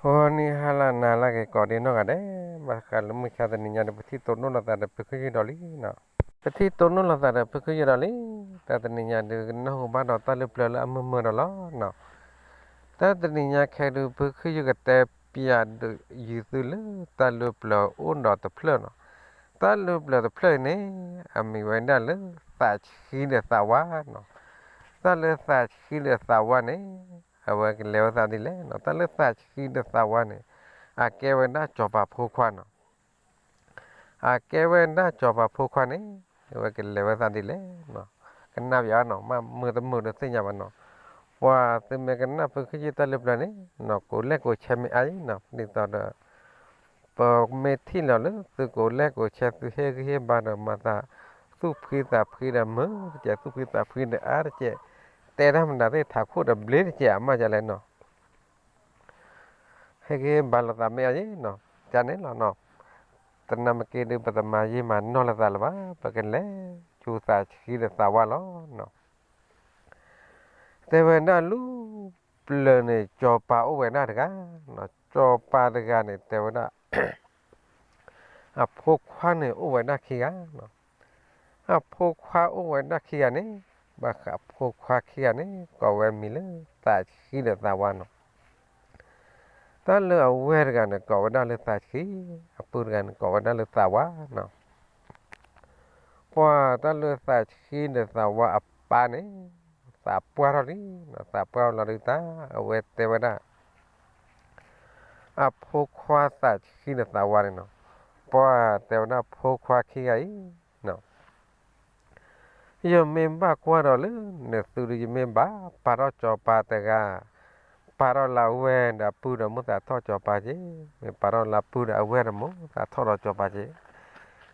ဂီၤနံၤဟါလၢနၤလၢအဂ့ၤကိးဒံနီၢ်ဂၤဒဲး, ဘၣ်ဃးလၢမုၢ်ဆါတနံၤညါဒီး ပထံၣ်တိၢ်နီၣ်လိာ်သးဒီးဖုခ့ယုၢ်ဒီးလံနီၤ. ပထံၣ်တိၢ်နီၣ်လိာ်သးဒီးဖုခ့ယုၢ်ဒီးလံ, တၢ်တနံၤညါဒုး ကနၢ်ဟူဘၣ်ဒီးတၢ်လုၢ်ပျၢၤလၢအမုာ်မုာ်ဒီးလီၤနီၤ. တၢ်တနံၤညါခဲဒုး ဖုခ့ယုၢ်ကတဲပၠးဒုးယုၤသုလၢတၢ်လုၢ်ပျၢၤအိၣ်ဒီးတဖျၢၣ်နီၤ. တၢ်လုၢ်ပျၢၤတဖျၢၣ်အံၤန့ၣ် အမံၤဝဲဒၣ်လၢသးဆှံဒီးသးဝါနီၤ. တၢ်လၢသးဆှံဒီးသးဝါန့ၣ် အဝဲကလဲၤဝဲသးဒ်လဲၣ်နီၤ. တၢ်လၢသးဆှံဒီးသးဝါန့ၣ် အကဲဝဲဒၣ်စီၤပၤဖိခွါနီၤ. အကဲဝဲဒၣ်စီၤပၤဖိခွါန့ၣ် အဝဲကလဲၤဝဲသးဒ်လဲၣ်နီၤ. ကနၣ်ပၠးနီၤ, မ့ၢ်မုာ်တမုာ်ဒီးသ့ၣ်ညါဘၣ်နီၤ. ပှၤသုမ့ၢ်ကနၣ်ဖုခ့ယုၢ်တၢ်လုၢ်ပျၢၤန့ၣ်နီၤ, ကိးလဲၣ်ကိးဆဲမ့ၢ်အါအံၤနီၤ, ဒ်သိးဒီး ပမ့ၢ်ထံၣ်လီၤလၢသုကိးလဲၣ်ကိးဆဲ သုဟ့ၣ်ဂံၢ်ဟ့ၣ်ဘါဒီးမၤသးသူၣ်ဖှံသးဖှံဒီးမုာ်တကဲး, သူၣ်ဖှံသးဖှံဒီးအါတကဲး, တဲတၢ်မနုၤသ့ၣ်ထးခိၣ်ဒီးဘျ့တကဲး အမၤဒ်လဲၣ်နီၤ. ဟ့ၣ်ဂံၢ်ဟ့ၣ်ဘါလိာ်သးမ့ၢ်အါအံၤနီၤ, ကန့ၣ်လီၤနီၤ. တနၤမ့ၢ်က့ၤဒုး ပတမၤယံာ်မၤနီၢ်လိာ်သးလၢၤဘၣ်, ပကလဲၤဆူသးဆှံဒီးသးဝါလီၤနီၤ. တဲဝဲဒၣ်လၢပျၢၤန့ၣ် စီၤပၤအိၣ်ဝဲဒၣ်တဂၤ, စီၤပၤတဂၤန့ၣ် တဲဝဲဒၣ် အဖိခွါန့ၣ်အိၣ်ဝဲဒၣ်ခံဂၤ, အဖိခွါအိၣ်ဝဲဒၣ်ခံဂၤန့ၣ်, ဘၣ်ဃးအဖိခွါခံဂၤန့ၣ် ကိးဝဲမံၤလၢသးဆှံဒီးသးဝါနီၤ. တၢ်လၢအဝဲၢ်တဂၤန့ၣ် ကိးဝဲဒၣ်လၢသးဆှံ, အပုၢ်တဂၤန့ၣ် ကိးဝဲဒၣ်လၢသးဝါနီၤ. ပှၤတၢ်လၢသးဆှံဒီးသးဝါအပၢ်န့ၣ် သးပှၢ်ထီၣ်လံ, သးပှၢ်လီၤဒုးတၢ် အဝဲတဲဝဲဒၣ် အဖိခွါသးဆှံဒီးသးဝါန့ၣ်နီၤ, ပှၤတဲဝဲဒၣ်ဖိခွါခံဂၤအံၤ, ယမ့ၢ်ဘၣ်ကွၢ်ဒီးလၢနသုဒီး ယမ့ၢ်ဘၣ်ပာ်ထီၣ်စီၤပၤတဂၤ, ပာ်ထီၣ်လၢအဝဲၢ်ဒီးအပုၢ်ဒီးမိၣ်သးထီၣ်စီၤပၤက့, မ့ၢ်ပာ်ထီၣ်လၢအပုၢ်ဒီးအဝဲၢ်ဒီးမိၣ်သးထီၣ်ဒီးစီၤပၤက့,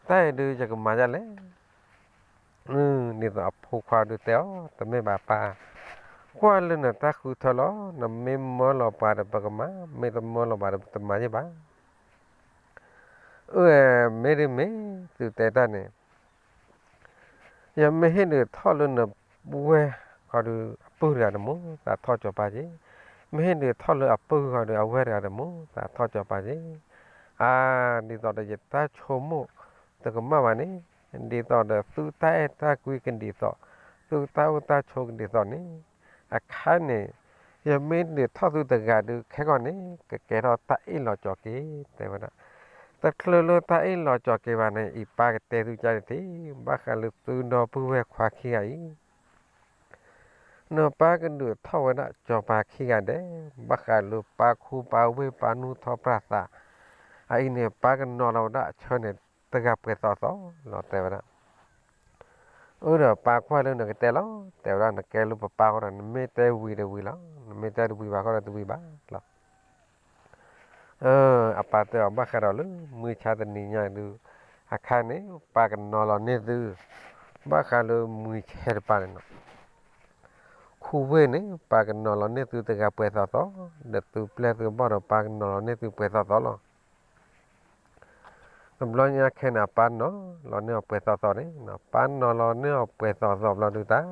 တၢ်အံၤဒုးယကမၤဒ်လဲၣ်. ဒ်သိးအဖိခွါဒုးတဲအီၤ တမ့ၢ်ဘၣ်ပၢ်, ကွၢ်လၢနတၢ်ဃုထၢလီၤ, နမ့ၢ်မၢလီၤပှၤဒီးပကမၤ, မ့ၢ်တမၢလီၤပှၤဒီးပတမၤယ့ၢ်ဘၣ်. အၢ မ့ၢ်ဒ်မ့ၢ် သုတဲတၢ်န့ၣ်, ယမ့ၢ်ဟ့ၣ်ဒုးထီၣ်လၢနဝဲၢ်ဃီဒုး အပုၢ်တဂၤဒီးမိၣ်သးထီၣ်စီၤပၤက့, မ့ၢ်ဟ့ၣ်ဒုးထီၣ်လၢအပုၢ်ဃီဒုး အဝဲၢ်တဂၤဒီးမိၣ်သးထီၣ်စီၤပၤက့, အါ ဒ်သိးဒီးယတၢ်ဆိကမိၣ်တကမၣ်ဘၣ်န့ၣ်, ဒ်သိးဒီးသုတၢ်အဲၣ်တၢ်ကွံကဒ်သိး, သုတၢ်အိၣ်တၢ်ဆိးကဒ်သိးန့ၣ်, အခါန့ၣ် ယမ့ၢ်ဒုးထီၣ်သုတဂၤဒုး ခဲကီၢ်န့ၣ် ကကဲထီၣ်တၢ်အ့ၣ်လိာ်ကၠီၤက့ၤ တဲဝဲဒၣ်. တချုးလၢတၢ်အ့ၣ်လိာ်ကၠီၤက့ၤဘၣ်န့ၣ် အံၤပၢ်ကတဲသုကါန့ၣ်တထံၣ်, ဘၣ်ဃးလၢသုဒီပုၢ်ဝဲၢ်ခွါခံဂၤအံၤ နပၢ်ကဒုးထီၣ်ဝဲဒၣ်စီၤပၤခံဂၤဒဲး, ဘၣ်ဃးလၢပၢ်ခူပၢ်ဝ့ၢ်ပၢ်နူၢ်ထီၣ်ပြၢ်သး, အအံၤန့ၣ် ပၢ်ကနီၤလီၤဝဲဒၣ်အဆၢန့ၣ် တဂၤပှဲၤသီသီလီၤ တဲဝဲဒၣ်. အၢ ဒီးပၢ်ကွၢ်လၢနကတဲလီၤ, တဲဝဲဒၣ် နကဲလၢပပၢ်ဃီဒီး နမ့ၢ်တဲဝံၤဒီးဝံၤလီၤ, နမ့ၢ်တဲတဝံၤဘၣ်ဃီဒီးတဝံၤဘၣ်လီၤ. အၢ အပၢ်တဲအီၤ ဘၣ်ဃးဒီးလၢမုၢ်ဆါတနံၤညါဒုး အခါန့ၣ် ပၢ်ကနီၤလီၤန့ၢ်သု ဘၣ်ဃးလၢမုၢ်ဆါတပၤန့ၣ်နီၤ, ခူဝ့ၢ်န့ၣ် ပၢ်ကနီၤလီၤန့ၢ်သုတဂၤပှဲၤသီသီ, ဒီးသုပျဲၢ်သုဘီၣ်ဒီး ပၢ်ကနီၤလီၤန့ၢ်သုပှဲၤသီသီလီၤ. တဘျီညါခဲန့ၣ် အပၢ်နီၤလီၤန့ၢ်အီၤပှဲၤသီသီန့ၣ်, ပၢ်နီၤလီၤန့ၢ်အီၤပှဲၤသီသီဘျီဒုးတၢ်,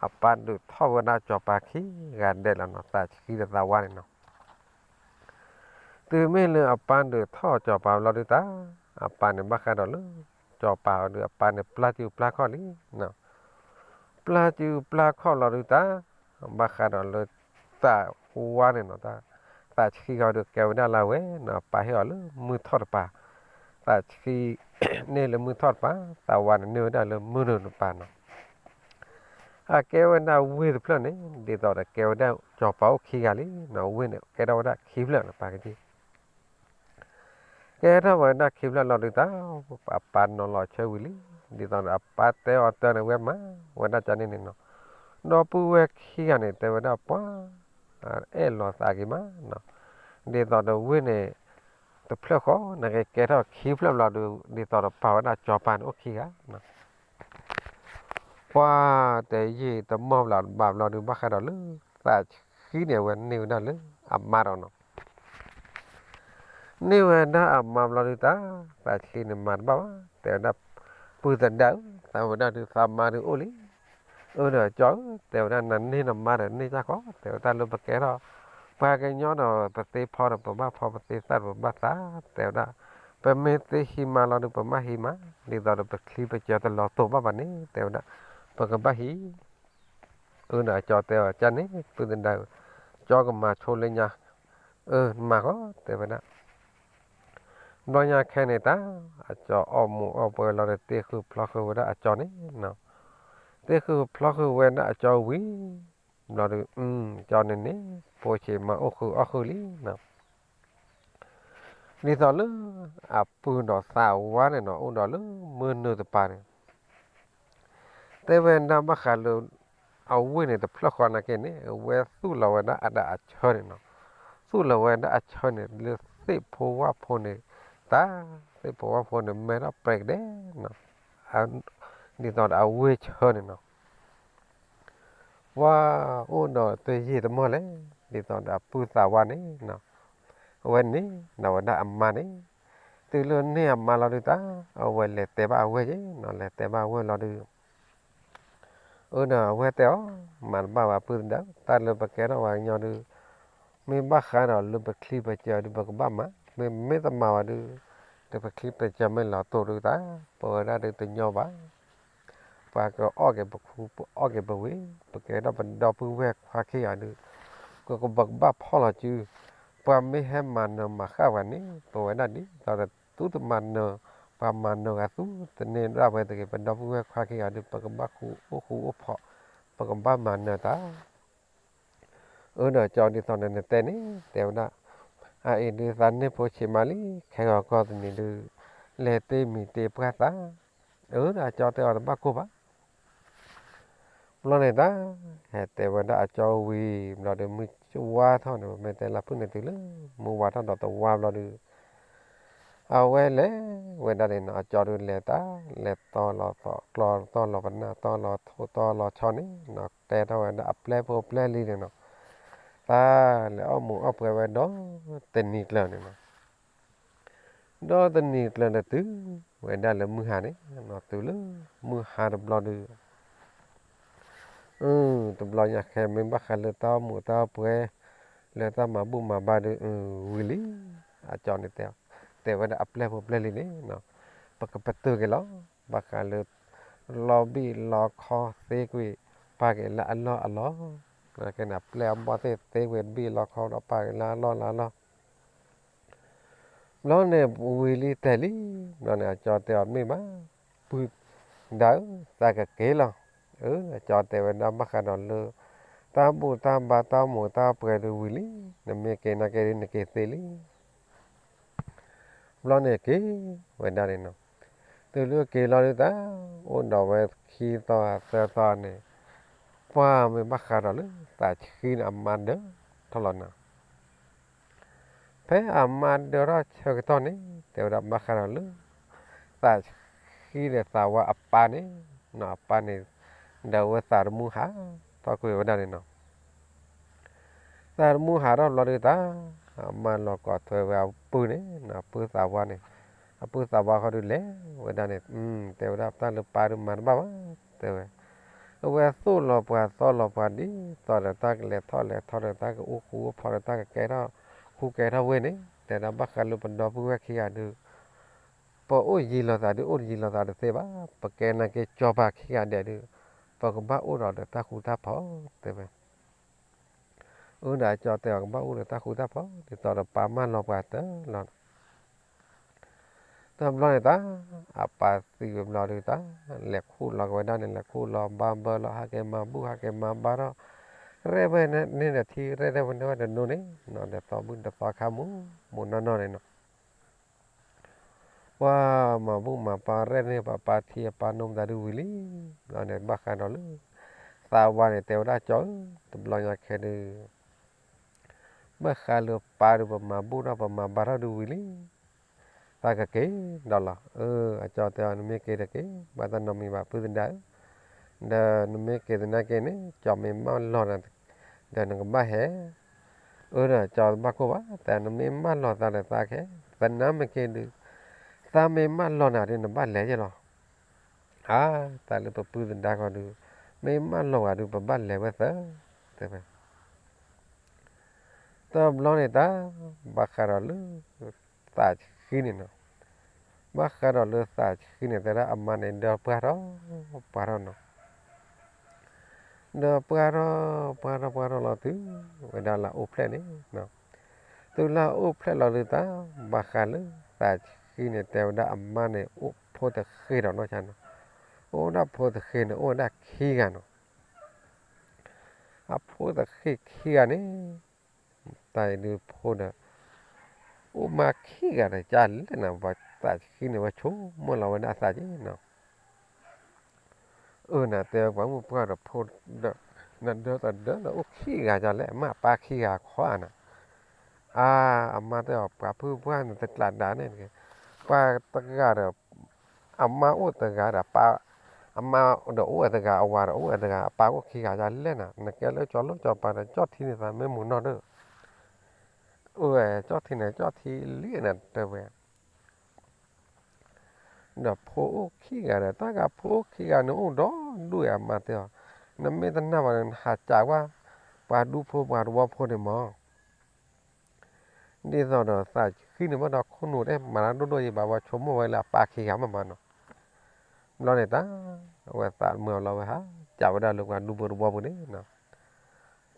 အပၢ်ဒုးထီၣ်ဝဲဒၣ်စီၤပၤခံဂၤဒဲးလီၤနီၤ, သးဆှံဒီးသးဝါန့ၣ်နီၤ. တုၤမ့ၢ်လၢအပၢ်ဒုးထီၣ်စီၤပၤဘျီဒုးတၢ်, အပၢ်န့ၣ် ဘၣ်ဃးဒီးလၢ စီၤပၤအီၤဒုး အပၢ်န့ၣ် ပျၢ်စုပျၢ်ခီၣ်လံ ပျၢ်စုပျၢ်ခီၣ်လီၤဒုးတၢ်, ဘၣ်ဃးဒီးလၢ သးဝါန့ၣ်နီၤ, သးဆှံဃီဒုးကဲဝဲဒၣ်လၢအဝဲနီၤ, ပၢ်ဟ့ၣ်အီၤလၢမုၢ်ထီၣ်တပၤ, သးဆှံန့ၢ်လၢမုၢ်ထီၣ်တပၤ, သးဝါန့ၣ်န့ၢ်ဝဲဒၣ်လၢမုၢ်နုာ်တပၤနီၤ. အကဲဝဲဒၣ်ဝ့ၢ်တဖျၢၣ်န့ၣ် ဒ်သိးဒီးကဲဝဲဒၣ်စီၤပၤအိၣ်ခံဂၤလံနီၤ, ဝ့ၢ်န့ၣ်ကဲထီၣ်ဝဲဒၣ်ခံဖျၢၣ်နီၤ, ပၢ်ကသံၣ် ကဲထီၣ်ဝဲဒၣ်ခံဖျၢၣ်လီၤဒုးတၢ်, အပၢ်နီၤလီၤဆၢဝံၤလံ, ဒ်သိးဒီးအပၢ်တဲအီၤတၢ်န့ၣ် ဝဲမၤဝဲဒၣ်ကန့ၣ်န့ၣ်နီၤ, ဒီပုၢ်ဝဲၢ်ခံဂၤန့ၣ် တဲဝဲဒၣ်ပှၤ အဲၣ်လီၤသးက့ၤမးနီၤ, ဒ်သိးဒီးဝ့ၢ်န့ၣ် တဖျၢၣ်ဃီ နကကဲထီၣ်ခံဖျၢၣ်ဘျီဒုး ဒ်သိးဒီးပာ်ဝဲဒၣ်စီၤပၤန့ၣ်အိၣ်ခံဂၤနီၤ. ပှၤတယံာ်တမီၢ်ဘျီဘၣ်ဘျီဒုး ဘၣ်ဃးဒီးလၢ သးဆှံန့ၣ် အဝဲန့ၢ်ဝဲဒၣ်လၢအမါဒီးနီၤ န့ၢ်ဝဲဒၣ်အမါဘျီဒုးတၢ်, သးဆှံန့ၣ်မၤတဘၣ်ဘၣ်, တဲဝဲဒၣ် ပုၢ်သဒါဧၢ, သးဝဲဒၣ်ဒုးသးမါဒုးအိၣ်လံ, အၢဒီးကၠီဧၢ, တဲဝဲဒၣ် နန့ၢ်နမါဒီးန့ၢ်တၢ်ဃီ, တဲဝဲဒၣ်လၢပကဲထီၣ် ပှၤကညီဒီးပသ့ဖီဒီးပဘၣ်ဖီ, ပသ့သၣ်ဒီးပဘၣ်သၣ်, တဲဝဲဒၣ်, ပမ့ၢ်သ့ဟံးမါလီၤဒီး ပမ့ၢ်ဟံးမါ, ဒ်သိးဒီးပချံပစၢၤတလီၤတိာ်ဘၣ်ဘၣ်န့ၣ် တဲဝဲဒၣ်, ပကဘၣ်ဟံး. အၢ ဒီးအကၠီတဲအီၤ ကန့ၣ် ပုၢ်သဒါဧၢ, ကၠီကမၤဆိလၢညါ, အၢ မၤဃီ တဲဝဲဒၣ်. ဘျီညါခဲန့ၣ်တၢ် အကၠီအီၣ်မူးအီၣ်ပှဲၤလီၤဒီး တ့ဃုာ်ဖျီဃုာ်ဝဲဒၣ်အကၠီန့ၣ်နီၤ, တ့ဃုာ်ဖျီဃုာ်ဝဲဒၣ်အကၠီဝံၤ ဘျီဒီး ကၠီန့ၣ်န့ၣ် ဖိဆံးမါအိၣ်ဃုာ်အီၣ်ဃုာ်လံနီၤ. ဒ်သိးလၢအပုၢ်ဒီးသးဝါန့ၣ်နီၤ အိၣ်ဒီးလၢမုၢ်နုာ်တပၤန့ၣ် တဲဝဲဒၣ်ဘၣ်ဃးလၢ အဝ့ၢ်န့ၣ်တဖျၢၣ်ဃီနာ်က့န့ၣ် အဝဲသူၣ်လီၤဝဲဒၣ်အဒၣ်အဆၢန့ၣ်နီၤ, သူၣ်လီၤဝဲဒၣ်အဆၢန့ၣ် လၢသ့ၣ်ဖိဝၣ်ဖိန့ၣ်, တၢ် သ့ၣ်ဖိဝၣ်ဖိန့ၣ် မဲထီၣ်ပြဲကဒဲနီၤ, ဒ်သိးဒီးအဝ့ၢ်ဆၢန့ၣ်နီၤ ပှၤအိၣ်ဒီးတယံာ်တမီၢ်လဲၣ်, ဒ်သိးဒီးအပုၢ်သးဝါန့ၣ်နီၤ, အဝဲန့ၣ် ဒီးဝဲဒၣ်အမါန့ၣ်, တုၤလၢန့ၢ်အမါလီၤဒုးတၢ် အဝဲလဲၤတဲဘၣ်အဝဲၢ်က့နီၤ, လဲၤတဲဘၣ်အဝဲၢ်လီၤဒုး အၢ ဒီးအဝဲၢ်တဲအီၤ, မၤတဘၣ်ဘၣ်ပုၢ်သဒါဧၢ, တၢ်လၢပကဲထီၣ်ပှၤကညီဒုး မ့ၢ်ဘၣ်ဃးဒီးလၢပချံပစၢၤဒုး ပကဘၣ်မၤ, မ့မ့ၢ်တမၤဘၣ်ဒုး ဒီးပချံပစၢၤမ့ၢ်လီၤတိာ်ဒုးတၢ် ပဝဲဒၣ်ဒုးတညီဘၣ်. ပှၤကအီၣ်က့ၤပခူ ပအီၣ်က့ၤပဝ့ၢ်, ပကဲထီၣ်ပဒီပုၢ်ဝဲၢ်ခွါခံဂၤဒုး ပကဘၣ်ဖီၣ်လီၤစု, ပှၤမ့ၢ်ဟဲမၤနၢၤမၤဃၣ်ပှၤန့ၣ် ပဝဲဒၣ်ဒ်သိးဒီးသုတမၤနၢၤ, ပှၤမၤနၢၤဂၤသုတန့ၢ်ဒၣ်ဝဲတဂ့ၤ, ပဒီပုၢ်ဝဲၢ်ခွါခံဂၤဒုး ပကဘၣ်ဃူအိၣ်ဃူအိၣ်ဖိး, ပကဘၣ်မၤနၢၤတၢ် အၢ ဒီးကၠီဒ်သိးနနတဲန့ၣ် တဲဝဲဒၣ်, အအံၤဒုးသးန့ၢ်ဖိဆံးမါလံ, ခဲဂီၤကီၢ်သနံၤဒုး လဲၤတ့မံၤတ့ပှၢ်သး, အၢ ဒီးအကၠီတဲအီၤတဘၣ်ကိၢ်ဘၣ်. ဘျီန့ၣ်တၢ် ဟဲတဲဝဲဒၣ်အကၠီဝံၤ ဘျီဒုးမုၢ်ဝါထီၣ်န့ၣ် ပမ့ၢ်တဲလၢဖုၣ်န့ၣ်တုၤလၢ မုၢ်ဝါထီၣ်ဒီးတဝါဘျီဒုး အဝဲလဲၤဝဲဒၣ်န့ၣ်နီၤ, အကၠီဒုးလဲၤတၢ် လဲၤတီလီၤသီးကျီ တီလီၤပနၢ် တီလီၤထိၣ် တီလီၤဆီန့ၣ်နီၤ, တဲထီၣ်ဝဲဒၣ်အပျဲၢ်ဖိပျဲၢ်လံန့ၣ်နီၤ, တၢ်လဲၤအီၣ်မူးအီၣ်ပှဲၤဝဲဒီးတနံၤကျၢၤန့ၣ်နီၤ, ဒီးတနံၤကျၢၤဒီးတုၤဝဲဒၣ်လၢမုၢ်ဟါန့ၣ်နီၤ, တုၤလၢမုၢ်ဟါတဘျီဒုး အၢ တဘျီညါခဲမ့ၢ်ဘၣ်ဃးလၢတၢ်အီၣ်မူးတၢ်အီၣ်ပှဲၤ လၢတၢ်မၤဘူၣ်မၤဘါဒုး အၢ ဝံၤလံ, အကၠီန့ၣ်တဲ, တဲဝဲဒၣ်အပျဲၢ်ဖိပျဲၢ်လံန့ၣ်နီၤ, ပကပတုာ်က့ၤလီၤ, ဘၣ်ဃးလၢ လီဘံၣ်လီခီသ့ကွံာ် ပာ်က့ၤလၢအလီၢ်အလီၢ်, ကဲန့ၣ် အပျဲၢ်အဘီၣ်သ့ၣ်သ့ကွံာ်ဘံၣ်လီခီဒီးပာ်က့ၤလၢအလီၢ်လၢအလီၢ် ဘျီန့ၣ်ဝံၤလံတဲာ်လံ, ဘျီန့ၣ် အကၠီတဲအီၤမ့ၢ်ဘၣ်, ပုၢ်သဒါဧၢ, သးကက့ၤလီၤ. အၢ အကၠီတဲဝဲဒၣ်ဘၣ်ဃးဒီးလၢ တၢ်ဘူၣ်တၢ်ဘါတၢ်အီၣ်မူးတၢ်အီၣ်ပှဲၤဒုးဝံၤလံ, နမ့ၢ်က့ၤနာ်က့ဒုးနက့ၤသ့လံ. ဘျီန့ၣ်က့ၤဝဲဒၣ်န့ၣ်နီၤ, တုၤလၢက့ၤလီၤဒုးတၢ် အိၣ်ဒီးဝဲခံသီသၢသီန့ၣ်, ပှၤမ့ၢ်ဘၣ်ဃးဒီးလၢသးဆှံန့ၣ် အမါဒၢထီၣ်လီၤနီၤ ဖဲအမါဒၢထီၣ်ဆၢကတီၢ်န့ၣ် တဲဝဲဒၣ်ဘၣ်ဃးဒီးလၢ သးဆှံဒီးသးဝါအပၢ်န့ၣ်, အပၢ်န့ၣ် ဒီးအဝဲသးတမူဟးထီၣ်ကွံာ်ဝဲဒၣ်န့ၣ်နီၤ, သးတမူဟးထီၣ်ဘျီဒုးတၢ် အမါလီၤကိးထွဲဝဲအပုၢ်န့ၣ် အပုၢ်သးဝါန့ၣ်, အပုၢ်သးဝါဃီဒုးလဲၤဝဲဒၣ်န့ၣ်, တဲဝဲဒၣ်တၢ်လၢပၢ်ဒုးမၤတဘၣ်ဘၣ်, တဲဝဲ အဝဲသိၣ်လီၤပှၤသီလီၤပှၤဒ်သိးဒီးတၢ်ကလဲၤထီၣ်လဲၤထီဒီးတၢ်ကအိၣ်ဃူအိၣ်ဖိးဒီးတၢ်ကကဲထီၣ်ဃူကဲထီၣ်ဝ့ၢ်န့ၣ်, တဲဒၣ်ဘၣ်ဃးလၢပဒီပုၢ်ဝဲၢ်ခံဂၤဒုး ပအိၣ်ယံၤလိာ်သးဒုး အိၣ်ယံၤလိာ်သးတသ့ဘၣ်, ပကဲနာ်က့ကၠီပၤခံဂၤဒဲးဒုး ပကဘၣ်အိၣ်ဒီးတၢ်ဃူတၢ်ဖိး တဲဝဲ. အၢဒီးအကၠီတဲအီၤကဘၣ်အိၣ်ဒီးတၢ်ဃူတၢ်ဖိး ဒ်သိးဒီးပၢ်မၢလီၤပှၤတၢ်လီၤ. တဘျီန့ၣ်တၢ် အပၢ်သံဝံၤဘျီဒုးတၢ် လဲၤခူၣ်လီၤက့ၤဝဲဒၣ်န့ၣ် လဲၤခူၣ်လီၤဘါဘၢလီၤ ဟးက့ၤမၤဘူၣ် ဟးက့ၤမၤဘါထီၣ် ရဲၣ်ဝဲန့ၣ်တထံၣ် ရဲၣ်ဝဲန့ၣ်တဒိန့ၣ်နီၤ ဒီးသီဘူၣ်ဒီးသီခါမူးမူးနီၢ်နီၢ်န့ၣ်နီၤ ပှၤမၤဘူၣ်မၤဘါရဲၣ်န့ၣ် ပှၤပၢ်ထံၣ်အပၢ်နီၢ်မတၤဒုးဝံၤလံ. ဘျီန့ၣ်ဘၣ်ဃးဒီးလၢ သးဝါန့ၣ် တဲဝဲဒၣ်ကၠီဧၢ, တဘျီညါခဲဒုး ဘၣ်ဃးလၢပၢ်ဒုး ပမၤဘူၣ်ထီၣ်ပမၤဘါထီၣ်ဒုးဝံၤလံ. သးကက့ၤဒီးလီၤ. အၢ အကၠီတဲအီၤ နမ့ၢ်က့ၤတက့ၤ ဘၣ်တၢ်နီတမံၤဘၣ် ပုၢ်သဒါဧၢ, ဒီးနမ့ၢ်က့ၤသနာ်က့န့ၣ် ကၠီမ့ၢ်မၢလီၤနၤ ဒီးနကဘၣ်ဟဲ အၢဒီးကၠီတဘၣ်ကိၢ်ဘၣ် တၢ်နမ့ၢ်မၢလီၤသးဒီးသးကဟဲ သနာ်မ့ၢ်က့ၤဒုး သးမ့ၢ်မၢလီၤနၤဒုး နဘၣ်လဲၤယဲလီၤ. အါ တၢ်လၢပပုၢ်သဒါဃီဒုး မ့ၢ်မၢလီၤဂာ်ဒုး ပဘၣ်လဲၤဝဲသၢ တဲဝဲ. တဘျီန့ၣ်တၢ် ဘၣ်ဃးဒီးလၢ သးဆှံန့ၣ်နီၤ, ဘၣ်ဃးဒီးလၢသးဆှံန့ၣ် တဲဒၣ်အမါန့ၣ် ဒီးပှၢ်ထီၣ် ပှၢ်ထီၣ်နီၤ, ဒီးပှၢ်ထီၣ် ပှၢ်ထီၣ် ပှၢ်ထီၣ်လီၤ တုၤဝဲဒၣ်လၢအိၣ်ဖျဲၣ်န့ၣ်, တုၤလၢအိၣ်ဖျဲၣ်လီၤဒုးတၢ် ဘၣ်ဃးလၢသးဆှံန့ၣ် တဲဝဲဒၣ်အမါန့ၣ် အိၣ်ဖိတဃ့ဒီးနီၢ်ဆါနီၤ, အိၣ်ဒၣ်ဖိတဃ့န့ၣ် အိၣ်ဝဲဒၣ်ခံဂၤနီၤ, အဖိတဃ့ခံဂၤန့ၣ် တၢ်အံၤဒုးဖိဒီး အိၣ်မါခံဂၤဒီး ကလဲၣ်နၤ ပှၤသးဆှံန့ၣ် ဝဲဆိကမိၣ်လီၤဝဲဒၣ်အသးက့နီၤ, အၢနၤတဲပှၤမုၣ်ပှၢ်ဒီးဖိဒီး နဒၢတဒၢဒီးအိၣ်ခံဂၤကလဲၣ် မ့ၢ်အပၢ်ခံဂၤခီဧါနၤ, အါ အမါတဲအီၤ ပှၤဖုပှၢ်န့ၣ်တကျးဒၣ်န့ၣ်တက့ၢ်, ပှၤတဂၤဒီး အမါအိၣ်တဂၤဒီး အမါဒီးအိၣ်ဝဲတဂၤ အဝၤဒီးအိၣ်ဝဲတဂၤ အပၢ်အိၣ်ခံဂၤကလဲၣ်နၤ, နကဲလၢကၠီလိၣ်ကၠီပၤဒီး ကၠီၣ်ထံန့ၣ်သးမ့ၢ်မုာ်နီၢ်ဒီး, အၢ ကၠီၣ်ထံန့ၣ် ကၠီၣ်ထံလံနၤတဲဝဲ ဒီးဖိအိၣ်ခံဂၤဒီး တၢ်ဂၤဖိအိၣ်ခံဂၤန့ၣ် အိၣ်ဒီဒူၣ်အံၤအမါတဲအီၤ, နမ့ၢ်တနာ်ဘၣ်ဒီး နဟးကးကွၢ် ပှၤဒူဖိပှၤတဝီဖိန့ၣ်မး, ဒ်သိးဒီးသးဆှံန့ၣ်ဘၣ်ဒီးခိၣ်နူာ်တဲမၤတၢ်ဒိၣ်ဒိၣ်ယံၤဘၣ် ပှၤဆိကမိၣ်ဝဲလၢအပၢ်ခံဂၤမးမးနီၤ, ဘျီန့ၣ်တၢ် အဝဲသးမုာ်အလီၤဝဲဟး ကးဝဲဒၣ်လၢပှၤဒူဖိတဝီပူၤန့ၣ်နီၤ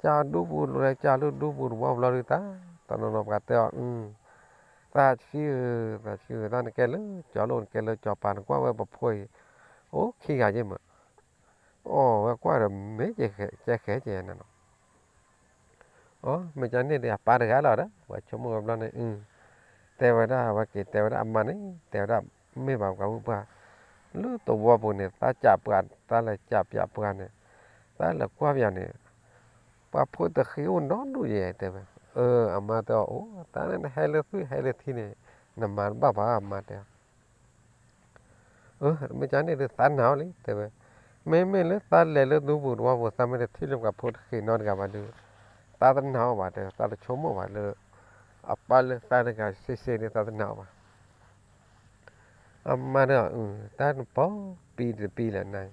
ကးဒူပူၤလၢ ကးလၢဒူပူၤတဝီပူၤလီၤဒုးတၢ်, တနီၤနီၤပှၤတဲအီၤ, သးဆှံဧၢ, သးဆှံဧၢ, တၢ်နကဲလၢကၠီလိၣ် နကဲလၢကၠီပၤ နကွၢ်ဝဲပဖိအံၤ အိၣ်ခံဂၤယ့ၢ်မး, အိၣ်ဝဲကွၢ်ဒီးမ့ၢ်ကဲဃဲကဲနၤနီၤ, အိ မ့ၢ်ကန့ၣ်ဒီးအပၢ်တဂၤလီၤဒီး ပှၤဆိကမိၣ်ဝဲဘျီန့ၣ်, တဲဝဲဒၣ်ဝဲက့ၤ တဲဝဲဒၣ်အမါန့ၣ် တဲဝဲဒၣ်မ့ၢ်ဘၣ်ပှၤမုၣ်ပှၢ်, လၢတဝီပူၤန့ၣ် သးကးပှၤ သးလဲၤကးပှၤန့ၣ်, သးလဲၤကွၢ်ပှၤန့ၣ် ပှၤဖိတဃ့အိၣ်ဒီဒူၣ်ယဲၢ်တဲဝဲ, အၢ အမါတဲအီၤ အိ တၢ်န့ၣ်နဟဲလၢသွံၣ်ဟဲလၢထံန့ၣ် နမၤတဘၣ်ဘၣ် အမါတဲအီၤ အၢ မ့ၢ်ကန့ၣ်ဒီးသးနာ်အီၤလံ တဲဝဲ, မ့မ့ၢ်လၢသးလဲၤလၢဒူပူၤတဝီပူၤ သးမ့ၢ်တထံၣ်လၢပှၤဖိတဃ့နီတဂၤဘၣ်ဒီး သးတနာ်အီၤဘၣ်တဲ သးတဆိကမိၣ်ဘၣ်လၢ အပၢ်လၢသးတဂၤစ့စ့န့ၣ် သးတနာ်အီၤဘၣ် အမါဒီး တၢ်နပီပံတပံလဲၣ်နၤ,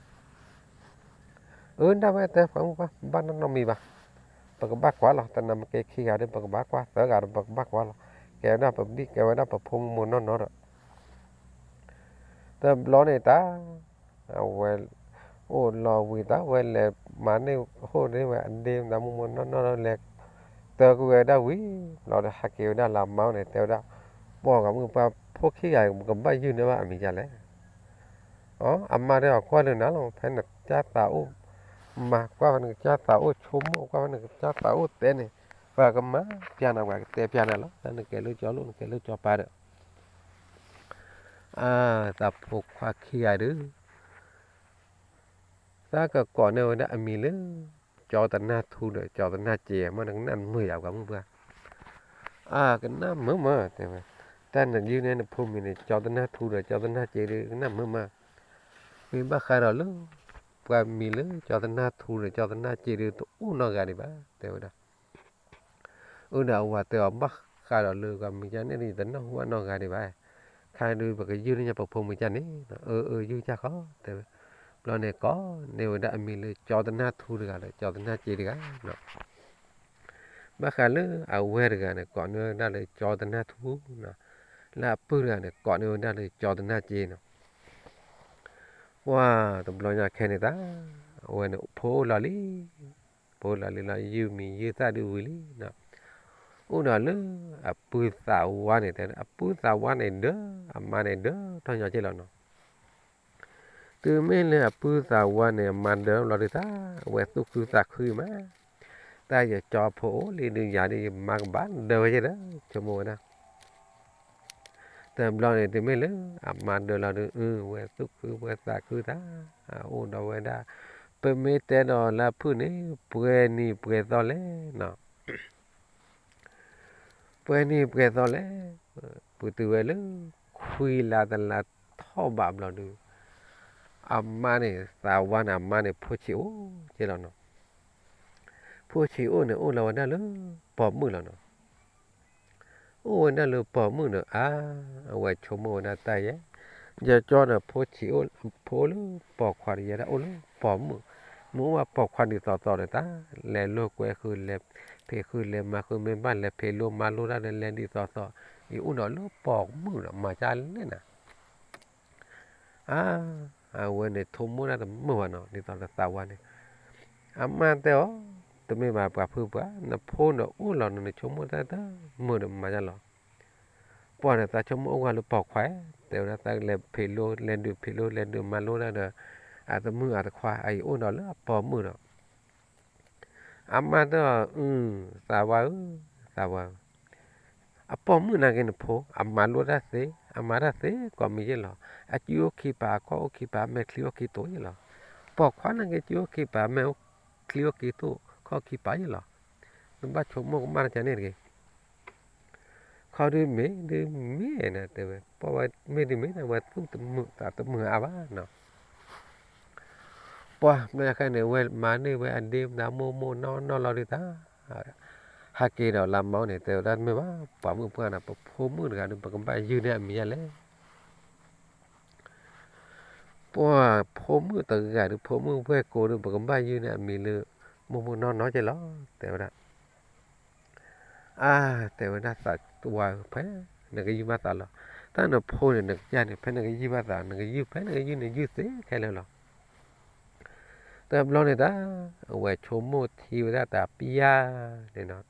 အၢ ဒၣ်ဝဲတဲ ပှၤမုၣ်ပှၢ် ဘၣ်နီတမံၤဘၣ်, ပကဘၣ်ကွၢ်လီၤ တနၤမ့ၢ်ကဲခံဂၤဒီး ပကဘၣ်ကွၢ် သၢဂၤဒီး ပကဘၣ်ကွၢ်လီၤ, ကဲဝဲဒၣ်ပဘံၣ် ကဲဝဲဒၣ်ပဖိမုၣ်မုၣ်နီၢ်နီၢ်ဒီး တဘျီန့ၣ်တၢ် အဝဲ အိၣ်လီၤဝံၤတၢ် ဝဲလဲၤမၤန့ၢ်ဟိၣ်န့ၢ်ဝဲအဒ့ မတၤမုၣ်မုၣ်နီၢ်နီၢ်ဒီး လဲၤတၢကွံာ်ဝဲဒၣ်ဝံၤ ဘျီဒီးဟးက့ၤဝဲဒၣ်လၢအမါအိၣ်န့ၣ် တဲဝဲဒၣ်, ပှၤဂၤမုၣ်ပှၢ် ဖိခံဂၤ ပကဘၣ်ယုၢ်န့ၢ်ဘၣ်အမံၤဒ်လဲၣ် အီ အမါတဲအီၤ ကွၢ်လၢနၤလီၤ ဖဲနကစၢ်သးအိၣ်မၤ ကွၢ်ဖဲနကစၢ်သးအိၣ်ဆိကမိၣ် ကွၢ်ဖဲနကစၢ်သးအိၣ်တဲန့ၣ် ပှၤကမၤပျၢ်နၤ ပှၤကတဲပျၢ်နၤလီၤ တၢ်နကဲလၢကၠီလိၣ် နကဲလၢကၠီပၤဒီး အါ သးဖိခွါခံဂၤဒီး သးကကိးန့ၢ်ဝဲဒၣ်အမံၤလၢ ကၠီတနၢ်ထူဒီး ကၠီတနၢ်စ့ မ့ၢ်နကနၣ်မုာ်ယၤပှၤမုၣ်ပှၢ် အါ ကနၣ်မုာ်မး တဲဝဲ, တၢ်နယုၢ်န့ၢ်နဖိမံၤန့ၣ် ကၠီတနၢ်ထူဒီး ကၠီတနၢ်စ့ဒီး ကနၣ်မုာ်မး, မ့ၢ်ဘၣ်ဃးဒီးလၢ ပှၤမံၤလၢ ကၠီတနၢ်ထူဒီး ကၠီတနၢ်စ့ဒီး တအိၣ်နီတဂၤဒံးဘၣ် တဲဝဲဒၣ် အၢ ဒီးအဝၤတဲအီၤ ဘၣ်ဃးဒီးလၢပှၤမံၤကၢ်န့ၣ် ယတနၢ်ဟူဘၣ်နီတဂၤဒံးဘၣ်, ခါဒုးပကယုၢ်န့ၢ်ညါပဖိမုၣ်ကၢ်န့ၣ်, အၢ အၢ ယုၢ်ကၢ်ဃီ တဲဝဲ, ဘျီန့ၣ် ကိးန့ၢ်ဝဲဒၣ်အမံၤလၢ ကၠီတနၢ်ထူတဂၤဒီး ကၠီတနၢ်စ့တဂၤ ဘၣ်ဃးလၢအဝဲတဂၤန့ၣ် ကိးန့ၢ်ဝဲဒၣ်လၢကၠီတနၢ်ထူ, လၢအပုၢ်တဂၤန့ၣ် ကိးန့ၢ်ဝဲဒၣ်လၢကၠီတနၢ်စ့နီၤ, ပှၤတဘျီညါခဲန့ၣ်တၢ်, အဝဲန့ၣ်ဖိအိၣ်လီၤလံ, ဖိအိၣ်လီၤလံလီၤ ယုၢ်မံၤယုၢ်သၣ်ဒုးဝံၤလံနီၤ, အိၣ်ဒီးလၢအပုၢ်သးဝါန့ၣ် တဲအပုၢ်သးဝါန့ၣ်ဒၢ အမါန့ၣ်ဒၢထီၣ်ညီက့ၢ်လီၤနီၤ တုၤမ့ၢ်လၢအပုၢ်သးဝါန့ၣ် အမါဒၢဘျီဒုးတၢ်, အဝဲသူၣ်ခုသးခုမး, တၢ်ယကၠီဖိအိၣ်လံဒုးယၤဒုး ယမါကဘၣ်ဒၢဝဲယဲဒီး ဆိကမိၣ်ဝဲဒၣ်, တဘျီန့ၣ် တုၤမ့ၢ်လၢအမါဒၢလီၤဒုး အဝဲသူၣ်ခုဝဲသးခုတၢ်, အိၣ်ဒီးဝဲဒၣ်, ပမ့ၢ်တဲဒီးလၢအဖုၣ်န့ၣ် ပှဲၤနံၤပှဲၤသီလဲၣ်နီၤ ပှဲၤနံၤပှဲၤသီလဲၣ်, ပတုၤဝဲလၢ ခွံလါတလါထီၣ်ဘးဘျီဒုး, အမါန့ၣ် သးဝါန့ၣ် အမါန့ၣ် ဖိဆံးအိၣ်က့ၢ်လီၤနီၤ, ဖိဆံးအိၣ်န့ၣ် အိၣ်လီၤဝဲဒၣ်လၢ ပိာ်မုၣ်လီၤနီၤ, အိၣ်ဝဲဒၣ်လၢပိာ်မုၣ်ဒီး အါ, အဝဲဆိကမိၣ်ဝဲဒၣ်တၢ်ယဲ, ယကၠီဒီးဖိဆံးအိၣ် ဖိလၢပိာ်ခွါဒီး ယဲဒၣ်အိၣ်လၢပိာ်မုၣ်, မ့ၢ်အိၣ်ဘၣ်ပိာ်ခွါဒ်သိးသိးဒီးတၢ် လဲၤလိာ်ကွဲဃုာ် လဲၤဖံးဃုာ် လဲၤမၤဃုာ် မ့ၢ်ဘၣ်လဲၤဖံးလိမၤလိတၢ်ဒီး လဲၤဒ်သိးသိး, ယအိၣ်ဒီးလၢပိာ်မုၣ်ဒီး မၤကၢ်လဲၣ်နၤ. အါ, အဝဲန့ၣ်ဆိကမိၣ်တၢ်တမုာ်ဘၣ်နီၤ, ဒ်သိးဒီးသးဝါန့ၣ်, အမါတဲအီၤ, တမ့ၢ်ဘၣ်ပှၤဖုပှၤ, နဖိန့ၣ်အိၣ်လီၤနီၤ, နဆိကမိၣ်တၢ်တမုာ်ဒီးမၤဒ်လီၤ. ပှၤန့ၣ်သးဆိကမိၣ်အိၣ်ဝဲလၢပိာ်ခွါ, တဲဝဲဒၣ်သးလဲၤဖံးလိ လဲၤဒုးဖံးလိ လဲၤဒုးမၤလိတၢ်ဒီး အတမုာ်အတခွါ အအံၤအိၣ်ဒီးလၢအပိာ်မုၣ်ဒီး အမါတဲအီၤ, သးဝါဧၢ, သးဝါဧၢ, အပိာ်မုၣ်နာ်က့နဖိ အမၤလိတၢ်သ့, အမၤတၢ်သ့ကိးမံၤယဲၢ်လီၤ. အစုအိၣ်ခံပၤ အခီၣ်အိၣ်ခံပၤ အမဲာ်ချံအိၣ်ခံတိာ်ယဲၢ်လီၤ. ပိာ်ခွါနာ်က့စုအိၣ်ခံပၤ မဲာ်ချံအိၣ်ခံတိာ် ခီၣ်ခံပၤယဲၢ်လီၤ. နဘၣ်ဆိကမိၣ်ကမၣ်တၢ်န့ၣ်တဂ့ၤ. ခီဒုမ့ၢ်ဒုမ့ၢ်နတဲဝဲ, ပှၤဝဲမ့ၢ်ဒုမ့ၢ်နဝဲသူၣ်တမုာ်သးတမုာ်အါဘၣ်နီၤ. ပှၤဘျီယခါန့ၣ် ဝဲမၤန့ၢ်ဝဲအဒ့မတၤမိၢ်မိၢ်နီၢ်နီၢ်လီၤဒုးတၢ်, ဟဲက့ၤဒီးလါမီန့ၣ် တဲဝဲဒၣ်တမ့ၢ်ဘၣ်, ပှၤမုၣ်ပှၢ်န့ၣ် ပဖိမုၣ်တဂၤဒုး ပကဘၣ်ယုၢ်န့ၢ်အမံၤယဲၢ်လဲၣ်. ပှၤဖိမုၣ်တဂၤဒုး ဖိမုၣ်ဝဲၢ်ကိဒုး ပကဘၣ်ယုၢ်န့ၢ်အမံၤလၢ မိၢ်မိၢ်နီၢ်နီၢ်က့လီၤ တဲဝဲဒၣ်. အါ, တဲဝဲဒၣ်သးဝါဧၢ, ဖဲနကယုၢ်ဘၣ်သးလီၤ. တၢ်နဖိန့ၣ် နကစၢ်န့ၣ် ဖဲနကယုၢ်ဘၣ်သး နကယုၢ်ဖဲနကယုၢ်န့ၣ် ယုၢ်သ့ခဲလၢာ်လီၤ. တဘျီန့ၣ်တၢ်, အဝဲဆိကမိၣ်ထံဝဲဒၣ်တပျၢ်န့ၣ်နီၤ.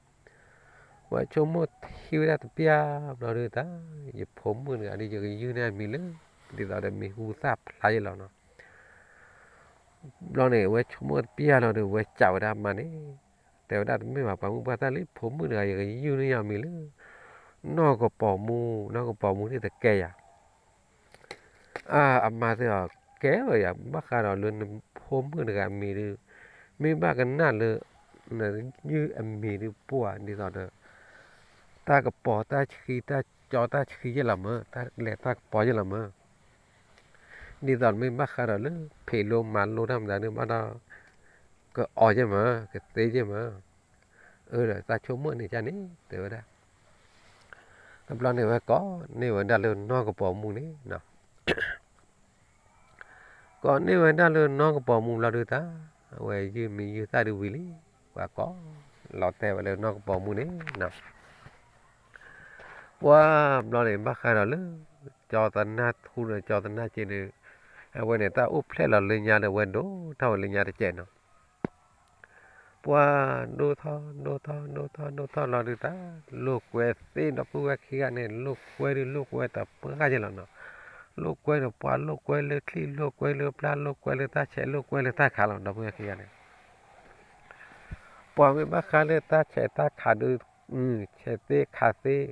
ဝဲဆိကမိၣ်ထံဝဲဒၣ်တပျၢ်ဘျီဒုးတၢ်, ယဖိမုၣ်တဂၤဒုး ယကယုၢ်န့ၢ်အမံၤလၢ ဒ်သိးဒီးမံၤဟူသၣ်ဖျါယဲၢ်လီၤနီၤ. ဘျီန့ၣ် ဝဲဆိကမိၣ်တပျၢ်လီၤဒီး ဝဲစံးဝဲဒၣ်မါန့ၣ်, တဲဝဲဒၣ်တမ့ၢ်ဘၣ် ပှၤမုၣ်ပှၢ်တၢ်လၢဖိမုၣ်တဂၤ ယကယုၢ်န့ၢ်ယၤမံၤလၢ နီၢ်ကပီၤမူ, နီၢ်ကပီၤမူန့ၣ်တကဲယၤ. အါ, အမါတဲအီၤ, ကဲဝဲယၤ ဘၣ်ဃးဒီးလၢနဖိမုၣ်တဂၤအမံၤဒုး, မ့ၢ်ဘၣ်ကနၣ်လၢ နယုၢ်အမံၤဒုးပှၢ်ဒ်သိးဒီး တၢ်ကပီၤတၢ်ဆှံ တၢ်ကၠီတၢ်ဆှံယဲၢ်လီၤမၢ်, တၢ်လဲၤတၢ်ကပီၤယဲၢ်လီၤမၢ်. ဒ်သိးမ့ၢ်ဘၣ်ဃးဒီးလၢ ဖံးလိမၤလိတၢ်မတၤဒုးဘၣ်ဒီး ကအီၣ်ယဲၢ်မၢ် ကသ့ယဲၢ်မၢ်. အၢ ဒီးသးဆိကမိၣ်န့ၣ်ကန့ၣ် တဲဝဲဒၣ်. တဘျီန့ၣ်ဝဲကိးန့ၢ်ဝဲဒၣ်လၢနီၢ်ကပီၤမူန့ၣ် ကိးန့ၢ်ဝဲဒၣ်လၢနီၢ်ကပီၤမူဘျီဒုးတၢ်, အဝဲယုၢ်မံၤယုၢ်သၣ်ဒုးဝံၤလံ, ပှၤကိးလီၤတဲာ်ဝဲလၢနီၢ်ကပီၤမူန့ၣ်နီၤ. ပှၤဘျီန့ၣ် ဘၣ်ဃးဒီးလၢ ကၠီသနၢ်ထူဒီးကၠီသနၢ်က့န့ၣ်, အဝဲန့ၣ်တၢ်အိၣ်ဖျဲၣ်လီၤလၢညါဒီး အဝဲဒိၣ်ထီၣ်ဝဲလၢညါတကဲးနီၤ. ပှၤဒိၣ်ထီၣ်ဒိၣ်ထီၣ်ဒိၣ်ထီၣ်ဒိၣ်ထီၣ် လီၤဒုးတၢ်, လိာ်ကွဲသ့ဒီပုၢ်ဝဲၢ်ခံဂၤန့ၣ် လိာ်ကွဲဒုးလိာ်ကွဲတပှၢ်က့လီၤနီၤ. လိာ်ကွဲဒီးပှၤ လိာ်ကွဲလၢချံၣ် လိာ်ကွဲလၢပျၢ် လိာ်ကွဲလၢတၢ်ဆဲး လိာ်ကွဲလၢတၢ်ခးလီၤ ဒီပုၢ်ဝဲၢ်ခံဂၤန့ၣ်. ပှၤမ့ၢ်ဘၣ်ဃးလၢတၢ်ဆဲးတၢ်ခးဒုး, ဆဲးသ့ခးသ့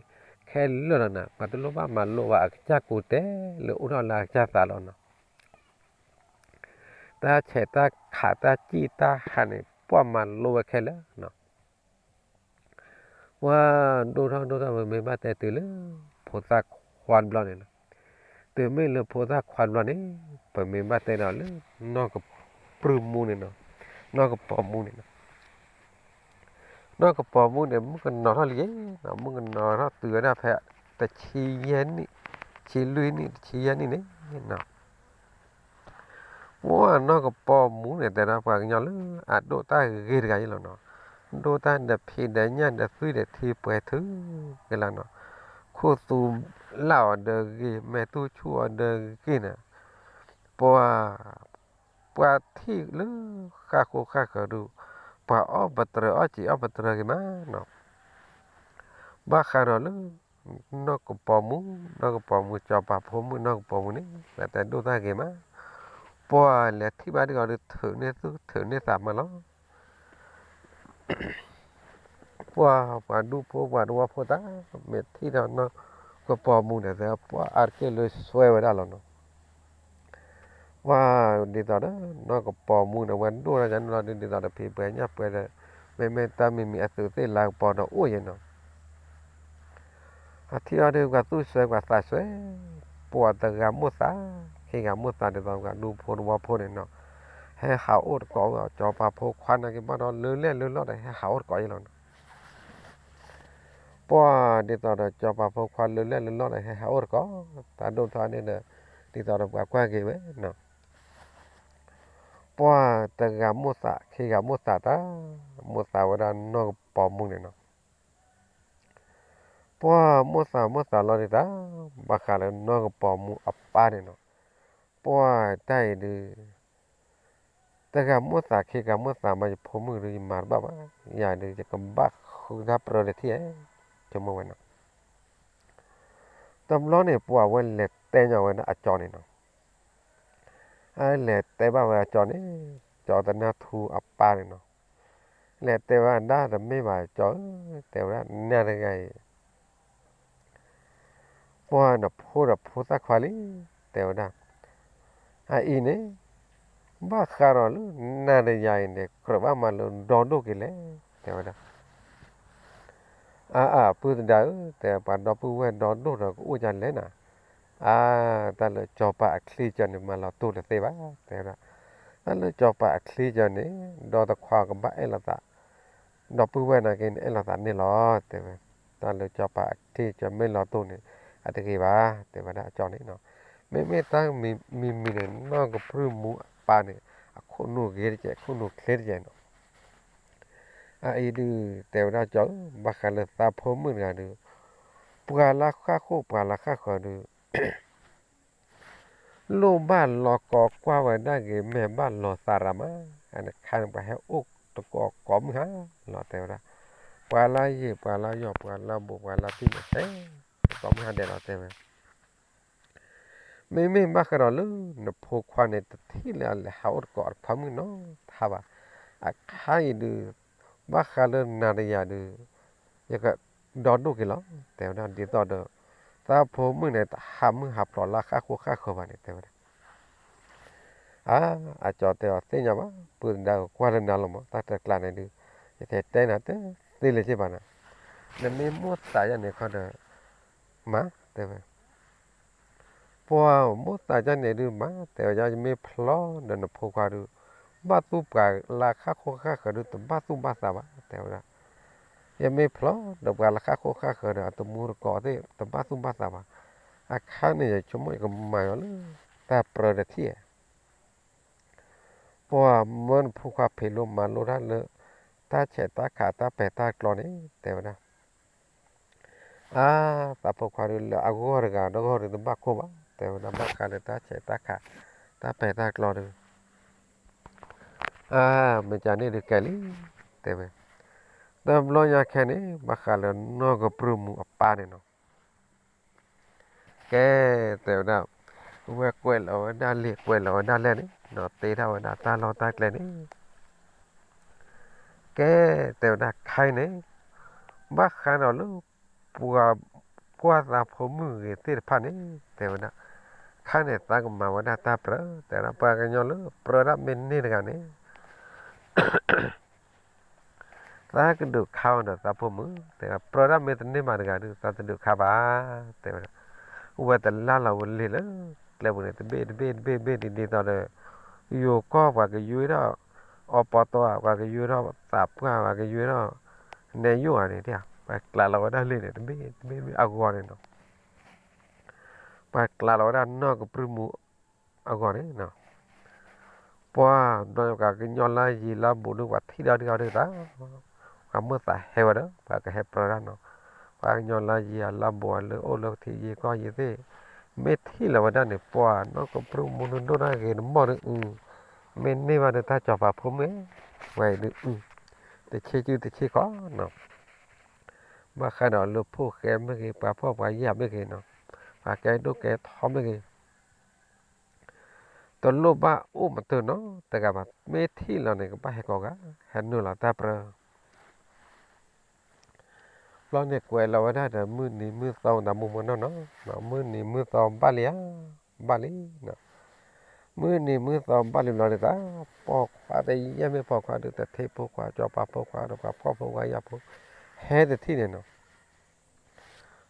ခဲလၢာ်လီၤနၤ, ပှၤတလိၣ်ဘၣ်မၤလိဘၣ် အကစၢ်ကိးတဲလၢအိၣ်ထီၣ်လၢအကစၢ်သးလီၤနီၤ. တၢ်ဆဲးတၢ်ခးတၢ်စံၣ်တၢ်ဟးန့ၣ် ပှၤမၤလိဝဲခဲလၢာ်နီၤ. ပှၤဒိၣ်ထီၣ်ဒိၣ်ထီၣ် ပမ့ၢ်ဘၣ်တဲတုၤလၢ ဖိသၣ်ခွါတဘျီန့ၣ်နီၤ. တုၤမ့ၢ်လၢဖိသၣ်ခွါတဘျီန့ၣ် ပမ့ၢ်ဘၣ်တဲဒီးလၢ နီၢ်ကပီၤမူန့ၣ်နီၤ, နီၢ်ကပီၤမူန့ၣ် နီၢ်ကပီၤမူန့ၣ် မုၣ်ကနီၤထီၣ်လံနီၤ, မုၣ်ကနီၤထီၣ်တုၤဝဲဒၣ်ဖဲ တဆံယဲၢ်နံၣ်, ဆံလွံၢ်နံၣ် တဆံယဲၢ်နံၣ်န့ၣ်နီၤ. ပှၤနီၢ်ကပီၤမူန့ၣ် တဲဒၣ်ပှၤကညီလၢအဒိၣ်တၢ်ဂ့ၤတဂၤအံၤလီၤနီၤ. ဒိၣ်တၢ်ဒီးဖံးဒီးညၣ်ဒီးသွံၣ်ဒီးထံပှဲၤထုကလါနီၤ. ခိၣ်သူလၢ်အီၤဒီးဂ့ၤ, မဲာ်တူၢ်ဆူၣ်အီၤဒီးဂ့ၤန့ၣ်, ပှၤ ပှၤထံၣ်လၢဃၣ်ဃိဃၣ်ဃၢၤဒုး, ပှၤအီၣ်ပတြၢၤအီၣ်စံာ်အီၣ်ပတြၢၤဂ့ၤမးနီၤ. ဘၣ်ဃးဒီးလၢ နီၢ်ကပီၤမူ, နီၢ်ကပီၤမူ စီၤပၤဖိမုၣ်နီၢ်ကပီၤမူန့ၣ် ပှၤတဲဒိၣ်တၢ်ဂ့ၤမး, ပှၤလဲၤထံၣ်ဘၣ်ဒ်အီၤဒီး ထုးန့ၢ်သူၣ်ထုးန့ၢ်သးမးလီၤ. ပှၤ ပှၤဒူဖိပှၤတဝီဖိတၢ် မ့ၢ်ထံၣ်ဒီးနီၢ်ကပီၤမူန့ၣ် ပှၤအါတက့ၢ်လၢစွဲဝဲဒၣ်လီၤနီၤ. ပှၤဒ်သိးဒီး နီၢ်ကပီၤမူန့ၣ် အဝဲဒိၣ်ထီၣ်န့ၣ်လီၤဒုး ဒ်သိးဒီးဖံးပှဲၤညၣ်ပှဲၤဒီး မ့မ့ၢ်တၢ်မံၤမံၤအသုးသ့ၣ်လၤကပီၤဒီးအိၣ်ယဲနီၤ. အထံၣ်အီၤဒုး ပှၤသူၣ်စွဲပှၤသးစွဲ, ပှၤတဂၤမိၣ်သး, ခံဂၤမိၣ်သးဒ်သိးပှၤဒူဖိတဝီဖိန့ၣ်နီၤ, ဟဲဟးအိၣ်တကိးဝဲ စီၤပၤဖိခွါနာ်က့ဘၣ်ဒီး လၢလဲၣ်လၢလီၢ်ဒီး ဟဲဟးအိၣ်တကိးယဲလီၤနီၤ. ပှၤဒ်သိးဒီးစီၤပၤဖိခွါလၢလဲၣ်လၢလီၢ်ဒီး ဟဲဟးအိၣ်တကိး, တၢ်ဒိၣ်ထီၣ်န့ၣ်ဒီး ဒ်သိးဒီးပှၤကွၢ်က့ၤဝဲနီၤ. ပှၢ်တဂၤမိၣ်သး ခံဂၤမိၣ်သးတၢ်, မိၣ်သးဝဲဒၣ်နီၢ်ကပီၤမူန့ၣ်နီၤ. ပှၢ်မိၣ်သးမိၣ်သးလီၤန့ၣ်တၢ်, ဘၣ်ဃးလၢနီၢ်ကပီၤမူအပၢ်န့ၣ်နီၤ. ပှၢ်တၢ်အံၤဒုး တဂၤမိၣ်သး ခံဂၤမိၣ်သးမး ယဖိမုၣ်ဒုး ယမၤတဘၣ်ဘၣ်, ယၤဒုး ယကဘၣ်ဃုတၢ်ပြၢတထံၣ်ဧါ, ဆိကမိၣ်ဝဲနီၤ. တဘျီန့ၣ် ပှၢ်ဝဲလဲၤတဲညီဝဲဒၣ်အကၠီန့ၣ်နီၤ. အလဲၤတဲဘၣ်ဝဲအကၠီန့ၣ်, ကၠီသနၢ်ထူအပၢ်န့ၣ်နီၤ. လဲၤတဲဝဲဒၣ်တမ့ၢ်ဘၣ်ကၠီဧၢ, တဲဝဲဒၣ်နၤတဂၤအံၤ ပှၢ်နဖိဒီးဖိသၣ်ခွါလံ, တဲဝဲဒၣ်. အအံၤန့ၣ် ဘၣ်ဃးဒီးလၢနၤတဂၤအံၤန့ၣ် ကြၢးဘၣ်မၤလၢဒီဒိၣ်က့ၤလဲၣ်, တဲဝဲဒၣ်. အါအါ ပုၢ်သဒါဧၢ, တဲပှၤဒီပုၢ်ဝဲၢ်ဒီဒိၣ်ဒီးကအိၣ်ဒ်လဲၣ်နၤ. အါ တၢ်လၢစီၤပၤအချံကၠီန့ၣ် မၤလီၤတိၢ်တသ့ဘၣ်, တဲဝဲဒၣ်. တၢ်လၢစီၤပၤအချံကၠီန့ၣ် ဒီတခွါကဘၣ်အဲၣ်လိာ်သး, ဒီပုၢ်ဝဲၢ်နာ်က့န့ၣ် အဲၣ်လိာ်သးန့ၣ်လီၤ, တဲဝဲ. တၢ်လၢစီၤပၤအချံကၠီမ့ၢ်လီၤတိၢ်န့ၣ် အတဂ့ၤဘၣ်, တဲဝဲဒၣ်အကၠီန့ၣ်နီၤ. မ့မ့ၢ်တၢ်မံၤမံၤန့ၣ် နီၢ်ကပြုၢ်မူအပၢ်န့ၣ် အခိၣ်နူာ်ဂ့ၤတက့ၢ်, အခိၣ်နူာ်ချ့တက့ၢ်နီၤ. အအံၤဒုး တဲဝဲဒၣ်ကၠီဧၢ, ဘၣ်ဃးလၢသးဖိမုၣ်တဂၤဒုး ပှၤလၢဃၣ်ဃိၣ် ပှၤလၢဃၣ်ဃၢၤဒုး လိၣ်ဘၣ်လီၤကိးကွၢ်ဝဲဒၣ်ဂ့ၤ မဲာ်ဘၣ်လီၤသးရၤမး, အန့ၣ်ခါန့ၣ် ပှၤဟဲအိၣ်တကိးကိးမုၢ်ဟါလီၤ တဲဝဲဒၣ်. ပှၤလၢယံာ် ပှၤလၢယီၢ် ပှၤလၢဘူး ပှၤလၢဖံန့ၣ် ဟဲကိးမုၢ်ဟါဒဲးလီၤ တဲဝဲ. မ့မ့ၢ်ဘၣ်ဃးဒီးလၢနဖိခွါန့ၣ် တထံၣ်လၢအလဲၤဟးအိၣ်တကိးတခွါမုၣ်နီတခါဘၣ်. အခါအံၤဒုး ဘၣ်ဃးလၢနၤတဂၤဒုး ယကဒီဒိၣ်က့ၤလီၤ တဲဝဲဒၣ်. ဒ်သိးဒီး သးဖိမုၣ်န့ၣ် တဟးမုၢ်ဟးဖျိးလၢဃၣ်ဃိၣ်ဃၣ်ဃၢၤဘၣ်န့ၣ် တဲဝဲဒၣ်. အါ အကၠီတဲအီၤ သ့ၣ်ညါဘၣ် ပုၢ်သဒါဧၢ, ကွၢ်လၢနၤလီၤမး, တၢ်တကျးန့ၣ်ဒုး ယတဲတဲနၤတသ့လၢၤဘၣ်နၤ. နမ့ၢ်မိၣ်သးယၤန့ၣ်ခီဒီး မၤ တဲဝဲ. ပှၤမိၣ်သးယၤန့ၣ်ဒုးမး တဲဝဲဒၣ်, ယမ့ၢ်ဖျီဒီးနဖိခွါဒုး ဘၣ်သူၣ်ပှၤလၢဃၣ်ဃိၣ်ဃၣ်ဃၢၤဒုး တဘၣ်သူၣ်ဘၣ်သးဘၣ် တဲဝဲဒၣ်. ယမ့ၢ်ဖျီဒီးပှၤလၢဃၣ်ဃိၣ်ဃၣ်ဃၢၤဒီး အတမူတကိးသ့ၣ် တဘၣ်သူၣ်ဘၣ်သးဘၣ်. အခါန့ၣ် ယဆိကမိၣ်ယကမၤအီၤလၢ တၢ်ပြၢတထံၣ်ဧါ. ပှၤမၢနဖိခွါဖံးလိမၤလိတၢ်လၢ တၢ်ဆဲးတၢ်ခးတၢ်ပဲာ်တၢ်ကျီန့ၣ် တဲဝဲဒၣ်. အါ သးဖိခွါဒုး လၢအဂီၢ်တဂၤဒီဂီၢ်ဒုးတဘၣ်ခိၣ်ဘၣ် တဲဝဲဒၣ်, ဘၣ်ဃးလၢတၢ်ဆဲးတၢ်ခး တၢ်ပဲာ်တၢ်ကျီဒုး. အါ မ့ၢ်ကန့ၣ်ဒုးကဲလံ တဲဝဲ. တဘျီညါခဲန့ၣ် ဘၣ်ဃးလၢနီၢ်ကပြုၢ်မူအပၢ်န့ၣ်နီၤ. ကဲ တဲဝဲဒၣ်, ဝဲကွဲးလီၤဝဲဒၣ်လံာ် ကွဲးလီၤဝဲဒၣ်လဲၢ်န့ၣ်နီၤ, တ့ထီၣ်ဝဲဒၣ်တၢ်လီၢ်တၢ်ကျဲန့ၣ်. ကဲ တဲဝဲဒၣ်ခဲအံၤန့ၣ် ဘၣ်ဃးဒီးလၢ ပှၤ ကွၢ်သးဖိမုၣ်ဂ့ၤသ့ၣ်တဖၣ်န့ၣ် တဲဝဲဒၣ်, ခဲအံၤန့ၣ် သးကမၤဝဲဒၣ်တၢ်ပြၢ, တဲဝဲဒၣ် ပှၤကညီလၢပြၢတၢ်မ့ၢ်န့ၢ်တဂၤန့ၣ် သးကဒုးခါအီၤဒီးသးဖိမုၣ်, တဲဝဲဒၣ် ပြၢတၢ်မ့ၢ်တန့ၢ်မးတဂၤဒုး သးတဒုးခါဘၣ်, တဲဝဲဒၣ်. ဝဲတလၢ်လီၤဝဲလံာ်လၢကျဲပူၤန့ၣ် တဘ့ၣ်တဘ့ၣ်တဘ့ၣ်တဘ့ၣ် ဒ်သိးဒီး ယိၤကီၢ် ပှၤကယွဲထီၣ် အီပီတီ ပှၤကယွဲထီၣ်သးပှၢ် ပှၤကယွဲထီၣ် နဲယိၣ်ဧါန့ၣ် ပှၤကျးလီၤဝဲဒၣ်လံာ်န့ၣ် တဘ့ၣ်တဘ့ၣ်တဘ့ၣ်အဂီၢ်န့ၣ်နီၤ. ပှၤကျးလီၤဝဲဒၣ်နီၢ်ကပြုၢ်မူအဂီၢ်န့ၣ်နီၤ. ပှၤဘျီပှၤကညီလၢယံၤလၢဘူးဒုး ပှၤထံၣ်ဒီးဒုးအီၤဒုးသး, ပှၤမိၣ်သးဟဲဝဲဒီး ပှၤကဟဲပြၢတၢ်နီၤ. ပှၤကညီလၢယံၤအလၢဘူးအလၢအိၣ်လၢကထံၣ်ယံၤကီၢ်ယံၤသ့ၣ် မ့ၢ်ထံၣ်လီၤဝဲဒၣ်န့ၣ် ပှၤနီၢ်ကပြုၢ်မူဒုးဒိၣ်တၢ်ဂ့ၤတမီၢ်ဒုးအု, မ့ၢ်န့ၢ်ဘၣ်ဒုးတၢ်စီၤပၤဖိမုၣ် ဝဲအံၤဒုးအု, တဆံးစုတဆံးခီနီၤ. ဘၣ်ဃးဒီးလၢဖိၣ်ဃဲမ့ၢ်ဂ့ၤ ပှၤဖှီၣ်ပှၤယာ်မ့ၢ်ဂ့ၤနီၤ, ပှၤကဲဒိၣ်ကဲထီမ့ၢ်ဂ့ၤ တလိၣ်ဘၣ်အိၣ်မတၤနီတဂၤဘၣ်, မ့ၢ်ထံၣ်လီၤန့ၣ် ကဘၣ်ဟဲကိးဂၤ ဟဲနုာ်လီၤတၢ်ပြၢ. ဘျီန့ၣ်ကွဲးလီၤဝဲဒၣ်ဒီး မုၢ်နံၤမုၢ်သီတၢ်မူမနီၢ်နီၤ, မုၢ်နံၤမုၢ်သီဘၣ်လံဧါ, ဘၣ်လံ. မုၢ်နံၤမုၢ်သီဘၣ်လံဘျီန့ၣ် တၢ်ပိာ်ခွါတယဲၢ်မ့ၢ်ပိာ်ခွါဒုး တထံဖိခွါ စီၤပၤဖိခွါဒီးပှၤဖှီၣ်ဖိခွါယာ်ဖိ ဟဲတထံၣ်န့ၣ်နီၤ.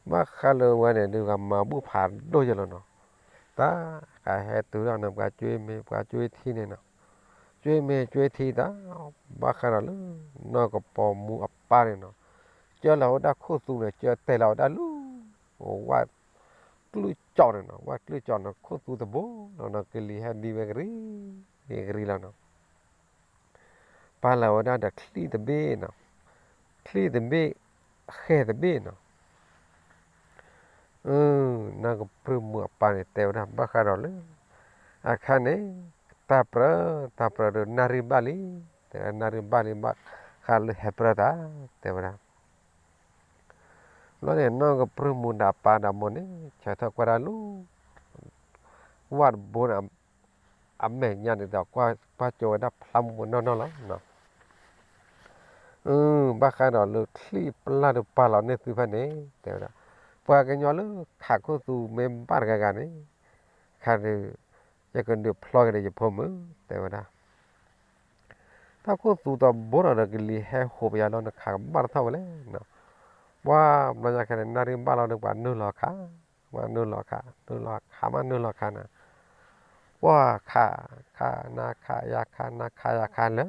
ဘၣ်ဃးလၢဝဲန့ၣ်ဒုး ဂၤမၤဘူၣ်ဖးဒိၣ်ယဲၢ်လီၤနီၤ. တၢ်ဃးဟဲတုၤထီၣ်န့ၣ် ပှၤကွၢ်မ့ၢ် ပှၤကွၢ်ထံန့ၣ်နီၤ, ကွၢ်မ့ၢ်ကွၢ်ထံတၢ်, ဘၣ်ဃးဒီးလၢ နီၢ်ကပီၤမူအပၢ်န့ၣ်နီၤ, ကၢလီၤဝဲဒၣ်ခိၣ်သူန့ၣ် ကၢတဲာ်လီၤဝဲဒၣ်လၢ ဝၣ်ကျုၢ်ကၠီန့ၣ်နီၤ, ဝၣ်ကျုၢ်ကၠီန့ၣ် ခိၣ်သူတဘိလီၤနီၤ, ကလံၤဟဲဒံဝဲကရံ ကရံလီၤနီၤ. ပာ်လီၤဝဲဒၣ်ဒီးချံၣ်တဘ့ၣ်နီၤ, ချံၣ်တဘ့ၣ်, ဃဲၢ်တဘ့ၣ်နီၤ. နီၢ်ကပြုၢ်မုၣ်အပၢ်န့ၣ် တဲဝဲဒၣ် ဘၣ်ဃးဒီးလၢ အခါန့ၣ် တၢ်ပြၢ တၢ်ပြၢဒီးနၣ်ရံၣ်ဘၣ်လံ, တဲနၣ်ရံၣ်ဘၣ်လံ ဘၣ်ဃးလၢဟဲပြၢတၢ် တဲဝဲဒၣ်. ဘျီန့ၣ် နီၢ်ကပြုၢ်မုၣ်ဒီးအပၢ်ဒီးအမိၢ်န့ၣ် ဆၢထၢၣ်ကွၢ်တၢ်လၢ ဝၣ်တဘိန့ၣ် အမဲာ်ညါန့ၣ်ဒီး ကွၢ်ကၠိဝဲဒၣ်ဖျါမူးမူးနီၢ်နီၢ်လီၤ. ဘၣ်ဃးဒီးလၢချံၣ်ပျၢ်ဒီးပာ်လီၤန့ၢ်သုဖဲန့ၣ် တဲဝဲဒၣ်, ပှၤကညီလၢခးခိၣ်သူမ့ၢ်ဘၣ်တဂၤဂၤန့ၣ် ခါဒီး ယကဒုးဖျီက့ၤဒီးယဖိမုၣ် တဲဝဲဒၣ်. တၢ်ခိၣ်သူတဘိနီၤဒီးကလံၤဟဲဟိးပယီၤလီၤ နခးကဘၣ်တထီၣ်ဝဲလဲၣ်. ပှၤဘျီညါခဲန့ၣ် နၣ်ရံၣ်ဘၣ်လီၤဒီး ပှၤနုာ်လီၤခး, ပှၤနုာ်လီၤခး နုာ်လီၤခးမး နုာ်လီၤခးနၤ, ပှၤခး ခး နၤခးယၤခး နၤခးယၤခးလၢ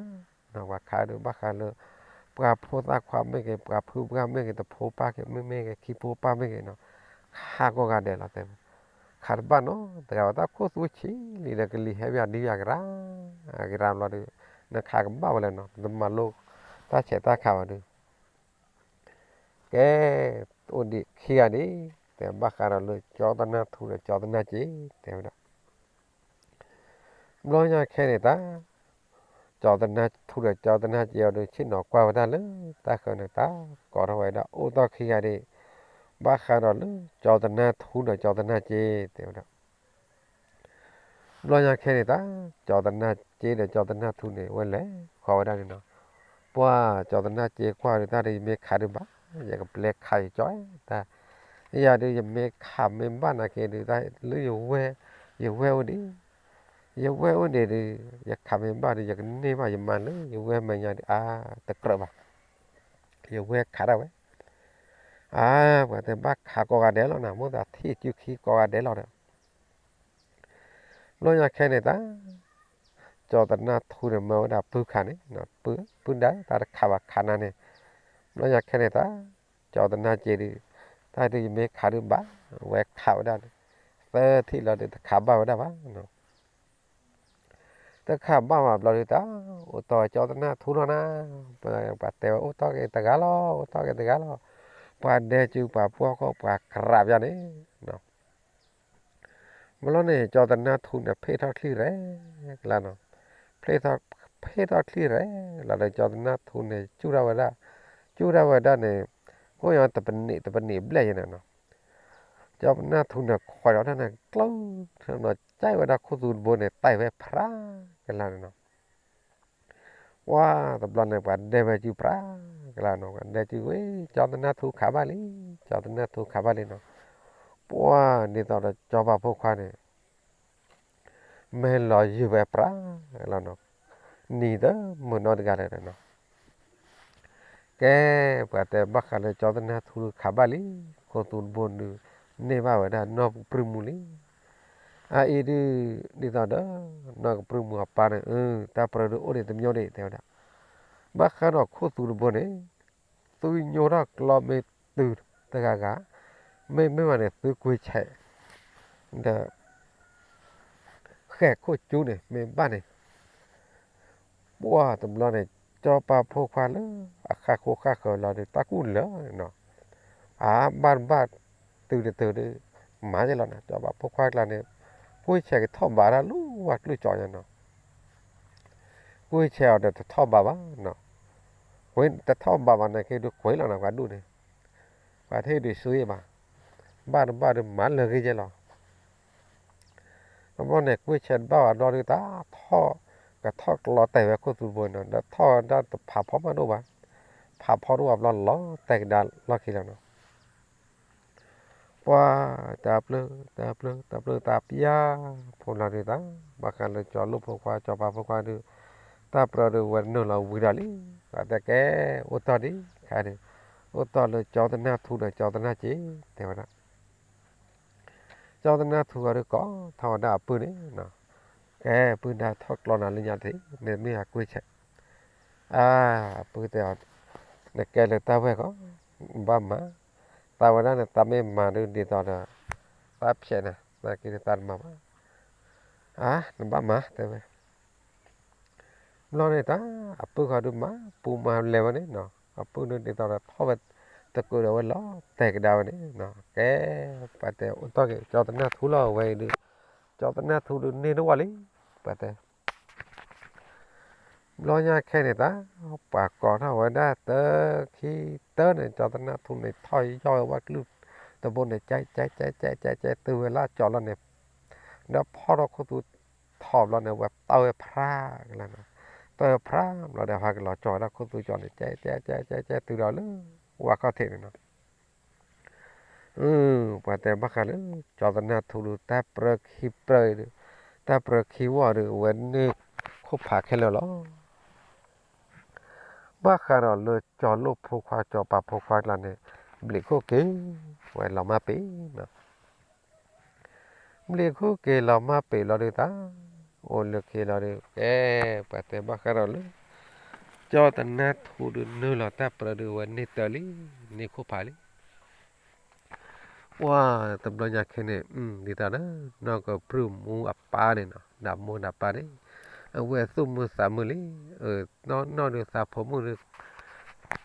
ပှၤခးဒုးဘၣ်ဃးလၢ ပှၤဖိသၣ်ခွါမ့ၢ်ဂ့ၤ ပှၤဖုပှၢ်မ့ၢ်ဂ့ၤ တဖိပၢ်မ့ၢ်ဂ့ၤ ခံဖိပၢ်မ့ၢ်ဂ့ၤနီၤ, ခးကိးဂၤဒဲးလီၤ တဲဝဲ. ခးတဘၣ်နီတဂၤဘၣ် တၢ်ခိၣ်သူဆံးလံဒီး ကလံၤဟဲပယီၤဒ်ပယီၤကရၢ ကရၢဘျီဒီး နခးကဘၣ်ဝဲလဲၣ်နီၤ တမၤလိတၢ်ဆဲးတၢ်ခးဘၣ်ဒီး ကဲ အိၣ်ဒံးခံဂၤဒံး တဲဘၣ်ဃးဒီးလၢ ကၠီသနၢ်ထူဒီးကၠီသနၢ်စ့ တဲဝဲဒၣ်. ဘျီညါခဲန့ၣ်တၢ် ကၠီသနၢ်ထူဒီးကၠီသနၢ်စ့အီၤဒီး ဆ့ၣ်နီၤကွၢ်ဝဲဒၣ်လၢတၢ်ဃၢၤန့ၣ် တၢ်ကိးထီၣ်ဝဲဒၣ် အိၣ်တီၢ်ခံဂၤဒံး ဘၣ်ဃးဒီးလၢ ကၠီသနၢ်ထူဒီးကၠီသနၢ်စ့ တဲဝဲဒၣ်. ဘျီညါခဲန့ၣ်တၢ် ကၠီသနၢ်စ့ဒီးကၠီသနၢ်ထူန့ၣ် ဝဲလဲၤဃီၤဝဲဒၣ်န့ၣ်နီၤ, ပှၤကၠီသနၢ်စ့ကွၢ်ဒီး တၢ်ဒီးယမ့ၢ်ခးဒုးဘၣ် ယကပျဲခးယကၠီတၢ်, ယၤဒုးယမ့ၢ်ခးမ့ၢ်ဘၣ်နာ်က့ဒုး တၢ်လၢယဝဲၢ်, ယဝဲၢ်အိၣ်ဒံး, ယဝဲၢ်အိၣ်ဒံးဒုး ယခးမ့ၢ်ဘၣ်ဒုး ယကန့ၢ်ဘၣ် ယမၤလၢယဝဲၢ်မဲာ်ညါဒုး အါတကြၢးဘၣ်, ယဝဲၢ်ခးဒၣ်ဝဲ, အါ ပှၤတဲဘၣ်ခးကိးဂၤဒဲးလီၤနၤ မိၣ်သးထံၣ်စုခံကိးဂၤဒဲးလီၤဒီး ဘျီညါခဲန့ၣ်တၢ် ကၠီသနၢ်ထူန့ၣ် မၢဝဲဒၣ်ပုၢ်ခးန့ၣ်, ပုၢ်ဒါတၢ်တခးဘၣ်ခးနၤန့ၣ်, ဘျီညါခဲန့ၣ်တၢ် ကၠီသနၢ်စ့ဒုး တၢ်ဒုးယမ့ၢ်ခးဒုးဘၣ်, ဝဲခးဝဲဒၣ်န့ၣ် သၢထံၣ်လီၤဒုး တခးဘၣ်ဝဲဒၣ်ဘၣ် တခးဘၣ်မးဘျီဒုးတၢ် အိၣ်တီၢ်ကၠီသနၢ်ထူလီၤနၤ, ပှၤတဲဝဲအိၣ်တီၢ်က့ၤတဂၤလီၤ အိၣ်တီၢ်က့ၤတဂၤလီၤ, ပှၤဒဲစုပှၤပှီၢ်ခိၣ်ပှၤကြးပယီၤန့ၣ် ဘျီန့ၣ် ကၠီသနၢ်ထူန့ၣ် ဖ့ၣ်ထီၣ်ချံၣ်ရဲၣ်ကလါနီၤ, ဖ့ၣ်ထီၣ်ချံၣ်ရဲၣ်လီၤဒီး ကၠီသနၢ်ထူန့ၣ် စူၣ်ထီၣ်ဝဲဒၣ်, စူၣ်ထီၣ်ဝဲဒၣ်န့ၣ် ကိၣ်ညီတပနံးတပနံးဘျဲၣ်ယဲန့ၣ်နီၤ, ကၠီသနၢ်ထူန့ၣ် ခွဲးဒီးတၢ်န့ၣ် ကျၢၢ်နီၤ ကၢ်ဝဲဒၣ်ခိၣ်သူတဘိန့ၣ် တဲဝဲဖြးကလါန့ၣ်နီၤ ပှၤတဘျီန့ၣ် ပှၤဒဲဝဲစုဖြးကလါနီၤ, ပှၤဒဲစုဝဲ ကၠီသနၢ်ထူခးဘၣ်လံ, ကၠီသနၢ်ထူခးဘၣ်လံနီၤ, ပှၤဒ်သိးဒီးကၠီပၤဖိခွါန့ၣ် မ့ၢ်လီၤယုၢ်ဝဲဖြးကလါနီၤ, နံၤတမုာ်နီတဂၤလဲၣ်နီၤ ကဲ ပှၤတဲဘၣ်ဃးလၢကၠီသနၢ်ထူခးဘၣ်လံ, ခိၣ်သူတဘိဒုး န့ၢ်ဘၣ်ဝဲဒၣ်နီၢ်ကပြုၢ်မုၣ်လံ, အအံၤဒုး ဒ်သိးဒီး နီၢ်ကပြုၢ်မုၣ်အပၢ်န့ၣ် တၢ်ပြၢဒုးအိၣ်ဒံးတမံၤဒံး တဲဝဲဒၣ်, ဘၣ်ဃးဒီးခိၣ်သူတဘိန့ၣ် သုညိထီၣ်ကျီမ့ၢ်တုၤတဂၤဂၤ, မ့မ့ၢ်ဘၣ်န့ၣ် သုကွ့ဆဲး ဒီး ဃဲၤခိၣ်ကၠူန့ၣ် မ့ၢ်ဘၣ်န့ၣ် ပှၤတဘျီန့ၣ် ကၠီပၤဖိခွါလၢအဃၣ်ဃိဃၣ်ဃၢၤလီၤဒီး တၢ်ကူၣ်လၢာ်နီၤ, အဘၣ်တဘၣ်တုၤတတုၤဒီး မၤယဲလီၤနီၤ, ကၠီပၤဖိခွါကျါန့ၣ် ကွ့ဆဲးကထီၣ်ဘးတၢ်လၢဝဲကျုၢ်ကၠီညါနီၤ, ကွ့ဆဲးအီၤဒီးတထီၣ်ဘးဘၣ်နီၤ, တထီၣ်ဘးဘၣ်န့ၣ်က့ဒုးကွံာ်လီၤနီၤ ပှၤဒူၣ်န့ၣ်, ပှၤထံၣ်ဒုးဆူယဲဘၣ်, ဘၣ်တဘၣ်ဒီးမၤလၢာ်ဂ့ၤယဲလီၤ တဘျီန့ၣ် ကွ့ဆဲးတဘၣ်ဘၣ်ဘျီဒုး တၢ်ထီၣ် ကထီၣ်ကျီတဲာ်ဝဲခိၣ်သူတဘိနီၤ, ဒီးထီၣ်ဝဲဒၣ်တဖးဖီမးဒိၣ်ဘၣ်, ဖးဖီဒိၣ်ဘၣ်ဘျီလီၤတဲာ်ကဒါလီၢ်ခံလီၤနီၤ, ပှၤ တၢ်ပျၢၤ တၢ်ပျၢၤ တၢ်ပျၢၤတၢ်ပျၢၤ ဖိလီၤဒုးတၢ် ဘၣ်ဃးလၢကၠီလိၣ်ဖိခွါ ကၠီပၤဖိခွါဒုး တၢ်ပြၢဒုးဝဲနုာ်လီၤဝံၤဒီးလံ, ပှၤတဲကဲ အိၣ်တီၢ်ဒံးခါဒုး အိၣ်တီၢ်လၢကၠီသနၢ်ထူဒီးကၠီသနၢ်စ့ တဲဝဲဒၣ် ကၠီသနၢ်ထူအီၤဒုးကိးထီၣ်ဝဲဒၣ်အပုၢ်န့ၣ်, ကဲ ပုၢ်ဒၢ်ထီၣ်ကျီနၤလၢညါတထံၣ် မ့မ့ၢ်အကွ့ဆဲး, အါ အပုၢ်တဲအီၤ, နကဲလၢတၢ်ဝဲၢ်ကီး, ဘၣ်မၤ, သးဝဲဒၣ်န့ၣ် သးမ့ၢ်မၤဒုးဒ်သိးဒီး သးဖျဲးနၤ သးက့ၤသးတမၤဘၣ်, အါ နဘၣ်မၤ တဲဝဲ ဘျီန့ၣ်တၢ် အပုၢ်ဃီဒုးမၤပူၤမၤလဲၤဝဲန့ၣ်နီၤ, အပုၢ်ဒုးဒ်သိးဒီးထီၣ်ဝဲတကုးဒီးဝဲလီၤတဲာ်ကဒါဝဲန့ၣ်နီၤ, ကဲ ပှၤတဲအိၣ်တ့ၢ်က့ၤ ကၠီသနၢ်ထူလီၤဝဲအံၤဒုး, ကၠီသနၢ်ထူဒုးန့ၢ်တဝီလံ, ပှၤတဲ ဘျီညါခဲန့ၣ်တၢ် ပှၤကိးထီၣ်ဝဲဒၣ်တၢ်ခံတၢ်န့ၣ် ကၠီသနၢ်ထူန့ၣ် ထီၣ်ယီၢ်ဝဲဝဲကျုၢ်တဘိန့ၣ် ကဲကဲကဲကဲကဲကဲ တုၤဝဲလၢအကၠီလီၤန့ၣ်, ဒီးဖီၣ်ထီၣ်ခိၣ်သူထီၣ်ဘျီန့ၣ် ဝဲတီၢ်ဝဲဖြါကလါနီၤ, တီၢ်ဝဲဖြါဘျီဒီး ဟးက့ၤလီၤကၠီဝဲဒၣ်ခိၣ်သူကၠီန့ၣ် ကဲကဲကဲကဲကဲ တုၤဒီးလၢဝၤခီၣ်ထံးန့ၣ်နီၤ ပှၤတဲဘၣ်ဃးလၢ ကၠီသနၢ်ထူဒုး တၢ်ပြၢခံပြၢအံၤဒုး, တၢ်ပြၢခံဝီဒုး အဝဲန့ၢ်ခိၣ်ဖးခဲလၢာ်လီၤ. ဘၣ်ဃးဒီးလၢကၠီၤလိၣ်ဖိခွါကၠီၤပၤဖိခွါကျါန့ၣ် ဘျံးခိၣ်က့ၤဝဲလီၤမၢ်ပ့ၤနီၤ, ဘျံးခိၣ်က့ၤလီၤမၢ်ပ့ၤလီၤဒုးတၢ်, အိၣ်လၢခံလီၤဒုး ကဲ ပှၤတဲဘၣ်ဃးဒီးလၢ ကၠီသနၢ်ထူဒုးနုာ်လီၤတၢ်ပြၢဒုး အဝဲန့ၢ်တၢ်လံ, န့ၢ်ခိၣ်ဖးလံ ပှၤတဘျီညါခဲန့ၣ် ဒ်သိးဒီး နီၢ်ကပြုၢ်မူအပၢ်န့ၣ်နီၤ, ဒီးမိၢ်ဒီးပၢ်န့ၣ် အဝဲသူၣ်မုာ်သးမုာ်လံ, နီၢ်နီၢ်ဒုးသးဖိမုၣ်ဒုး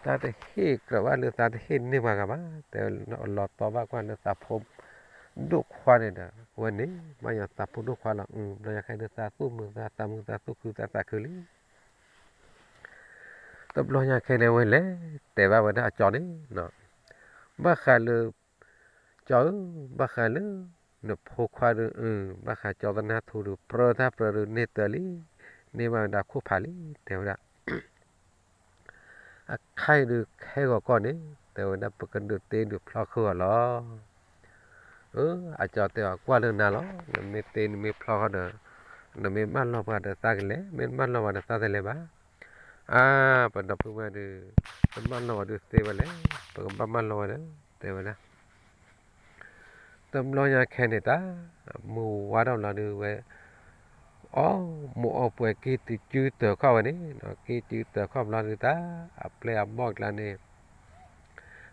တၢ်တဟ့ၣ်ကြၢးဘၣ်လၢသးတဟ့ၣ်န့ၢ်ပှၤဂၤဘၣ်, တဲလီၤတီဘၣ်ကွၢ်လၢသးဖိဒိၣ်ခွါန့ၣ်ဒီး အဝဲန့ၣ် ဘၣ်ယီၤသးဖိဒိၣ်ခွါလီၤ, ဘျီညါခဲဒုးသးသူၣ်မုာ်သးမုာ်သးသူၣ်ခုသးသးခုလံ တဘျီညါခဲန့ၣ် အဝဲလဲၤတဲဘၣ်ဝဲဒၣ်အကၠီန့ၣ်, ဘၣ်ဃးလၢ ကၠီဧၢ, ဘၣ်ဃးလၢ နဖိခွါဒီး ဘၣ်ဃးကၠီသနၢ်ထူဒီး ပြၢတၢ်ပြၢဒုးန့ၢ်တၢ်လံ, န့ၢ်ဘၣ်ဝဲဒၣ်ခိၣ်ဖးလံ တဲဝဲဒၣ် အခါအံၤဒုးခဲဂီၤကီၢ်န့ၣ် တဲဝဲဒၣ်ပကဒုးတ့ဒုးဖျီဃုာ်အီၤလီၤ. အကၠီတဲအီၤကွၢ်လၢနၤလီၤ, နမ့ၢ်တ့နမ့ၢ်ဖျီဃီဒီး နမ့ၢ်မၢလီၤပှၤဒီးသးကလဲၤ, မ့ၢ်မၢလီၤပှၤဒီးသးတလဲၤဘၣ်. အါ ပဒီပုၢ်ဝဲၢ်ဒုး ပမၢလီၤဝဲဒုးသ့ဝဲလဲၣ်, ပကဘၣ်မၢလီၤဝဲဒီး တဲဝဲဒၣ် တဘျီညါခဲန့ၣ်တၢ် မုၢ်ဝါထီၣ်ဘျီဒုးဝဲ အီၣ်မူးအီၣ်ပှဲၤက့ၤတုၤစုတၢၤခီၣ်ဝဲန့ၣ်, က့ၤစုတၢၤခီၣ်ဘျီဒုးတၢ် အပျဲၢ်အဘီၣ်ကျါန့ၣ်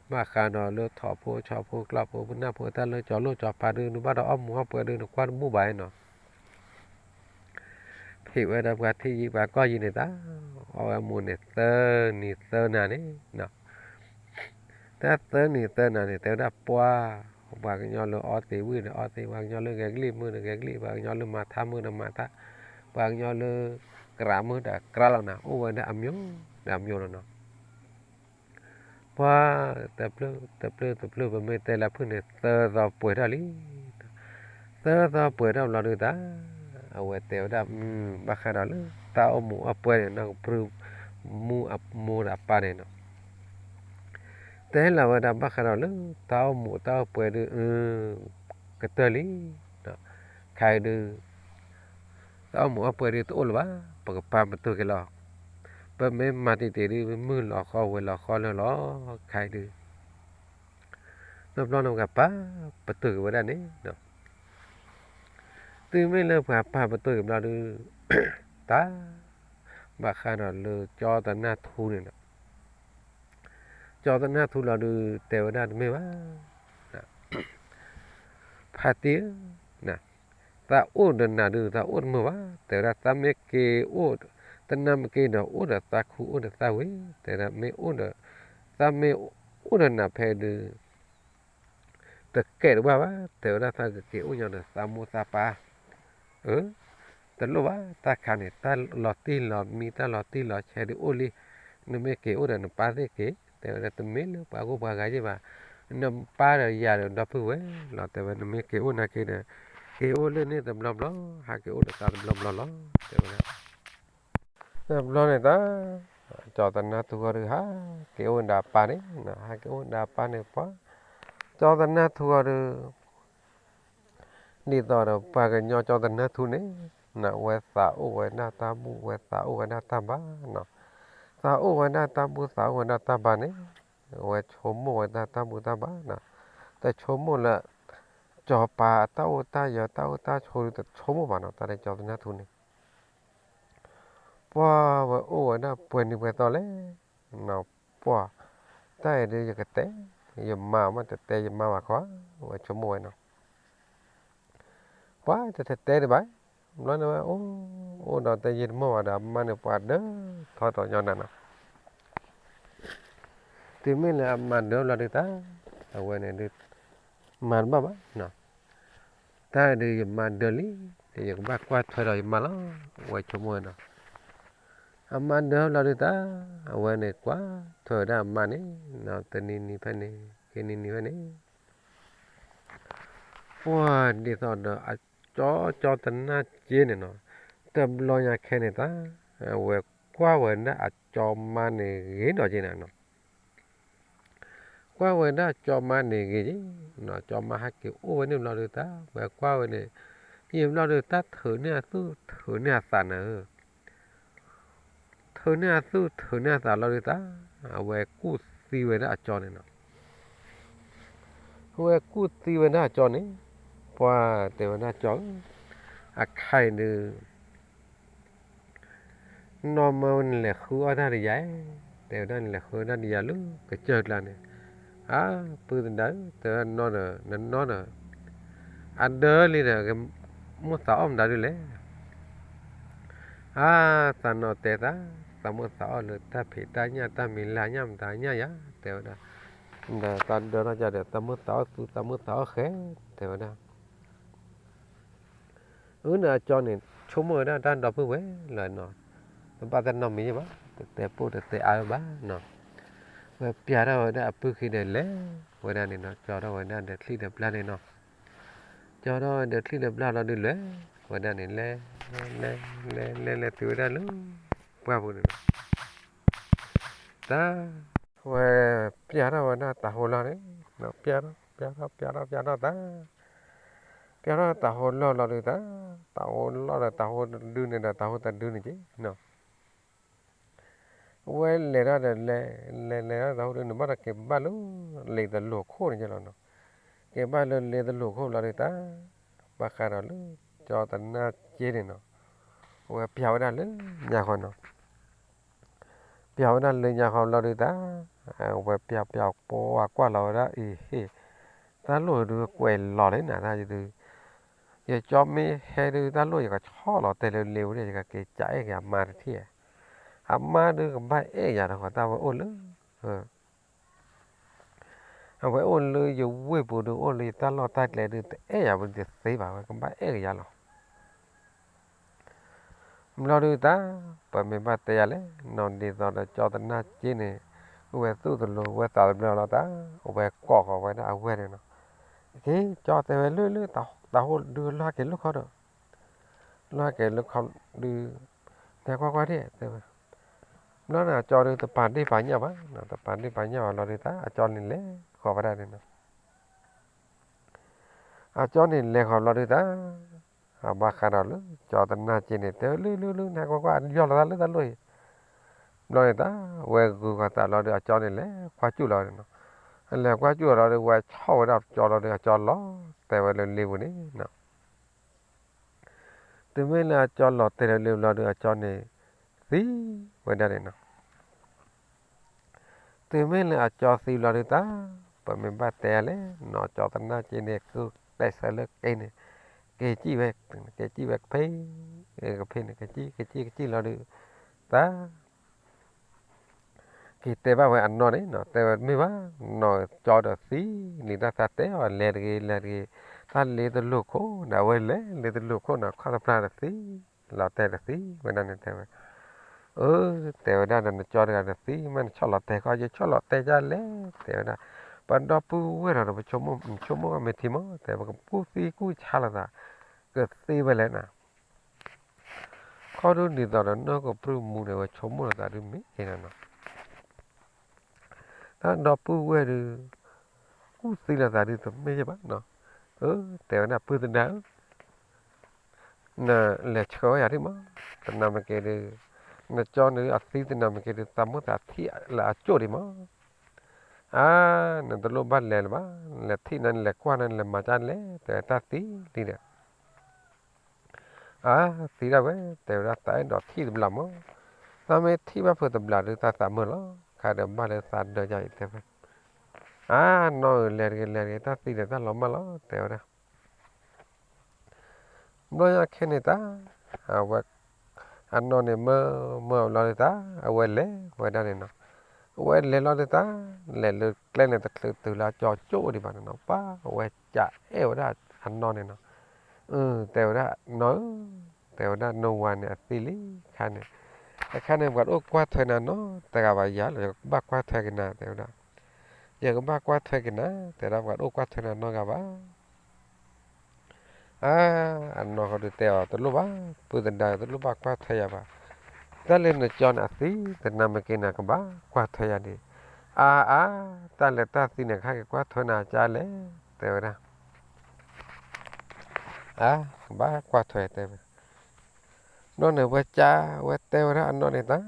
ဘၣ်ဃးဒီးလၢထိးဖိဆီဖိကျီၢ်ဖိပနၢ်ဖိတၢ်လၢကၠီၤလိၣ်ကၠီၤပၤဒုး နဘၣ်ဒီးအီၣ်မူးအီၣ်ပှဲၤဒုး နကွၢ်တဘူၣ်ဘၣ်နီၤ ဖံးဝဲဒၣ်ပှၤထံၣ်ယံၤပှၤကီၢ်ယံၤန့ၣ်တၢ် အီၣ်ဝဲမူးန့ၣ် သၢနံၤသၢနၤန့ၣ် တၢ်သၢနံၤသၢနၤန့ၣ် တဲဝဲဒၣ်ပှၢ် ပှၤကညီလၢအီသံးဝံၣ်ဒီးအီသံး, ပှၤကညီလၢဂဲၤကလံၣ်မုၢ်ဒီးဂဲၤကလံၣ်, ပှၤကညီလၢမၤထါမုၢ်ဒီးမၤထါ, ပှၤကညီလၢကြးမုၢ်ဒီးကြးလီၤနၤ, အိၣ်ဝဲဒၣ်အမျိုးဒီးအမျိုးလီၤနီၤ. ပှၢ် တပျၢၢ်တပျၢၢ်တပျၢၢ် ပမ့ၢ်တဲလၢဖုၣ်န့ၣ် သၢသီပှဲၤထီၣ်လံ. သၢသီပှဲၤထီၣ်ဘျီဒုးတၢ် အဝဲတဲဝဲဒၣ် ဘၣ်ဃးဒီးလၢ တၢ်အိၣ်မူးအိၣ်ပှဲၤန့ၣ် နီၢ်ကပြုၢ်မူအမိၢ်ဒီးအပၢ်န့ၣ်နီၤ တဲလီၤဝဲဒၣ်ဘၣ်ဃးဒီးလၢ တၢ်အိၣ်မူးတၢ်အိၣ်ပှဲၤဒုး ကတၢၢ်လံ. ခဲအံၤဒုး တၢ်အိၣ်မူးအိၣ်ပှဲၤဒုးတအိၣ်လၢၤဘၣ်, ပကပာ်ပတုာ်က့ၤလီၤ. ပမ့ၢ်မၤတံၢ်တံၢ်ဒုး မုၢ်လီၤဃီဝဲၤလီၤဃီလၢလီၤ. ခဲအံၤဒုး တဘျီန့ၣ်ပှၤပာ်ပတုာ်က့ၤဝဲဒၣ်န့ၣ် တုၤမ့ၢ်လၢပှၤပာ်ပတုာ်က့ၤဘျီဒုး တၢ် ဘၣ်ဃးဒီးလၢကၠီသနၢ်ထူန့ၣ်ဒီး ကၠီသနၢ်ထူလီၤဒုး တဲဝဲဒၣ်တမ့ၢ်ဘၣ် ဖါတံၢ်ဧၢ, သးအိၣ်ဒီးနၤဒုး သးအိၣ်တမုာ်ဘၣ်, တဲဝဲဒၣ် သးမ့ၢ်က့ၤအိၣ် တနၤမ့ၢ်က့ၤဒီး အိၣ်ဒီးသးခူအိၣ်ဒီးသးဝ့ၢ်, တဲဝဲဒၣ် မ့ၢ်အိၣ်ဒီး သးမ့ၢ်အိၣ်ဒီးနၤဖဲဒုး တကဲတဘၣ်ဘၣ်, တဲဝဲဒၣ် သးကက့ၤအိၣ်ညီဒီးသးမိၢ်သးပၢ် အၢ တလိၣ်ဘၣ်, တၢ်ခါန့ၣ် တၢ်လီၤတံၢ်လီၤမံ တၢ်လီၤတံၢ်လီၤဆဲးဒုးအိၣ်လံ, နမ့ၢ်က့ၤအိၣ်ဒီးနပၢ်သ့ၣ်က့ၤ, တဲဝဲဒၣ် တမ့ၢ်လၢပှၤဂိၢ်ပှၤဂၤယ့ၢ်ဘၣ်, နပၢ်ဒီးယၤဒီးဒီပုၢ်ဝဲၢ်လီၤ, တဲဝဲ နမ့ၢ်က့ၤအိၣ်နာ်က့ၤဒီး က့ၤအိၣ်လၢန့ၣ်တဘျီဘျီ, ဟးက့ၤအိၣ်ဒီးသးတဘျီဘျီလီၤ, တဲဝဲဒၣ် တဘျီန့ၣ်တၢ် ကၠီသနၢ်ထူဃီဒုး ဟးက့ၤအိၣ်ဝဲဒၣ်အပၢ်န့ၣ်, ဟးက့ၤအိၣ်ဝဲဒၣ်အပၢ်န့ၣ် ပှၤ ကၠီသနၢ်ထူဃီဒုး ဒ်သိးဒီးပှၤကညီကၠီသနၢ်ထူန့ၣ် နဝဲသးအိၣ်ဝဲဒၣ်တၢ်ဘူၣ် ဝဲသးအိၣ်ဝဲဒၣ်တၢ်ဘါနီၤ, သးအိၣ်ဝဲဒၣ်တၢ်ဘူၣ် သးအိၣ်ဝဲဒၣ်တၢ်ဘါန့ၣ် ဝဲဆိကမိၣ်ဝဲဒၣ်တၢ်ဘူၣ်တၢ်ဘါနီၤ, တဆိကမိၣ်လၢ ကၠီၤပၤအတၢ်အိၣ်တၢ်ယၢၤ တၢ်အိၣ်တၢ်ဆိးဒုး တဆိကမိၣ်ဘၣ်နီၤ, တၢ်လၢကၠီသနၢ်ထူန့ၣ် ပှၢ်ဝဲအိၣ်ဝဲဒၣ်ပှဲၤနံၤပှဲၤသီလဲၣ်, ပှၢ် တၢ်အံၤဒုးယကတဲ ယမါမ့ၢ်တတဲယမါဘၣ်ခီ, ဝဲဆိကမိၣ်ဝဲနီၤ, ပှၢ်တတဲတဘၣ်, ဘျီန့ၣ်ဝဲအိၣ် အိၣ်ဒီးတယံာ်တမီၢ်ဘၣ်ဒီး အမါန့ၣ်ပှၤဒၢထီၣ်ထီၣ်ညီနၤနီၤ. တုၤမ့ၢ်လၢအမါဒၢဘျီဒုးတၢ်, အဝဲန့ၣ်ဒုး မၤတဘၣ်ဘၣ်နီၤ. တၢ်ဒုးယမါဒၢလံ, ယကဘၣ်ကွၢ်ထွဲဒီးယမါလီၤ, အဝဲဆိကမိၣ်ဝဲနီၤ. အမါဒၢဘျီဒုးတၢ်, အဝဲန့ၣ်ကွၢ်ထွဲဝဲဒၣ်အမါန့ၣ်, တနံၤနံၤဖဲန့ၣ်, ခံနံၤနံၤဖဲန့ၣ် ပှၤဒ်သိးဒီးအကၠီကၠီတနၢ်က့န့ၣ်နီၤ, တဘျီညါခဲန့ၣ်တၢ်, အဝဲကွၢ်ဝဲဒၣ်အကၠီမါန့ၣ်ဂ့ၤဒီးက့နၤနီၤ. ကွၢ်ဝဲဒၣ်ကၠီမါန့ၣ်ဂ့ၤက့, ကၠီမါဟဲက့ၤအိၣ်ဝဲန့ၣ်ဘျီဒုးတၢ်, ဝဲကွၢ်ဝဲန့ၣ်, ယံာ်ဘျီဒုးတၢ်ထုးန့ၢ်အသူၣ်ထုးန့ၢ်အသးနၤဧၢ ထုးန့ၢ်အသူၣ်ထုးန့ၢ်အသးလီၤဒုးတၢ်, အဝဲကူၣ်သံဝဲဒၣ်အကၠီန့ၣ်နီၤ. အဝဲကူၣ်သံဝဲဒၣ်အကၠီန့ၣ်, ပှၤတဲဝဲဒၣ်ကၠီဧၢ, အခါအံၤဒုး နီၢ်မၢနလဲၤဃုအီၣ်တၢ်ဒီးယၤ, တဲဝဲဒၣ်နလဲၤဃုအီၣ်တၢ်ဒီးယၤလၢကစၢၢ်ကျါန့ၣ်, အါ ပုၢ်သဒါဧၢ, တဲဝဲဒၣ်နီၢ်ဒီး နနီၢ်ဒီး အဒၢလံဒီး မိၢ်သးအီၣ်မတၤဒုးလဲၣ်. အါ သးနီၢ်တဲသး, သးမိၢ်သးအီၣ်လၢတၢ်ဖံးတၢ်ညၣ် တၢ်မံၤလၢ်ညၣ်မတၤညၣ်ယၤ တဲဝဲဒၣ်, ဒီးသးဒၢထီၣ်ကဒီး သးမိၢ်သးအီၣ်သူ သးမိၢ်သးအီၣ်ဃဲ, တဲဝဲဒၣ် အၢ န့ၣ်အကၠီန့ၣ် ဆိကမိၣ်ဝဲဒၣ်တၢ်ဒီပုၢ်ဝဲၢ်လၢနီၤ, တဘၣ်တၢ်နီတမံၤဘၣ်, တတဲပိၢ်တတဲအါဘၣ်နီၤ. ဝဲပျၢ်ထီၣ်ဝဲဒၣ်အပုၢ်ခံဒီးလဲၤဝဲဒၣ်န့ၣ်နီၤ, ကၠီထီၣ်ဝဲဒၣ်ဒီးချံၣ်ဒီးပျၢ်န့ၣ်နီၤ, ကၠီထီၣ်ဒီးချံၣ်ဒီးပျၢ်လီၤဒုးလဲၤဝဲဒၣ်န့ၣ် လဲၤ လဲၤ လဲၤ လဲၤ လဲၤတုၤဝဲဒၣ်လၢ ပှၢ်ပူၤန့ၣ်နီၤ, တၢ် ဝဲပျၢ်ထီၣ်ဝဲဒၣ်တၤဟိလီၢ်န့ၣ်, ပျၢ်ထီၣ် ပျၢ်ထီၣ် ပျၢ်ထီၣ် ပျၢ်ထီၣ်တၢ်, ပျၢ်ထီၣ်တၤဟိလီၢ်လီၤဒုးတၢ်, တၤဟိလီၢ်ဒီး တၤဟိတဒုန့ၣ်ဒီး တၤဟိတဒုန့ၣ်က့နီၤ, ဝဲလဲၤထီၣ်ဒီးလဲၤ လဲၤ လဲၤထီၣ်တၤဟိဒုန့ၣ် ဘၣ်ဒီးက့ၤဘၣ်လၢ လ့တလိာ်ခိၣ်န့ၣ်က့လီၤနီၤ, က့ၤဘၣ်လၢလ့တလိာ်ခိၣ်လီၤဒုးတၢ်, ဘၣ်ဃးဒီးလၢ ကၠီတနၢ်က့န့ၣ်နီၤ, ဝဲပျၢ်ဝဲဒၣ်လၢညါဃီနီၤ ပျၢ်ဝဲဒၣ်လၢညါဃီဘျီဒုးတၢ်, ဝဲပျၢ်ပျၢ်ပှၤကွၢ်လီၤဝဲဒၣ်အံၤဟ့ၣ်, တၢ်လိၣ်ဒုးကွဲးလီၤလံနၤတၢ်ဒုး, ယကၠီမ့ၢ်ဟဲဒုး တၢ်လိၣ်ယကဆီၣ်လီၤတဲာ်လၢလ့ပူၤန့ၣ် ယကက့ၤကးအဲၣ်က့ၤအမါတထံၣ်, အမါဒုးကဘၣ်အဲၣ်ယၤတခီ တၢ်ဝဲအိၣ်လၢ အဝဲအိၣ်လၢယဝ့ၢ်ပူၤဒုး အိၣ်လၢယတၢ်လီၢ်တၢ်ကျဲဒုး တအဲၣ်ယၤပူၤတသ့ဘၣ် ဝဲကဘၣ်အဲၣ်က့ၤယၤလီၤ. ဘျီဒုးတၢ်, ပမ့ၢ်ဘၣ်တဲယၤလဲၣ်, နီၢ်ဒ်သိးဒီးကၠီတနၢ်က့န့ၣ်, အိၣ်ဝဲသူၣ်တလိၤ ဝဲသးတဘျၢလီၤတၢ်, အဝဲကိးဃီၤဝဲဒၣ်အဝဲၢ်န့ၣ်နီၤ, က့ၤ ကၠီတဲဝဲလၢလၢ တၤဟိဒုးလီၢ်ဟဲက့ၤလၢခီဒီး, လီၢ်ဟဲက့ၤလၢခီဒုး, နကွၢ်ကွၢ်ဒၣ်တဲဝဲ, ဘျီန့ၣ်အကၠီဒုးတပာ်ဒ့ၣ်ပာ်ညၣ်ဘၣ်, တပာ်ဒ့ၣ်ပာ်ညၣ်ဘၣ်လီၤဒုးတၢ် အကၠီန့ၣ်လဲၤဃီၤဝဲဒၣ်န့ၣ်နီၤ အကၠီန့ၣ်လဲၤဃီၤဘျီဒုးတၢ်, အဘၣ်ဃးဒီးလၢ ကၠီတနၢ်က့န့ၣ် တဲဝဲလၢလၢလၢ နကွၢ်ကွၢ် ယီၢ်လီၤတၢ်လၢတၢ်လိၣ်အံၤ, ဘျီန့ၣ်တၢ်, ဝဲဂုၤဃီၤသးလီၤဒုး အကၠီန့ၣ်လဲၤကွၢ်စူၣ်လီၤန့ၣ်နီၤ, လဲၤကွၢ်စူၣ်လီၤဒုး ဝဲဆီၣ်ဝဲဒၣ်ကၠီလီၤဒုး အကၠီလီၤတဲာ်ဝဲလၢလ့ပူၤန့ၣ်နီၤ တုၤမ့ၢ်လၢအကၠီလီၤတဲာ်လၢလ့ပူၤလီၤဒုး အကၠီန့ၣ်သံဝဲဒၣ်န့ၣ်နီၤ တုၤမ့ၢ်လၢအကၠီသံဘျီဒုးတၢ်, ပမ့ၢ်ဘၣ်တဲလဲၣ်, နီၢ်ကၠီတနၢ်က့န့ၣ် ဃုတဲဆၢလၢက့န့ၣ်, က့ၤစံၣ်ဝဲ, က့ၤစံၣ်ဝဲကဖ့, ကဖ့န့ၣ် ကစံၣ် ကစံၣ် ကစံၣ်လီၤဒုးတၢ် က့ၤတဲဘၣ်ဝဲအနီၢ်န့ၣ်နီၤ, တဲဝဲတမ့ၢ်ဘၣ်, နီၢ်ကၠီဒီးသံလံတၢ် သးတဲအီၤလဲၤတဂ့ၤ လဲၤတဂ့ၤ, တၢ်လ့တလိၣ်ခိၣ်န့ၣ် အဝဲလဲၤလ့တလိၣ်ခိၣ်န့ၣ် ခီၣ်တဖျါဒီးသံ, လီၤတဲာ်ဒီးသံဝဲဒၣ်န့ၣ်တဲဝဲ, အၢ တဲဝဲဒၣ်ဒီး နကၠီတဂၤဒီးသံ မ့ၢ်နဆီၣ်လီၤတဲာ်ခီ ယဆီၣ်လီၤတဲာ်ဒ်လဲၣ် တဲဝဲဒၣ်, ပဒီပုၢ်ဝဲၢ်ဒီး ပဆိကမိၣ်ဆိကမိၣ်ကမ့ၢ်ထံမး တဲဝဲ ကကူၣ်သံကူၣ်ဆါလိာ်သး ကသ့ဝဲလဲၣ်နၤ ခီဒုးဒ်သိးဒီး နီၢ်ကပြုၢ်မူန့ၣ် ဝဲဆိကမိၣ်လိာ်သးဒုးမ့ၢ်နီၤနီၤ, တၢ်ဒီပုၢ်ဝဲၢ်ဒုး ကူၣ်သံလိာ်သးဒုးတမ့ၢ်ဘၣ်နီၤ, အၢ တဲဝဲဒၣ် ပုၢ်သဒါဧၢ, နလဲၤဆှၢဝဲယၤဒံးမး, တနၤမ့ၢ်က့ၤဒုး, နကၠီန့ၣ်အသံတနၤမ့ၢ်က့ၤဒုး သးမိၢ်သးထံၣ်လၢအကၠိၣ်ဒံးမး အါ, နတလိၣ်ဘၣ်လဲၤလၢၤဘၣ်, နလဲၤထံၣ်နၤ နလဲၤကွၢ်နၤ နလဲၤမၤဒ်လဲၣ် တဲတၢ်သံလံဒီး, အါ, သံဒၣ်ဝဲ, တဲဝဲဒၣ် သးအဲၣ်ဒိးထံၣ်တဘျီမး, သးမ့ၢ်ထံၣ်ဘၣ်ဖုးတဘျီဒုး သးသးမုာ်လီၤ, ခါဒီးဘၣ်လၢသးဒၢယၤအံၤတဲဝဲ, အါ, နီၢ်ဧၢ လဲၤတဂ့ၤ လဲၤတဂ့ၤ တၢ်သံဒီးတၢ်လီၤမၢ်လီၤ တဲဝဲဒၣ် ဘျီညါခဲန့ၣ်တၢ်, အဝဲ အနီၢ်န့ၣ်မၢမၢလီၤဒုးတၢ် အဝဲလဲၤဝဲဒၣ်န့ၣ်နီၤ, အဝဲလဲၤလီၤဒုးတၢ် လဲၤလၢကျဲန့ၣ်တချုးတုၤလၢအကၠီကၠိဒံးဘၣ်န့ၣ်နီၤ, ပှၤအဝဲကအဲၣ်ဝဲဒၣ်အနီၢ်န့ၣ်နီၤ, တဲဝဲဒၣ်နီၢ်ဧၢ, တဲဝဲဒၣ်နီၢ်ဝၤန့ၣ်အသံလံခါန့ၣ်, အခါန့ၣ် ပှၤတအိၣ်ကွၢ်ထွဲနၤနီတဂၤဘၣ်ယၤလီၤ, ယကဘၣ်ကွၢ်ထွဲက့ၤနၤ တဲဝဲဒၣ်, ယကဘၣ်ကွၢ်ထွဲက့ၤနၤ တဲဝဲဒၣ် ပှၤတအိၣ်ကွၢ်ထွဲနၤနီတဂၤဘၣ် အါ, အနီၢ်ဃီဒုးတဲအီၤ တလိၣ်ဘၣ်, ပုၢ်သဒါ တလိၣ်ဘၣ်ကွၢ်ထွဲယၤဘၣ်, တၢ်လၢနကၠီန့ၣ်အသံ တနၤမ့ၢ်က့ၤနၤကဘၣ်ကွၢ်ထွဲယၤဒံး, အါအါ, တၢ်လဲၤတၢ်သံန့ၣ် ကဟဲက့ၤကွၢ်ထွဲနၤကလဲၣ် တဲဝဲဒၣ်, အါ, ကဘၣ်ကွၢ်ထွဲတဲဝဲ နီၢ်န့ၣ်ဝဲကါဝဲတဲဝဲဒၣ်အနီၢ်န့ၣ်တၢ်,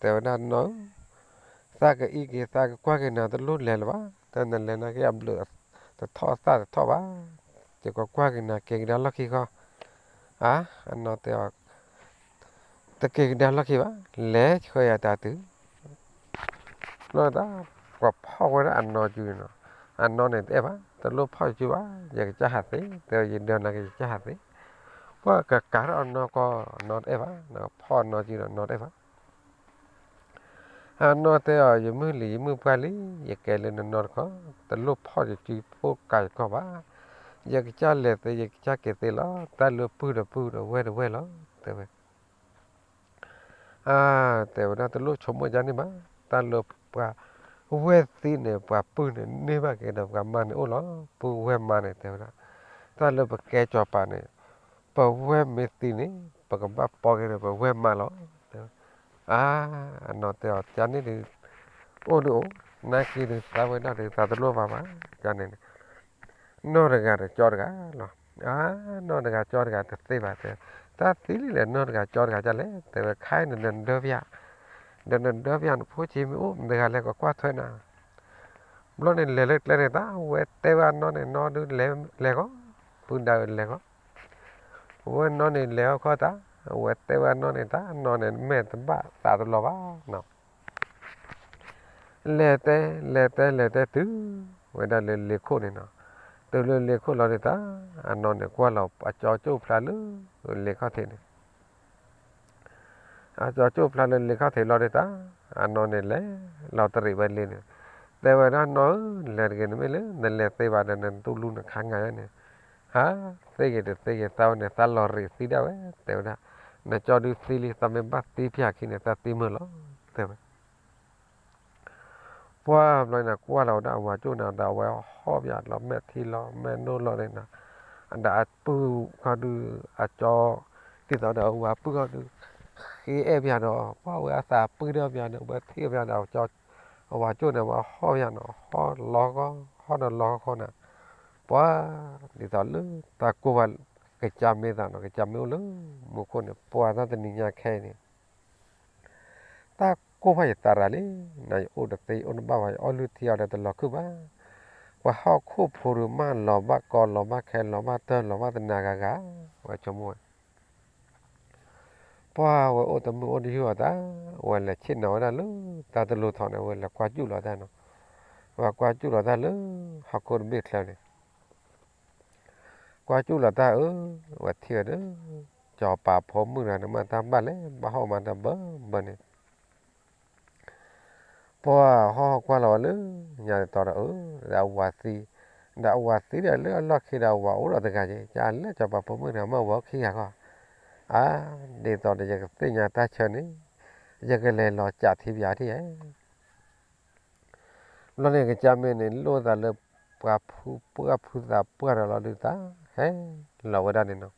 တဲဝဲဒၣ်နီၢ်ဧၢ, သးကအံးက့ၤ သးကကွၢ်က့ၤနၤတလိၣ်လဲၤလၢၤဘၣ်, တၢ်နလဲၤနာ်က့အဘျုးတထီၣ်အသၣ်တထီၣ်ဘၣ်, ယကကွၢ်က့ၤနၤက့ၤကဒါလီၢ်ခံဃီ, အါ, အနီၢ်တဲအီၤ, တက့ၤကဒါလီၢ်ခံဘၣ်, လဲၤဆှၢယၤတၢ်တုၤ လီၤတၢ်, ပှၤဖီၣ်ဝဲဒၣ်အနီၢ်စုန့ၣ်နီၤ, အနီၢ်န့ၣ်တအဲၣ်ဘၣ်, တလိၣ်ဖီၣ်စုဘၣ်, ယကစၢ်ဟးသ့, တဲဝဲယဒၢနၤက့ၤယကစၢ်ဟးသ့, ပှၤကကၤထီၣ်အနီၢ်ကီၢ်နီတအဲၣ်ဘၣ်, နကဖီၣ်အနီၢ်စုဒီးနီတအဲၣ်ဘၣ်, အနီၢ်တဲအီၤ ယမုၢ်လံၤယမုၢ်ပှၢ်လံ, ယကဲလၢနနီၢ်တခီ, တလိၣ်ဖီၣ်ယစုဖိကၤယကီၢ်ဘၣ်, ယကစၢ်လဲၤသ့ယကစၢ်က့ၤသ့လီၤ, တၢ်လၢပုၢ်ဒီးပုၢ်ဒီးဝဲၢ်ဒီးဝဲၢ်လီၤ, တဲဝဲ အါ, တဲဝဲဒၣ်တလိၣ်ဆိကမိၣ်ဒ်န့ၣ်ဘၣ်, တၢ်လၢပှၤဝဲၢ်သံန့ၣ် ပှၤပုၢ်န့ၣ်န့ၢ်ဘၣ်က့ၤဒီးပှၤမါန့ၣ်အိၣ်လီၤ, ပုၢ်ဝဲၢ်မါန့ၣ်တဲဝဲဒၣ်, တၢ်လၢပကဲစီၤပၤန့ၣ်, ပဝဲၢ်မ့ၢ်သံန့ၣ် ပကဘၣ်ပီက့ၤဒီးပဝဲၢ်မါလီၤ, တဲဝဲ, အါ, အနီၢ်တဲအီၤ ကန့ၣ်ဒုး, အိၣ်ဒုးအိၣ်, နာ်က့ဒုးသးဝဲဒၣ်ဒုးသးတလိၣ်ဘၣ်ဘၣ်, ကန့ၣ်န့ၣ် နီၢ်တဂၤဒီးကၠီတဂၤလီၤ, အါ, နီၢ်တဂၤကၠီတဂၤတသ့ဘၣ်တဲ, တၢ်သံလံလဲၣ် နီၢ်တဂၤကၠီတဂၤကလဲၣ်, တဲဝဲခါအံၤန့ၣ် နဒၢပယၤ, ဒီးနဒၢပယၤနဖိဆံးမ့ၢ်အိၣ် မတဂၤလဲၤကကွၢ်ထွဲနၤ, ဘျီန့ၣ်လဲၤလၢကျဲန့ၣ် တၢ်ဝဲတဲဝဲအနီၢ်န့ၣ် နီၢ်ဒုးလဲၤလဲၤဃီ, ပုၢ်ဒါလဲၤဃီ, ဝဲနီၢ်န့ၣ်လဲၤအီၣ်ခီတၢ်, အဝဲတဲဝဲအနီၢ်န့ၣ် တၢ်နီၢ်န့ၣ် မဲာ်တဘၣ်သးတလီၤဘၣ်နီၤ လဲၤတဲ လဲၤတဲ လဲၤတဲတုၤဝဲဒၣ်လၢလ့ခိၣ်န့ၣ်နီၤ, တုၤလၢလ့ခိၣ်လီၤဒုးတၢ်, အနီၢ်န့ၣ်ကွၢ်လီၤအကၠီကၠိၣ်ဖျါလၢလ့ခီၣ်ထံးန့ၣ်, အကၠီကၠိၣ်ဖျါလၢလ့ခီၣ်ထံးလီၤဒုးတၢ်, အနီၢ်န့ၣ်လဲၤလီၤတရံးဝဲလ့န့ၣ်, တဲဝဲဒၣ်နီၢ်ဧၢ, လဲၤတဂ့ၤ နမ့ၢ်လၢနလဲၤသ့ဘၣ်ဒီး နတူၢ်လူၤနခါငါန့ၣ်, ဟး, သ့ဂ့ၤတသ့ဂ့ၤ သးဝဲန့ၣ် သးလီၤရံးသံဒၣ်ဝဲ, တဲဝဲဒၣ်, နကၠီဒုးသံလံ သးမ့ၢ်ဘၣ်သံဖၠၣ်ခံန့ၣ် သးသံမုာ်လီၤ, တဲဝဲ ပှၢ်ဘျီန့ၣ် ကွၢ်လီၤဝဲဒၣ်အဝၤကၠိၣ်န့ၣ်ဒီး အဝဲဟီၣ်ပယၣ်လီၤ မဲာ်ထံလီၤ မဲာ်နိလီၤန့ၣ်နီၤ, ဒီးအပုၢ်ခီဒုး အကၠီ, ဒ်သိးဒီးအဝၤပုၢ်ခီဒုး ဃ့အဲၣ်ပယၣ်ဒီး ပှၢ်ဝဲအသးပုၢ်ဒီးပယၣ်န့ၣ် ဝဲထံၣ်ပယၣ်ဒီး အဝၤကၠိၣ်န့ၣ် ဝဲဟီၣ်ပယၣ်နီၤ ဟီၣ်လီၤဃီ ဟီၣ်ဒီးလီၤဃီဃီန့ၣ်, ပှၢ်, ဒ်သိးလၢတၢ်ကိၢ်ဘၣ်ကစၢ်မ့ၢ်သးနီၤ ကစၢ်မ့ၢ်အိၣ်လၢမူခိၣ်န့ၣ် ပှၢ်တၢ်တနံၤညါခဲအံၤန့ၣ် တၢ်ကိၢ်ဘၣ်ယသးရၤလံ, နယအိၣ်တသ့ ယအိၣ်တဘၣ်ဘၣ် ယအီၣ်လုၢ်ထံအီၤဒီးတလီၤခုၣ်ဘၣ်, ပှၤဟီၣ်ခိၣ်ဖိဒုးမး လီၤဘၣ်ကီ လီၤဘၣ်ခဲ လီၤဘၣ်တၢၢ် လီၤဘၣ်တနၤဂၤဂၤ, ဝဲဆိကမိၣ်ဝဲ ပှၢ်ဝဲအိၣ်တမုာ်အိၣ်တယုၢ်အီၤတၢ်, ဝဲလဲၤဆ့ၣ်နီၤဝဲဒၣ်လၢတၢ်တလိၤထီၣ်န့ၣ် ဝဲလဲၤကွၢ်စူၣ်လီၤတၢ်နီၤ, ဝဲကွၢ်စူၣ်လီၤတၢ်လၢဟီၣ်ခိၣ်တဘ့ၣ်ချၢန့ၣ် ကွၢ်စူၣ်လီၤတၢ်အၢ, ဝဲထံၣ်ဝဲဒီး စီၤပၤဖိမုၣ်တဂၤန့ၣ် မ့ၢ်တၢ်ဘၣ်လဲၣ် ဘၣ်ဟီၣ်မးတၢ်ဘၢဘၢန့ၣ်, ပှၢ်ဟီၣ်ဟီၣ်ကွၢ်လီၤဝဲလၢညါတတီၤဒီးအၢ, ဒီးအဝၤသံ, ဒီးအဝၤသံဒီးလၢအလီၢ်ခံဒီးအဝၤအိၣ်ဒီးတဂၤက့ၤ, ကလၢစီၤပၤဖိမုၣ်တဂၤမ့ၢ်ဝဲအိၣ်ခံဂၤဃီ, အါ, ဒ်သိးဒီးယကသ့ၣ်ညါတၢ်ဆၢန့ၣ်, ယကလဲၤလီၤကးထံပယၤထံၣ်ဧါ ဘျီန့ၣ်ကစၢ်မ့ၢ်န့ၣ် လိၣ်သးလၢပှၢ်ဖုပှၢ်ဖုသးပှၢ်ဒီးလီၤဒုးတၢ်, ဟဲလီၤဝဲဒၣ်န့ၣ်နီၤ,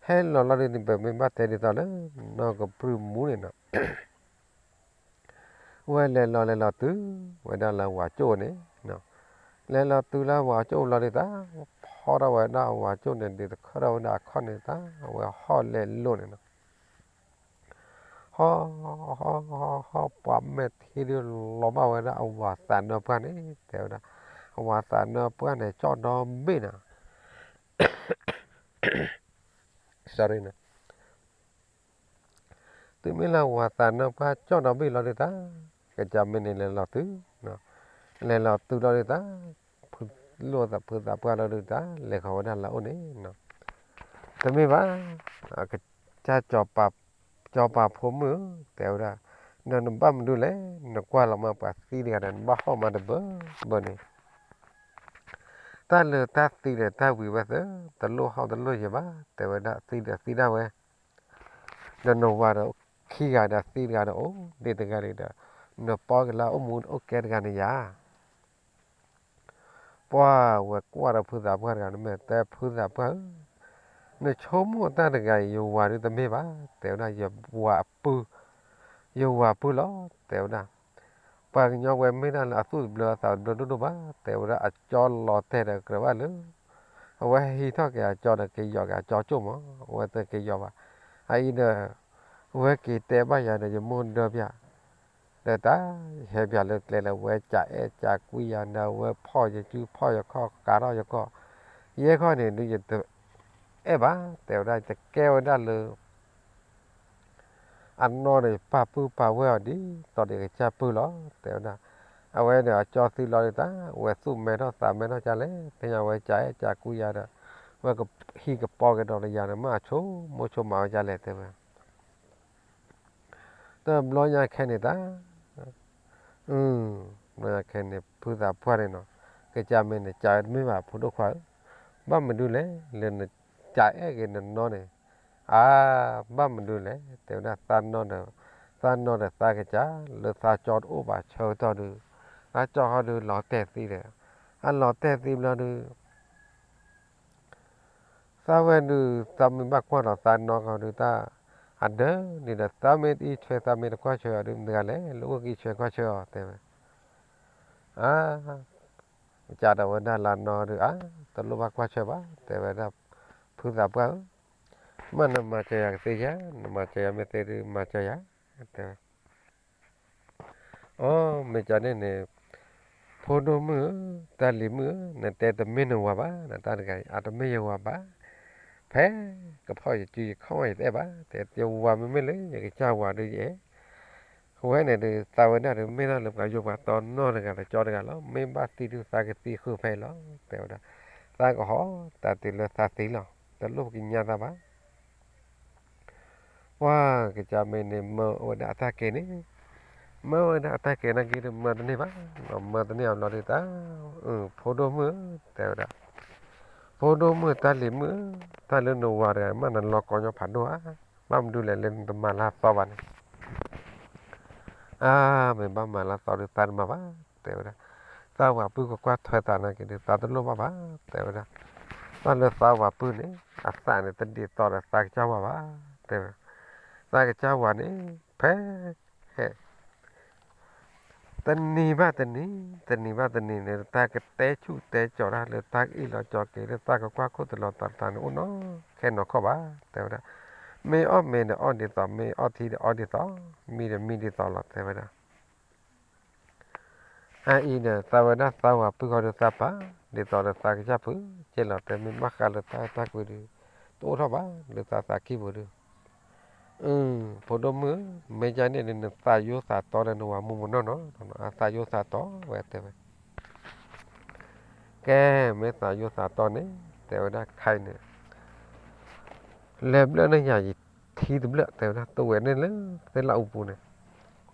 ဟဲလီၤလီၤဒုးန့ၣ် ပမ့ၢ်ဘၣ်တဲဒ်သိးလၢ နီၢ်ကပြုၢ်မူန့ၣ်နီၤ, ဝဲလဲၤလီၤလဲၤလီၤတုၤဝဲဒၣ်လၢဝၤကၠိၣ်န့ၣ်, လဲၤလီၤတုၤလၢဝၤကၠိၣ်လီၤဒုးတၢ်, ဖီထီၣ်ဝဲဒၣ်ဝၤကၠိၣ်န့ၣ် ဒုးတခၢၣ်ထီၣ်ဝဲဒၣ်အခီၣ်န့ၣ်တၢ်, အဝဲဟီၣ်လဲၤလိာ်န့ၣ်နီၤ ဟီၣ်, ဟီၣ်, ဟီၣ်, ဟီၣ်, ပှၤမဲာ်ထံဒုးလီၤဘၣ်ဝဲဒၣ်အဝၤသးနၢပှၢ်န့ၣ် တဲဝဲဒၣ်, အဝၤသးနၢပှၢ်န့ၣ် ကၠီၣ်ဒီဘ့ၣ်နီၤ, sorry နီၤ, တုၤမ့ၢ်လၢအဝၤသးနၢပှၢ်ကၠီၣ်ဒီဘ့ၣ်လီၤဒုးတၢ်, ကစၢ်မ့ၢ်န့ၣ်လဲၤလီၤတုၤ, လဲၤလီၤတုၤလီၤဒုးတၢ်, လိၣ်သးဖုသးပှၢ်လီၤဒုးတၢ် လဲၤဃီၤဝဲဒၣ်လၢအအိၣ်န့ၣ်, တမ့ၢ်ဘၣ်, ကၠီပၤဖိမုၣ်ဧၢ တဲဝဲဒၣ်, ဒီးနဘၣ်မနုၤလဲၣ်, နကွၢ်လီၤမးပှၤသံတဂၤဒီး နဘၣ်ဟီၣ်မးတဘၢဘၢန့ၣ်, တၢ်လၢတၢ်သံဒီးတၢ်ဝံၤဝဲသ့ၣ် တလိၣ်ဟီၣ်တလိၣ်ယဲၢ်ဘၣ် တဲဝဲဒၣ်, သံဒီးသံဒၣ်ဝဲ, ဒီးနဝၤဒီးခံဂၤဒီးသံတဂၤဒီးအိၣ်ဒံးတဂၤလံဒီး, နပီက့ၤလၢအအိၣ်မူအိၣ်ကဲတဂၤန့ၣ်ယၤ ပှၢ်ဝဲကွၢ်ဒီးဖုသးပှၢ်တဂၤန့ၣ်မ့ၢ်တဲဖုသးပှၢ်ဧၢ, နဆိကမိၣ်တၢ်တဂၤအံၤ ယဝၤဒုတမ့ၢ်ဘၣ် တဲဝဲဒၣ်, ယဝၤအပုၢ်, ယဝၤပုၢ်လီၤ တဲဝဲဒၣ်, ပှၤကညီဝဲမ့ၢ်ဒၣ်လၢအသူၣ်တဘျၢအသးတဘျၢဒိၣ်ဒိၣ်ဘၣ် တဲဝဲဒၣ်, အကၠီလီၤတဲာ်ဒီးကြၢးဘၣ်လၢ အဝဲဟဲဟံးထီၣ်က့ၤအကၠီဒီးက့ၤယီၤက့ၤအကၠီကၠိၣ်မး, အဝဲတက့ၤယီၤဘၣ်, အအံၤဒီး ဝဲက့ၤတဲဘၣ်ယၤဒီးယမိၢ်ဒၢပၠး ဒီးတၢ်ယဟဲပၠးလၢကျဲလၢဝဲကအဲၣ်ကကွံယၤဒီး ဝဲဖီၣ်ယစုဖီၣ်ယခီၣ်ကးထီၣ်ယခီၣ်, ယဲခီၣ်န့ၣ်ဒုးယတအဲၣ်ဘၣ် တဲဝဲဒၣ်, ယတကဲဝဲဒၣ်လၢ အနီၢ်န့ၣ် ပာ်ပုၢ်ပာ်ဝဲၢ်အီၤဒ်သိးဒီးကစၢ်ပုၢ်လီၤ တဲဝဲဒၣ်, အဝဲဒီးအကၠီသံလီၤဒုးတၢ် ဝဲသူၣ်မဲထီၣ်သးမဲထီၣ်ကလဲၣ် ဖဲညါဝဲကအဲၣ်ကကွံယၤဒီး ဝဲကဟံၣ်ကပီၤကဒီးလၢယၤန့ၣ် မ့ၢ်အဆိကမိၣ်ဆိကမးဝဲဒ်လဲၣ် တဲဝဲ တဘျီညါခဲန့ၣ်တၢ်, ဘျီညါခဲန့ၣ် ဖုသးပှၢ်န့ၣ်နီၤ, ကစၢ်မ့ၢ်န့ၣ် ကးဝဲတမ့ၢ်ဘၣ် ဖိဒိၣ်ခွါဧၢ, ဘၣ်မနုၤလဲၣ် လၢနကအဲၣ်က့ၤနနီၢ်န့ၣ်, အါ, ဘၣ်မနုၤလဲၣ် တဲဝဲဒၣ်, သးနီၢ်ဒီးသးကစၢ် လၢသးကၠီတအိၣ်ဘၣ်ဆၢကတီၢ်ဒုး, သးကၠီဟီဒုးလီၤတဲာ်သံဒီး, အလီၤတဲာ်သံဘျီဒုး သးဝဲဒုး သးမ့ၢ်ဘၣ်ကွၢ်ဒီးသးနီၢ်ကီၢ်ဒုးတၢ်, အဒၢးန့ၣ်ဒီး သးမ့ၢ်တအံးဆှဲ သးမ့ၢ်တကွၢ်ဆၢအီၤဒုး မတၤတဂၤလဲၣ် လၢအိၣ်က့ၤဆှဲကွၢ်ဆၢအီၤ တဲဝဲ, အါ, ကးဒီးဝဲဒၣ်လၢနီၢ်ဒုး အါ, တလိၣ်ဘၣ်ကွၢ်ဆၢဘၣ် တဲဝဲဒၣ်, ဖုသးပှၢ်ဧၢ, မ့ၢ်နမၤစၢၤယၤကသ့ဧါ, နမၤစၢၤယၤမ့ၢ်သ့ဒုး မၤစၢၤယၤ, တဲဝဲ အိ, မ့ၢ်ကန့ၣ်န့ၣ်, ဖိဒိၣ်မုၣ်ဧၢ, တၢ်လံၤမုၣ်ဧၢ, နတဲတမ့ၢ်နဝၤဘၣ်, နတၢ်တဂၤအံၤ အတမ့ၢ်ယဝၤဘၣ်, ဖဲကဖီၣ်ယစုယခီၣ်ယတအဲၣ်ဘၣ်, တဲယဝၤမ့မ့ၢ်လၢယကစၢ်ဝၤဒုးယအဲၣ်, ဝဲန့ၣ်ဒုး သးဝဲဒၣ်ဒုး မ့ၢ်ဒၣ်လၢပှၤယိၤပှၤတီနီတဂၤ တကၠီတဂၤလီၤ, မ့ၢ်ဘၣ်သံဒုးသးကသံဃုာ်ဖဲအံၤလီၤ, တဲဝဲဒၣ်, သးကဟီၣ်တၢ်တုၤလၢသးသံလီၤ, တလိၣ်ပကညါသးဘၣ် ပှၤကစၢ်မ့ၢ်န့ၣ် မၢဝဲဒၣ်အတၢ်ကဲန့ၣ်, မၢဝဲဒၣ်အတၢ်ကဲနာ်က့ဒုး မၢတန့ၢ်ဘၣ်, မၢတန့ၢ်အဘျီဒုးတၢ်, ဖိဒိၣ်မုၣ်ဧၢ, တဲဝဲဒၣ်, ဖိဒိၣ်မုၣ်တၢ်လံၤမုၣ်ဧၢ, တၢ်လၢနဝၤတဂၤမး နလီၤကီညီဖးဒိၣ်ဧါ, ဘၣ်မနုၤလဲၣ်လၢနတမၤလၢအသီဘၣ်န့ၣ်, အါ, မ့ၢ်ဘၣ်မၤလၢအသီဒုးသးတမၤဘၣ်, တဲဝဲဒၣ်, သးဝၤပုၢ်ကကွၢ်ထွဲသးနာ်က့ဒုး သးတလိၣ်ဘၣ်ဘၣ်, တဲဝဲဒၣ်, တၢ်လၢသးဝၤပုၢ်န့ၣ် အသးန့ၣ်တဒ်သိးဒီးသးကစၢ်ဝၤဘၣ်, တဲဝဲ, သးကစၢ်ဝၤန့ၣ် ဖဲ ဟဲ တနံၤဘၣ်တနံၤ, တနံၤဘၣ်တနံၤန့ၣ် တၢ်ကတဲဆူၣ်တဲကၠီၤတၢ်လၢတၢ်ကအ့ၣ်လိာ်ကၠီၤက့ၤလၢတၢ်ကကွၢ်ခိၣ်သလုးသးတသးန့ၣ် အိၣ်နီၢ်ခဲနီၢ်ခီၣ်ဘၣ် တဲဝဲဒၣ်, မ့ၢ်အီၣ်မ့ၤဒီးအီၣ်ဒ်သိး, မ့ၢ်အီၣ်ထံဒီးအီၣ်ဒ်သိး, မံဒီးမံဒ်သိးလီၤ တဲဝဲဒၣ်. အအံၤဒီး သးဝဲဒၣ်သးဝၤပုၢ်ဃီဒုးသးပာ်, ဒ်သိးဒီးသးကစၢ်ဖုးက့လီၤ တဲမ့ၢ်ဘၣ်ဃးလၢတၢ်အဲၣ်တၢ်ကွံဒုး တအိၣ်ထီၣ်ဘၣ်လၢသးသးကံၢ်ပူၤဒုး အၢ, ဖိဒိၣ်မုၣ်, မ့ၢ်ဒ်န့ၣ်ဒုး နသးယိၣ်သးတီဒီးနဝၤမူမူနီၢ်နီၢ်, အသးယိၣ်သးတီဝဲတဲဝဲ, ကဲ, မ့ၢ်သးယိၣ်သးတီန့ၣ် တဲဝဲဒၣ်ခဲအံၤန့ၣ် လဲၤဘျၢၣ်န့ၢ်ယၤယထံတဘျၢၣ် တဲဝဲဒၣ်, တဝဲန့ၣ်လၢသ့ၣ်လၣ်အူပူၤန့ၣ်,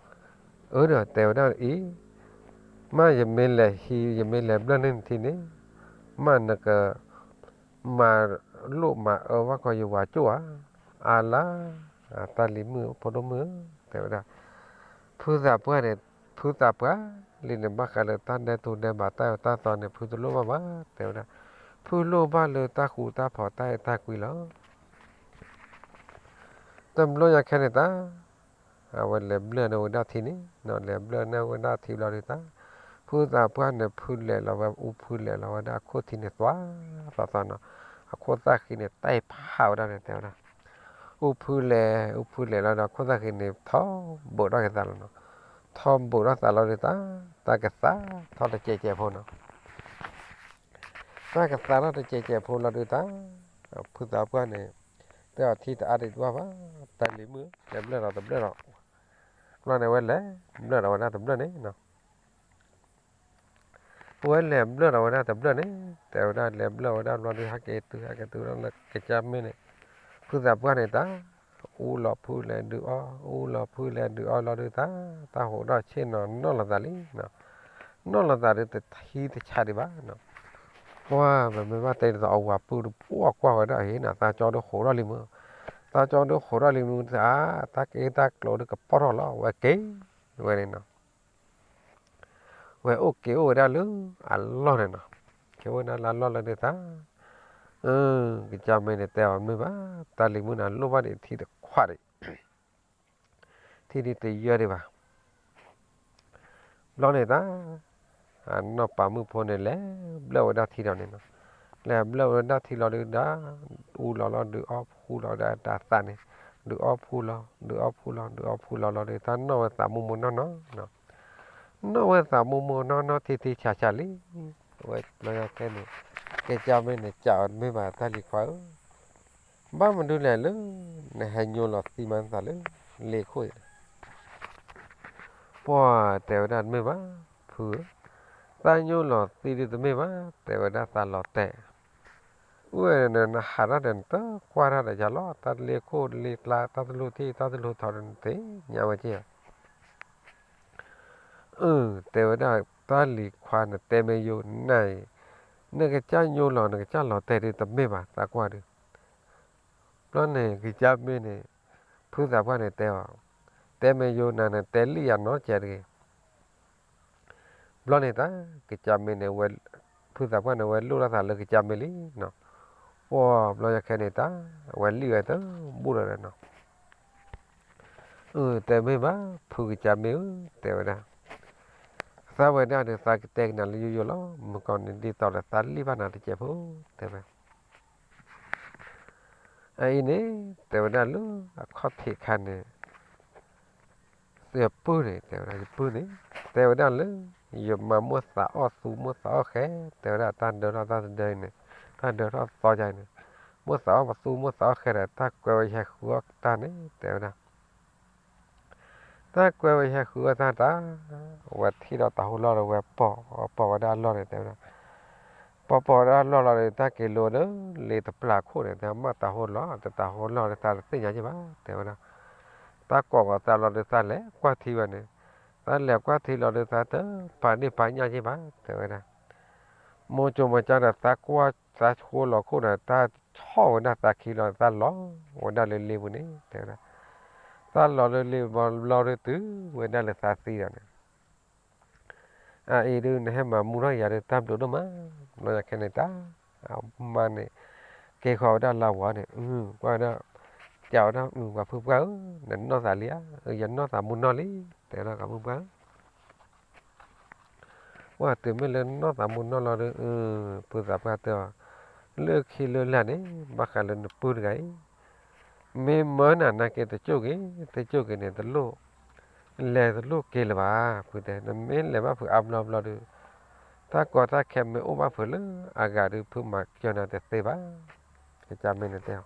အၢဒီး တဲဝဲဒၣ်အံၤ, မ့ၢ်ယမ့ၢ်လဲၤဟံး ယမ့ၢ်လဲၤဘျၢၣ်န့ၢ်နထံန့ၣ်, မ့ၢ်နက မၤလိၣ်မၤအၢဘၣ်ကီးယဝၤကၠိၣ်ဧါ, အါလါ, တၢ်လံၤမုၣ် ဖိဒိၣ်မုၣ်ဧၢ, တဲဝဲဒၣ်, ဖုသးပှၢ်န့ၣ်, ဖုသးပှၢ်လံန့ၣ် ဘၣ်ဃးလၢတၢ်ဒဲးတူၢ်ဒဲးဘးတၢ်အၢတၢ်သီန့ၣ် ဖုတလိၣ်ဘၣ်ဘၣ်, တဲဝဲဒၣ်, ဖုလိၣ်ဘၣ်လၢတၢ်ဃူတၢ်ဖိးတၢ်အဲၣ်တၢ်ကွံလီၤ. တဘျီညါခဲန့ၣ်တၢ် အဝဲလဲၤဘျၢၣ်န့ၢ်ဝဲဒၣ်ထံန့ၣ်, လဲၤဘျၢၣ်န့ၢ်ဝဲဒၣ်ထံဘျီဒုးတၢ်, ဖုသးပှၢ်န့ၣ် ဖုလဲၤလီၤဝဲ အူဖုလဲၤလီၤဝဲဒၣ်အခိၣ်ထံန့ၣ် သွါ, သွါသွါနီၤ, အခိၣ်သၣ်ဃံန့ၣ် တၢ်အံၤဖးဝဲဒၣ်န့ၣ် တဲဝဲဒၣ်, အူဖုလဲၤ, အူဖုလဲၤလီၤဒီး အခိၣ်သၣ်ဃံန့ၣ် ထီဘိးထီၣ်က့ၤသးလီၤနီၤ, ထီဘိးထီၣ်သးလီၤဒုးတၢ်, တၢ်ကသးထီၣ်တစဲးစဲးဖိနီၤ တၢ်ကသးထီၣ်တစဲးစဲးဖိလီၤဒုးတၢ်, ဖုသးပှၢ်န့ၣ် တဲအီၤထံတအါဒံးတဘၣ်ဘၣ်, တၢ်လံၤမုၣ် လဲၤဘျၢၣ်ဒီးတဘျၢၣ်ဒီး, ဘျီန့ၣ်ဝဲလဲၤ, ဘျၢၣ်ဒီးဝဲဒၣ်တဘျၢၣ်န့ၣ်နီၤ, ဝဲလဲၤဘျၢၣ်ဒီးဝဲဒၣ်တဘျၢၣ်န့ၣ်, တဲဝဲဒၣ်လဲၤဘျၢၣ်ဝဲဒၣ်ဘျီဒုး ဟဲက့ၤတုၤ ဟဲက့ၤတုၤဝဲဒၣ်လၢကစၢ်မ့ၢ်န့ၣ်, ဖုသးပှၢ်န့ၣ်တၢ်, အူလီၤဖုလဲၤဒုးအီၣ်, အူလီၤဖုလဲၤဒုးအီၣ်လီၤဒုးသး, တၢ်ဟိးထီၣ်ဆ့ၣ်နီၤနီၢ်လိာ်သးလံနီၤ, နီၢ်လိာ်သးဒုးတထံတဆးဒံးဘၣ်နီၤ, ပှၢ်ပမ့ၢ်ဘၣ်တဲဒ်သိးအဝၤပုၢ်ဒုးပှၢ်ကွၢ်ဝဲဒၣ်အံၤနီၤ, သးကၠီဒုးဟိးထီၣ်လံမုၢ်, သးကၠီဒုးဟိးထီၣ်လံမုၢ်သး, တၢ်က့တၢ်ကျိၤဒုးကပီၢ်ထီၣ်လီၤ, ဝဲက့ၤဝဲန့ၣ်နီၤ ဝဲအိၣ်က့ၤအိၣ်ဝဲဒၣ်လၢအလီၢ်န့ၣ်နီၤ, က့ၤအိၣ်ဝဲဒၣ်လၢအလီၢ်လၢဒုးသး, ကစၢ်မ့ၢ်န့ၣ်တဲအီၤမ့ၢ်ဘၣ်, တၢ်လံၤမုၢ်နၤလိၣ်ဘၣ်ဒံးထံတခွးဒံး, ထံဒံးတယၢဒံးဘၣ် ဘျီန့ၣ်တၢ်, အနီၢ်ပၤမုၣ်ဖိန့ၣ် လဲၤဘျၢၣ်ဝဲဒၣ်ထံဒီးန့ၣ်နီၤ, လဲၤဘျၢၣ်ဝဲဒၣ်ထံလီၤဒုးဒီး, အူလီၤလီၤဒုးအီၣ်ဖှူလီၤဒၣ်တၢ်သးန့ၣ်, ဒုးအီၣ်ဖှူလီၤ ဒုးအီၣ်ဖှူလီၤ ဒုးအီၣ်ဖှူလီၤလီၤဒုး တၢ်နီၢ်ဝဲသးမိၢ်မိၢ်နီၢ်နီၢ်နီၤ, နီၢ်ဝဲသးမိၢ်မိၢ်နီၢ်နီၢ်ထံထံဆးဆးလံ, ဝဲဘျီယၤခဲန့ၣ်, ကစၢ်မ့ၢ်န့ၣ် ကးအီၤမ့ၢ်ဘၣ်တၢ်လံၤခွါဧၢ ဘၣ်မနုၤလဲၣ်လၢ နဟဲညိလီၤသံမးနသးလၢ လ့ခိၣ်အံၤန့ၣ်, ပှၢ်တဲဝဲဒၣ်တမ့ၢ်ဘၣ်, ဖုဧၢ, သးညိလီၤသံဒုးတမ့ၢ်ဘၣ်, တဲဝဲဒၣ်သးလီၤတဲာ်, အဝဲန့ၣ်နဟးထီၣ်ဒီးနတကွၢ်တၢ်ဒီးယၤလီၤ, တၢ်လ့ခိၣ်လ့ကျါ တၢ်တလိၣ်ထံၣ် တၢ်တလိၣ်ထီဒီးနသ့ၣ်ညါဝဲက့ၢ်ဧါ အၢ တဲဝဲဒၣ်တၢ်လံၤခွါ နတဲမ့ၢ်ယိၤနၤအံၤ, နကစၢ်ညိလီၤ နကစၢ်လီၤတဲာ်ဒုးတမ့ၢ်ဘၣ် သးကွၢ်ဒုး, ဘျီန့ၣ် ကစၢ်မ့ၢ်န့ၣ်, ဖုသးပှၢ်န့ၣ်တဲအီၤ, တဲမ့ၢ်ယိၤနၤန့ၣ် တဲလံယၤနီတစဲးတဂ့ၤ ဘျီန့ၣ်တၢ် ကစၢ်မ့ၢ်န့ၣ် ဖုသးပှၢ်န့ၣ် ဝဲလိၣ်ထီၣ်သးလၢကစၢ်မ့ၢ်လံနီၤ, ပှၢ်ဘျီယခဲန့ၣ်တၢ် အဝဲလံၣ်ဝဲတဘူၣ်လီၤဒီးနီၤ, အၢ တဲမ့ၢ်ဘၣ် ဖုကစၢ်မ့ၢ်ဧၢ တဲဝဲဒၣ်, သးဝဲဒၣ်ဒီး သးကတဲကနၤလၢယိယိလီၤ, မုၢ်ကီၢ်န့ၣ်ဒ်သိးဒီးသးလံၣ်ဘၣ်နၤတစဲးဖိ တဲဝဲ အအံၤန့ၣ် တဲဝဲဒၣ်လၢအခီၣ်ထံးခါန့ၣ်, ယပုၢ်န့ၣ် တဲဝဲဒၣ် ယပုၢ်န့ၣ် တဲဝဲဒၣ်လၢ ယမၤမိၣ်သးအီၣ်သူ မိၣ်သးအီၣ်ဃဲ တဲဝဲဒၣ်တၢ်ဒၢထီၣ်တၢ်သဒၢအံၤန့ၣ်, တၢ်ဒၢထီၣ်သီယါအံၤန့ၣ်, မိၣ်သးအီၣ်ပသူ မိၣ်သးအီၣ်ဃဲဒီး တၢ်ကွဲးဝဲယဟဲဃုအီၣ်တၢ်န့ၣ် တဲဝဲဒၣ် တၢ်ကွဲးဝဲယဟဲဃုအီၣ်တၢ်တၢ်, ဝဲထံၣ်ဒီးတၤဟိလီၢ်ဒီး ဝဲပိာ် ပိာ်ဝဲဒၣ်အလီၢ်န့ၣ် တဲဝဲဒၣ်, ပိာ်ပိာ်ဝဲဒၣ်အလီၢ်လီၤဒီး တၢ်က့ၤလိၤဒီး လ့တပျၢၤခိၣ်န့ၣ် တဲမ့ၢ်တၤဟိလီၢ် တတၤဟိလီၢ်ဒီးသးတသ့ၣ်ညါက့ၢ်ဘၣ် တဲဝဲဒၣ်, တၢ်ကိးဂီၤသးလီၤဒီးသးလဲၤကွၢ်ထံဝဲန့ၣ်, သးလဲၤကွၢ်ထံလီၤဒီးသးတပာ်န့ၢ်ပာ်ညၣ်က့ၢ်ဘၣ် တဲဝဲဒၣ်, မိၢ်ကၠိမၤကၠါဒီးသးကွၢ်သးဃိလီၤခိၣ်ဒီး တၢ်ဆီၣ်ဝဲဒၣ်သးခံလီၤ သးလီၤဝဲဒၣ်လၢလ့ပူၤန့ၣ် တဲဝဲဒၣ်, သးလီၤလၢလ့ပူၤလီၤဒီးတုၤဝဲဒၣ်လၢသးသံဒီးန့ၣ် အအံၤဒုး နဟဲမၤမူထီၣ်ယၤဒီး တၢ်ဘျုးဒိၣ်မး, ဘျီယၤခဲန့ၣ်တၢ်, အမါန့ၣ် က့ၤဃီၤဝဲဒၣ်လၢဝၤန့ၣ်, ကွၢ်ဝဲဒၣ်, တဲဝဲဒၣ် ပှၤဖုပှၢ်ဧၢ, နနီၢ်သးလံဧါ, ယနီၢ်သးမူနီၢ်လံ, တဲဝဲဒၣ်ပှၤဖုပှၢ်ဧၢ ပှၢ်တုၤမ့ၢ်လၢနီၢ်သးမူနီၢ်လီၤဒီး, ဖုသးပှၢ်တဲအီၤ, လၢခံလၢလာ်န့ၣ် ဘၣ်ဃးလၢနပုၢ်တဂၤအံၤ မ့ၢ်မၢနၤနာ်က့ တကၠိၣ်က့ၤ, တကၠိၣ်က့ၤန့ၣ် တလိၣ်, လဲၤတလိၣ်က့ၤလၢၤဘၣ်, ဖုတဲ, နမ့ၢ်လဲၤဘၣ်ဖုအါဘျီဘျီဒီး, တၢ်ကီတၢ်ခဲမ့ၢ်အိၣ်ဘၣ်ဖုလၢအဂၤဒီး ဖုမၤစၢၤနၤတသ့ဘၣ်, ကစၢ်မ့ၢ်န့ၣ်တဲအီၤ,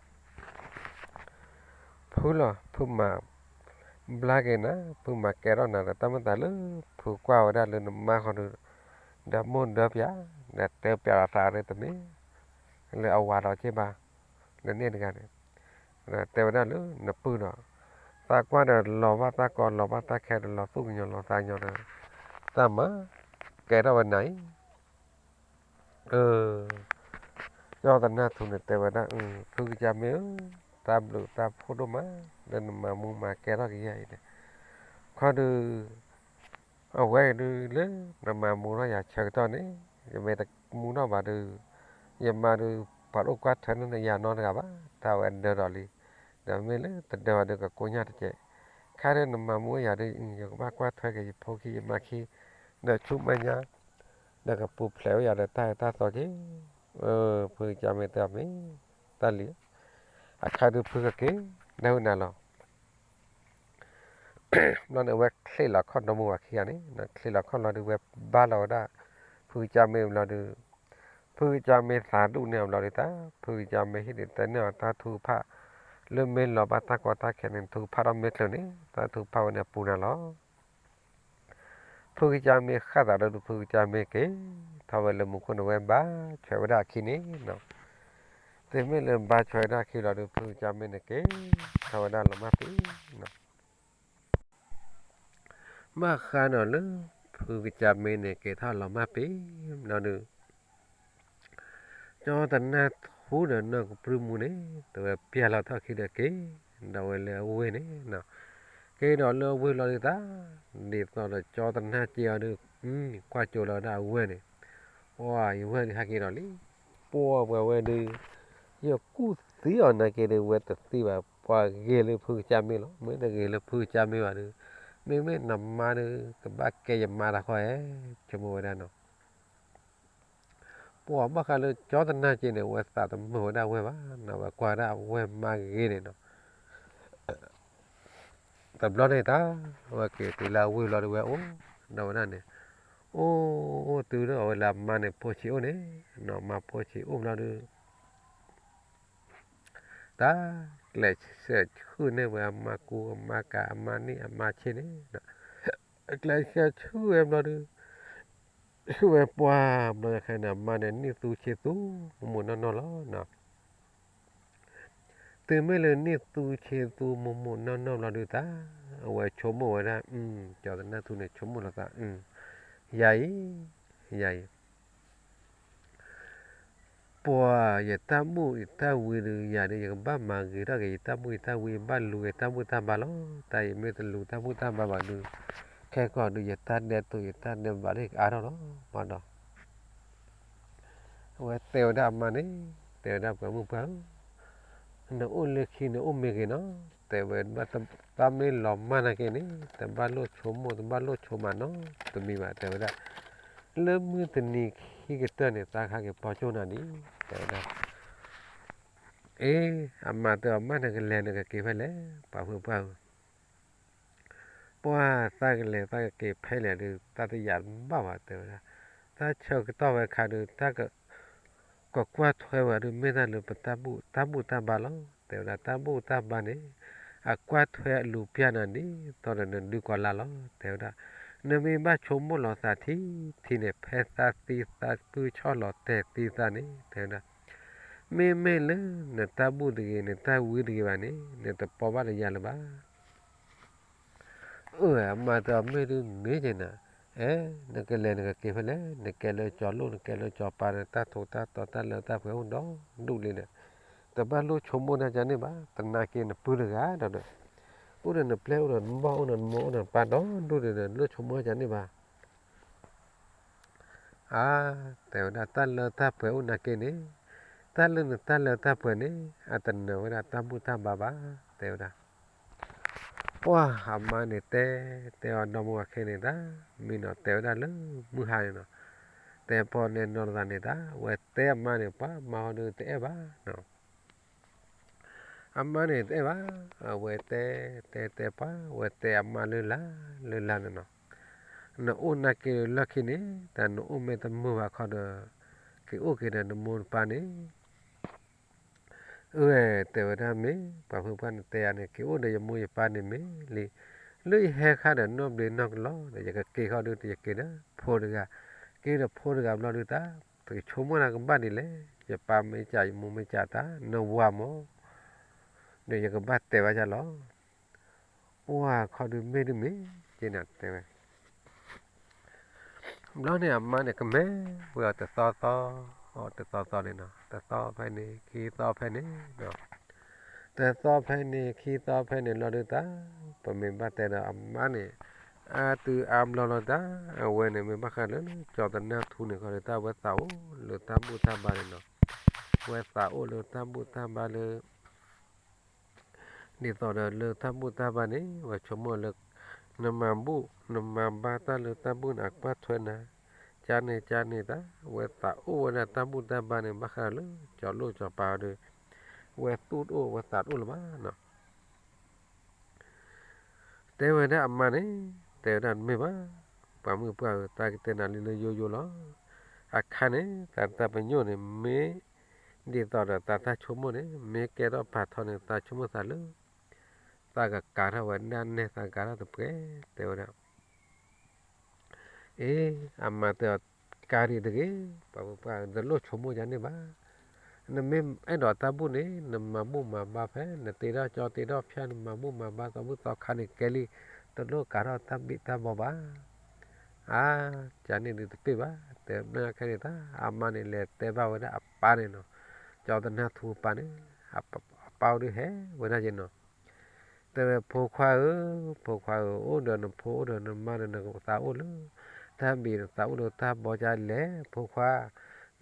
ဖုလီၤ ဖုမၤဘျါက့ၤနၤ, ဖုမၤကဲထီၣ်နၤဒီး တၢ်မ့ၢ်သးလၢ ဖုကွၢ်ဝဲဒၣ်လၢနမါဃီဒီး, ဒီးမိၢ်ဒီးပၠး, ဒီးတဲပၠးလီၤသးဒီးတမ့ၢ် လၢအဝၤဒီးက့ၢ်ဘၣ်, လၢန့ၣ်တဂၤန့ၣ် တဲဝဲဒၣ်လၢနပုၢ်ဒီး, သးကွၢ်ဒီးလီၤဘၣ်တၢ်ကီလီၤဘၣ်တၢ်ခဲဒီးလီၤသူၣ်ကညီၤလီၤသးကညီၤဒီး, တၢ်မၤကဲထီၣ်ဝဲနၤအံၤ, ကၠီသနၢ်ထူန့ၣ်တဲဝဲဒၣ်, ဖုကစၢ်မ့ၢ်ဧၢ, တၢ်ဘျုးတၢ်ဖှိၣ်ဒိၣ်မး, လၢနမၤမူမၤကဲထီၣ်က့ၤယၤအံၤန့ၣ်, ခီဒီး အဝဲဒုးလၢ နမၤမူထီၣ်ယၤဆၢကတီၢ်န့ၣ်, ယမ့ၢ်တမူထီၣ်ဘၣ်ဒီး, ယမါဒီး ပှၤတအိၣ်ကွၢ်ထွဲန့ၢ်ယၤနီတဂၤဘၣ်, တၢ်ဝဲဒၢးဒီးလံ, ဒီးမ့ၢ်လၢတဒၢးဘၣ်ဒီးကကိညၢ်တကဲး, ခါဒီးနမၤမူယၤဒီး ယကဘၣ်ကွၢ်ထွဲက့ၤယဖိခံယမါခံ, ဒီးဆူမဲာ်ညါ, ဒီးကပူၤဖျဲးဝဲယၤဒီးတၢ်အၢတၢ်သီက့ၢ်, ဖုကစၢ်မ့ၢ်တဲအီၤမ့ၢ်, တၢ်လံၤ, အခါဒုးဖုကက့ၤ, ဒၢဝဲနၤလီၤ ဘျီန့ၣ် အဝဲချ့လီၤခီၣ်ဒီမါဝၤခံဂၤန့ၣ်, ချ့လီၤခီၣ်လီၤဒီး ဝဲဘါလီၤဝဲဒၣ် ဖုကစၢ်မ့ၢ်ဘျီဒီး, ဖုကစၢ်မ့ၢ်သးဒူၣ်န့ၢ်အီၤဘျီဒီးတၢ်, ဖုကစၢ်မ့ၢ်ဟ့ၣ်ဒုးတဲန့ၢ်အီၤတၢ်ထုကဖၣ်, လၢမ့ၢ်လီၤဘၣ်တၢ်ကီတၢ်ခဲန့ၣ် ထုကဖၣ်ထီၣ်မ့ၢ်ချုးန့ၣ် တၢ်ထုကဖၣ်ဝဲန့ၣ်အပူၤနၤလီၤ. ဖုကစၢ်မ့ၢ်ဃၣ်သးဒီး ဖုကစၢ်မ့ၢ်က့ၤထီၣ်ဝဲလၢမူခိၣ်န့ၣ် ဝဲဘါဆွဲးဝဲဒၣ်အခံန့ၣ်, တုၤမ့ၢ်လၢဘါဆွဲးဝဲဒၣ်အခံလီၤဒီး ဖုကစၢ်မ့ၢ်န့ၣ်က့ၤထီၣ် က့ၤထီၣ်ဝဲဒၣ်လီၤမၢ်ပ့ၤနီၤ. ဘၣ်ဃးဒီးလၢ ဖုကစၢ်မ့ၢ်န့ၣ် က့ၤထီၣ်လီၤမၢ်ပ့ၤဘျီဒုး ကၠီတနၢ်ထူဒီးနီၢ်ကပြုၢ်မူန့ၣ် တဝဲပျၢ်လီၤထီၣ်ခံဒီးက့ၤ ဒီးဝဲလၢအဝ့ၢ်န့ၣ်နီၤ. က့ၤဒီးလၢအဝ့ၢ်လီၤဒုးသး ဒ်သိးဒီးကၠီတနၢ်စ့အီၤဒုး ကွၢ်ကၠိလီၤဝဲဒၣ်အဝဲၢ်န့ၣ်, ပှၢ်ယဝဲၢ်ဒုးဟဲက့ၤဒီးလံ, ပှၢ်ပှၤဝဲဒုး ယကူၣ်သံအီၤနာ်က့ၤဒုး ဝဲတသံဘၣ် ပှၤဂ့ၤလၢဖုကစၢ်မ့ၢ်လီၤ. မ့ၢ်တဂ့ၤလၢဖုကစၢ်မ့ၢ်ဘၣ်ဒုး မ့မ့ၢ်နမါဒုး ကဘၣ်ကဲယမါတၢ်ခီဧဲ, ဆိကမိၣ်ဝဲဒၣ်နီၤ. ပှၢ်ဘၣ်ဃးလၢကၠီတနၢ်စ့န့ၣ် ဝဲသးတမုာ်ဝဲဒၣ်ဝဲၢ်ဘၣ်နီၤ, ဝဲကွၢ်ဒၣ်အဝဲၢ်မါဂ့ၤန့ၣ်နီၤ. တဘျီန့ၣ်တၢ် ဝဲက့ၤတုၤလၢအဝ့ၢ်လီၤဒုးဝဲအိၣ်ဒီးဝဲဒၣ်န့ၣ်, အိၣ်အိၣ်တုၤဒီးအဝဲလၢအမါန့ၣ်ဖိဆံးအိၣ်န့ၣ်နီၤ, မါဖိဆံးအိၣ်ဘျီဒုး တၢ်ကျဲးစၢးဆှုၣ်န့ၢ်ဝဲအမါကူအမါကၤ အမါနံၣ်အမါဆ့န့ၣ်, ကျဲးစၢးဆှုၣ်ဝဲဘျီဒုး ဆှုၣ်ဝဲပှၢ်ဘျီဒုးခဲန့ၣ် အမါန့ၣ်နံၣ်သူဆ့သူ မိၢ်မိၢ်နီၢ်နီၢ်လီၤ. တုၤမ့ၢ်လၢနံၣ်သူဆ့သူမိၢ်မိၢ်နီၢ်နီၢ်ဘျီဒုးသး အဝဲဆိကမိၣ်ဝဲဒၣ်, ကၠီတနၢ်ထူန့ၣ် ဆိကမိၣ်လီၤသး, ယၤအံၤ, ယၤအံၤ ပှၤယတၢ်ဘူၣ်ယတၢ်ဝံဒုး ယၤဒုး ယကဘၣ်မၤဂ့ၤထီၣ်က့ၤ ယတၢ်ဘူၣ်ယတၢ်ဝံ ဘၣ်လူၤက့ၤတၢ်ဘူၣ်တၢ်ဘါလီၤ. တၢ်အံၤမ့ၢ်တလူၤတၢ်ဘူၣ်တၢ်ဘါဘၣ်ဒုး ခဲကီၢ်ဒုး ယတၢ်ဒဲးတိာ်ယတၢ်ဒဲးဘးဒုးကအါထီၣ်လီၤ. ဘၣ်ဒီး အဝဲတဲဝဲဒၣ်အမါန့ၣ်, တဲဝဲဒၣ်ပှၤမုၣ်ပှၢ်ဧၢ, နအိၣ်လၢခံနအိၣ်မ့ၢ်ဂ့ၤနီၤ, တဲဝဲဘၣ်တၢ်မ့ၢ်လီၤမၢ်နာ်က့န့ၣ် တဘၣ်လိၣ်ဆိကမိၣ် တဘၣ်လိၣ်ဆိမးနီတမံၤဘၣ် တဲဝဲဒၣ်, လၢမုၢ်တနံၤခံကတၢၢ်န့ၣ် သးကဟဲက့ၤပီၢ်ကၠိၣ်နၤဒံး တဲဝဲဒၣ်. အ့ အမါတဲအီၤ မါနကလဲၤနကက့ၤဖဲလဲၣ် ပှၤမုၣ်ပှၢ်ဧၢ ပှၢ်သးကလဲၤသးကက့ၤဖဲလဲၣ်ဒုး သးတယာ်ဘၣ်ဘၣ် တဲဝဲဒၣ်, တၢ်ဆၢကတီၢ်ဝဲခါဒုး တၢ်ကကွၢ်ထွဲဝဲဒုး မ့ၢ်တၢ်လၢပတၢ်ဘူၣ်တၢ်ဘါလီၤ တဲဝဲဒၣ်, တၢ်ဘူၣ်တၢ်ဘါန့ၣ် အကွၢ်ထွဲအလူၤပျၢ်နၤဒ်သိးဒီးနဒုးကီၤလါလီၤ တဲဝဲဒၣ်, နမ့ၢ်ဘၣ်ဆိကမိၣ်လီၤသးထံထံန့ၣ် ဖဲသးသံသးပုၢ်ဆီၣ်လီၤတဲာ်သံသးန့ၣ် တဲဝဲဒၣ် မ့မ့ၢ်လၢနတၢ်ဘူၣ်တဂ့ၤ နတၢ်ဝံတဂ့ၤဘၣ်န့ၣ် နတပိာ်ဘၣ်ဒီးယၤလၢၤဘၣ်. အၢ အမါတဲအီၤ မ့ၢ်ဒုးမ့ၢ်က့ၤနၤ, အဲ နကလဲၤနကက့ၤဖဲလဲၣ်, နကဲလၢကၠီၤလိၣ် နကဲလၢကၠီၤပၤ နတၢ်ထူးတၢ်တီၤတၢ်လၢတၢ်ပှဲၤအိၣ်ဒီဒူၣ်လံဒီး တဘၣ်လိၣ်ဆိကမိၣ်တၢ်ကန့ၣ်ဘၣ်, သနာ်က့နပုၢ်တဂၤဒီး အိၣ်ဒီးနပျဲၢ်အိၣ်ဒီးနဘီၣ်အိၣ်ဒီးနမိၢ်အိၣ်ဒီးနပၢ်ဒီဒူၣ်လံဒီး လိၣ်ဆိကမိၣ်တၢ်ကန့ၣ်ဘၣ်. အါ တဲဝဲဒၣ် တၢ်လၢတၢ်ပှဲၤအိၣ်နာ်က့န့ၣ်, တၢ်လၢနတၢ်လၢတၢ်ပှဲၤန့ၣ် အတနၢၤဝဲဒၣ်တၢ်ဘူၣ်တၢ်ဘါဘၣ် တဲဝဲဒၣ်. ပှၢ်အမါန့ၣ်တဲ, တဲအီၤဒီမါဝၤခဲန့ၣ်တၢ်, မ့ၢ်နီၤ တဲဝဲဒၣ်လၢမုၢ်ဟါန့ၣ်နီၤ, တဲပီန့ၣ်နီၤသးန့ၣ်တၢ်, ဝဲတဲအမါန့ၣ် ပှၤမါဟီဒုးတအဲၣ်ဘၣ်နီၤ အမါန့ၣ်တအဲၣ်ဘၣ်, အဝဲတဲ, တဲတဲပှၤ, ဝဲတဲအမါလၢလၢ်, လၢလၢ်န့ၣ်နီၤ, နအိၣ်နာ်က့လၢခံန့ၣ် တၢ်နအိၣ်မ့ၢ်တမုာ်ဘၣ်ခီဒီး က့ၤအိၣ်က့ၤဒီးနမိၢ်နပၢ်န့ၣ်, အၢ တဲဝဲဒၣ်မ့ၢ် ပှၤဖုပှၢ်နတဲယၤန့ၣ် က့ၤအိၣ်ဒီးယမိၢ်ယပၢ်န့ၣ်မ့ၢ်လံ, လၢယဟဲခါဒီးနီၢ်ဘျ့နီၢ်ကလီဒီး ယကက့ၤခီဒုး ယက့ၤဒီးဖိတဂၤ, က့ၤဒီးဖိတဂၤဘျီဒုးတၢ်, ပကဆိကမိၣ်တၢ်ကဘၣ်ဒ်လဲၣ်, ယပၢ်မ့ၢ်စံး ယမိၢ်မ့ၢ်စံးတၢ်, နဝၤမၢ်, ဒီးယကဘၣ်တဲဘၣ်ယၤလီၤ. ပှၢ်ခီဒုးမ့ၢ်ဒုးမ့ၢ်က့ၤနၤတဲဝဲ ဘျီန့ၣ်အမါန့ၣ်ကမဲဝဲအီၤတသီသီ, အီၤတသီသီန့ၣ်နီၤ, တသီဖဲန့ၣ် ခံသီဖဲန့ၣ်, တသီဖဲန့ၣ် ခံသီဖဲန့ၣ်လီၤဒုးတၢ်, ပမ့ၢ်ဘၣ်တဲဒီးအမါန့ၣ် အါတုၤအါဘျီလီၤတၢ်, အဝဲန့ၣ်မ့ၢ်ဘၣ်ဃးလၢ ကၠီၤတနၢ်ထူန့ၣ်ခီဒုးတၢ် ဝဲသးအိၣ်လၢတၢ်ဘူၣ်တၢ်ဘါန့ၣ်နီၤ, ဝဲသးအိၣ်လၢတၢ်ဘူၣ်တၢ်ဘါလၢ ဒ်သိးဒီးလၢတၢ်ဘူၣ်တၢ်ဘါန့ၣ် ဝဲဆိကမိၣ်လၢ နမၤဘူၣ် နမၤဘါတၢ်လၢတၢ်ဘူၣ်န့ၣ် အကွၢ်ထွဲနၤ, ကန့ၣ်ကန့ၣ်တၢ်, ဝဲသးအိၣ်ဝဲဒၣ်တၢ်ဘူၣ်တၢ်ဘါန့ၣ် ဘၣ်ဃးလၢ ကၠီၤလိၣ်ကၠီၤပၤဒီး ဝဲသူၣ်တအိၣ် ဝဲသးတအိၣ်လၢၤဘၣ်နီၤ. တဲဝဲဒၣ်အမါန့ၣ်, တဲဝဲဒၣ်တမ့ၢ်ဘၣ်, ပှၤမုၣ်ပှၢ်ဧၢ, တၢ်ကတဲနၤလံလၢယိယိလီၤ. အခါန့ၣ် တၢ်တၢ်ပညိၣ်န့ၣ် မ့ၢ်ဒ်သိးဒီးတၢ်တၢ်ဆိကမိၣ်န့ၣ် မ့ၢ်ကဲထီၣ်ပာ်ထီၣ်န့ၣ် တၢ်ဆိကမိၣ်သးလၢ တၢ်ကကၤထီၣ်ဝဲဒၣ်နဲၣ်သးကၤထီၣ်တပှဲၤ တဲဝဲဒၣ် အ့ အမါတဲအီၤ ကါဒံးတဂ့ၤ, ပှၤမုၣ်ပှၢ်တလိၣ်ဆိကမိၣ်ယၤန့ၣ်ဘၣ်, နမ့ၢ်အဲၣ်ဒိးတၢ်ဘူၣ်န့ၣ် နမၤဘူၣ်မၤဘါဖဲ နတ့ထီၣ်ကၠီတ့ထီၣ်ဖၠၣ် နမၤဘူၣ်မၤဘါသီဘူၣ်သီခါန့ၣ် ကဲလံ, တလိၣ်ကးထီၣ်တၢ်ဘံၣ်တၢ်ဘီဘၣ်. အါ, ကန့ၣ်ဒုးတပ့ၢ်ဘၣ်, တဲဘျီညါခဲန့ၣ်တၢ် အမါန့ၣ်လဲၤတဲဘၣ်ဝဲဒၣ်အပၢ်န့ၣ်နီၤ, ကၠီသနၢ်ထူအပၢ်န့ၣ်, အပၢ်အိၣ်ဒုးဟဲဝဲဒၣ်က့နီၤ, တဲဝဲဖိခွါဧၢ, ဖိခွါဧၢ, အိၣ်ဒီးနဖိအိၣ်ဒီးနမါဒီးနသးအိၣ်လၢ တၢ်ဘံၣ်နသးအိၣ်လၢတၢ်ဘီကလဲၣ် ဖိခွါ,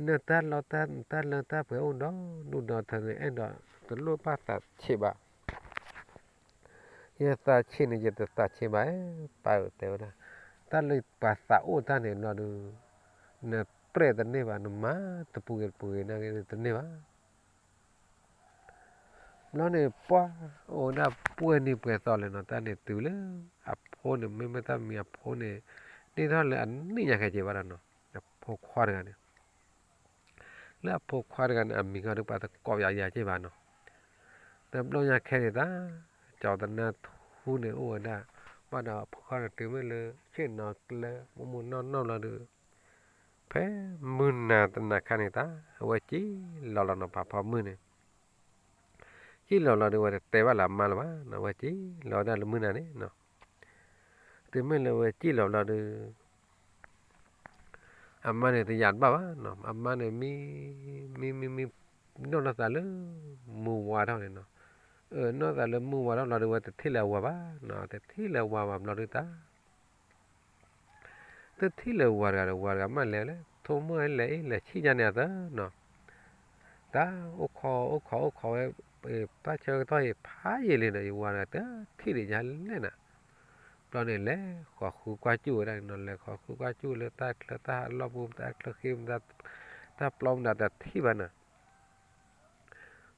နတၢ်လီၢ်တၢ်လၢတၢ်ပှဲၤအိၣ်ဒီဒူၣ်ဒီထၢန့ၣ် အဲၣ်ဒိးတလိၣ်ဘၣ်သးဆံးဘၣ်. ယသးဆံးန့ၣ် ယတသးဆံးဘၣ်, ပၢ်ဧၢတဲဝဲဒၣ်, တၢ်လၢပှၤသးအိၣ်တၢ်န့ၣ်ဘျီဒုး နပြဲၢ်တန့ၢ်ဘၣ်, နမၤတပူၤဂ့ၤတပူၤဂ့ၤန့ၣ်တန့ၢ်ဘၣ်. ဘျီန့ၣ် ပှၢ်အိၣ်ဝဲဒၣ်ပှဲၤနံၣ်ပှဲၤသီလဲၣ်နီၤ, တၢ်န့ၣ်တုၤလၢ အဖိန့ၣ် မ့မ့ၢ်တၢ်မံၤအဖိန့ၣ် န့ၢ်ထီၣ်လၢအနံၣ်ညါခဲက့ၤဘၣ်ဒီးနီၤ, အဖိခွါတဂၤန့ၣ်, လၢအဖိခွါတဂၤန့ၣ် အမံၤခီဒုးပှၤတကိးယၤယၤက့ၤဘၣ်နီၤ, တဘျီညါခဲန့ၣ်တၢ် ကၠီသနၢ်ထူန့ၣ်အိၣ်ဝဲဒၣ်, ဘၣ်ဒီးအဖိခွါန့ၣ်တုၤမ့ၢ်လၢ ဆ့ၣ်နီၤကျဲ မူမူနီၢ်နီၢ်ဘျီဒုး ဖဲမုၢ်နၤတနၤခါန့ၣ်တၢ် အဝဲစံၣ်လီၤလီၤနီၤ ပာ်ဖီမုၢ်န့ၣ်, စံၣ်လီၤလီၤဒုး အဝဲတတဲဘၣ်လၢအမါလၢၤဘၣ်နီၤ, အဝဲစံၣ်လီၤဝဲဒၣ်လၢမုၢ်နၤန့ၣ်နီၤ, တုၤမ့ၢ်လၢအဝဲစံၣ်လီၤဘျီဒုး အမါန့ၣ်တယာ်တဘၣ်ဘၣ်နီၤ, အမါန့ၣ်မံ မံ မံ မံ နီၢ်နီၢ်သးလၢ မုၢ်ဝါထီၣ်န့ၣ်နီၤ, အနီၢ်သးလၢမုၢ်ဝါထီၣ်ဘျီဒုး အဝဲတထံၣ်လၢအဝၤဘၣ်နီၤ, တထံၣ်လၢအဝၤဘၣ်ဘျီဒုးတၢ် တထံၣ်လၢဝၤတဂၤဒီး ဝၤတဂၤမ့ၢ်လဲၤလဲၤ ထိးမိၢ်လဲၤအ့ လဲၤဆံၣ်ညါန့ၣ်အသးနီၤ, တၢ်အိၣ်ခိးအိၣ်ခိးအိၣ်ခိးဝဲ ဘၣ်ဆၢကတီၢ်အံၤဖးယံာ်လံဒီး ယဝၤတဂၤတထံၣ်ဒံးယၤလဲၣ်နၤ, ဘျီန့ၣ်လဲၤဃီၤဃုကွၢ်စူၣ်ဝဲဒၣ်န့ၣ်နီၤ, လဲၤဃီၤဃုကွၢ်စူၣ်လၢတၢ်ချၢတၢ်ဟးလီၢ်ပူၤ တၢ်ချၢဃ့ တၢ်ပျီမတၤတထံၣ်ဘၣ်နၤ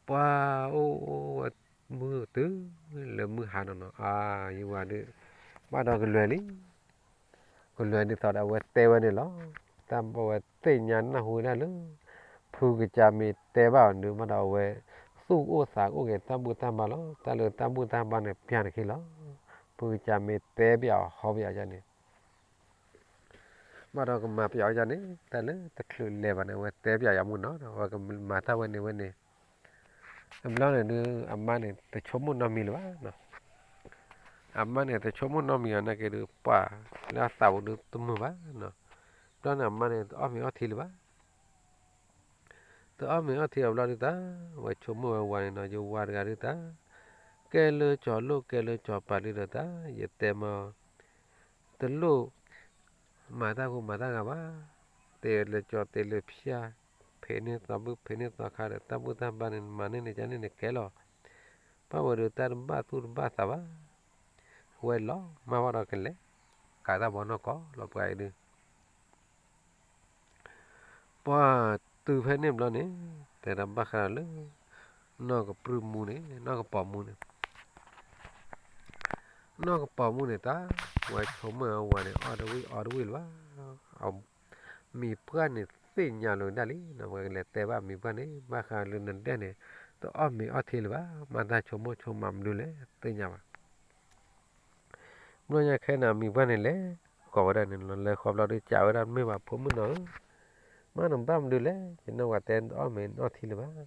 ပှၤအိၣ်အိၣ်ဝဲမုၢ်တုၤလၢမုၢ်ဟါနီၤနီၤ, အါ ယဝၤဒုး ဘၣ်ဒီးကလွဲၤလံ, ကလွဲၤဒ်သိးဒီးအဝဲတဲဝဲန့ၣ်လီၤ. တၢ်ဘၣ်ဝဲသ့ၣ်ညါနၢ်ဟူဝဲဒၣ်လၢ ဖုကစၢ်မ့ၢ်တဲဘၣ်အီၤဒုး ဘၣ်ဒီးအဝဲ သူၣ်အိၣ်သးအိၣ်က့ၤတၢ်ဘူၣ်တၢ်ဘါလီၤ. တၢ်လၢတၢ်ဘူၣ်တၢ်ဘါန့ၣ် ပျၢ်တခီလီၤ. ဖုကစၢ်မ့ၢ်တဲပျးအီၤဟီပျးအီၤန့ၣ် ဘၣ်ဒီးကမၤပျးအီၤန့ၣ် တၢ်လၢတချုးလဲၤဘၣ်န့ၣ် အဝဲတဲပျးယၤမုၢ်နီၤ, အဝဲကမၤတၢ်ဝဲန့ၣ်ဝဲန့ၣ်, တဘျီန့ၣ်ဒုး အမါန့ၣ် တဆိကမိၣ်နီတမံၤလၢၤဘၣ်နီၤ. အမါန့ၣ် တဆိကမိၣ်နီတမံၤအီၤနာ်က့ဒုး ပှၤလၢအသးပူၤဒုးတမုာ်ဘၣ်နီၤ. ဘျီန့ၣ် အမါန့ၣ် တအီၣ်မ့ၤအီထံလၢၤဘၣ် တအီၣ်မ့ၤအီထံအဘျီဒုးတၢ် ဝဲဆိကမိၣ်ဝဲဝၤန့ၣ်နီၤ, ယဝၤတဂၤဒုးတၢ် ကဲလၢကၠီၤလိၣ်ကဲလၢကၠီၤပၤဒုးဒီးတၢ် ယတဲမၢ တလိၣ်မၤတၢ်ဂိၢ်မၤတၢ်ဂၤဘၣ်, တ့လၢကၠီၤတ့လၢဖၠၣ်, ဖံးန့ၢ်သီဘူၣ်ဖံးန့ၢ်သီခါဒီး တၢ်ဘူၣ်တၢ်ဘါန့ၣ် မၤန့ၢ်န့ၣ်ကန့ၣ်န့ၣ်ကဲလီၤ. ဘၣ်ဝဲဒုးတၢ်တဘၣ်သူၣ်တဘၣ်သးဘၣ်, ဝဲလီၤမၢ်ဝဲဒီးကလဲၤ ကးတၢ်ဘီနီၢ်ကီၢ်လီၤပှၤအံၤဒုး ပှၤတုၤဖဲန့ၣ်ဘျီန့ၣ် တဲဒၣ်ဘၣ်ဃးဒီးလၢ နီၢ်ကပြုၢ်မူန့ၣ် နီၢ်ကပီၤမူန့ၣ် နီၢ်ကပီၤမူန့ၣ်တၢ် ဝဲဆိကမိၣ်အဝၤန့ၣ် အီၣ်တဝံၣ်အီတဝံၣ်လၢၤဘၣ်, မံၤပှၢ်န့ၣ်သ့ၣ်ညါလီၤဒၣ်လံ, ဝဲကလဲၤတဲဘၣ်မံၤပှၢ်န့ၣ် ဘၣ်ဃးလၢနဒဲၣ်န့ၣ် တအီၣ်မ့ၤအီထံလၢၤဘၣ်, မ့ၢ်တၢ်ဆိကမိၣ်ဆိကမးမနုၤလဲၣ် သ့ၣ်ညါဘၣ် ဘျီညါခဲန့ၣ် မံၤပှၢ်န့ၣ်လဲၤဃီၤဝဲဒၣ်န့ၣ်လီၤ, လဲၤဃီၤဘျီဒုးကးဝဲဒၣ်မ့ၢ်ဘၣ်ဖိမုၣ်နီၤဧၢ, မ့ၢ်နဘၣ်မနုၤလဲၣ်, ယနီၢ်ဝၤတဲတအီၣ်မ့ၤအီထံလၢၤဘၣ်,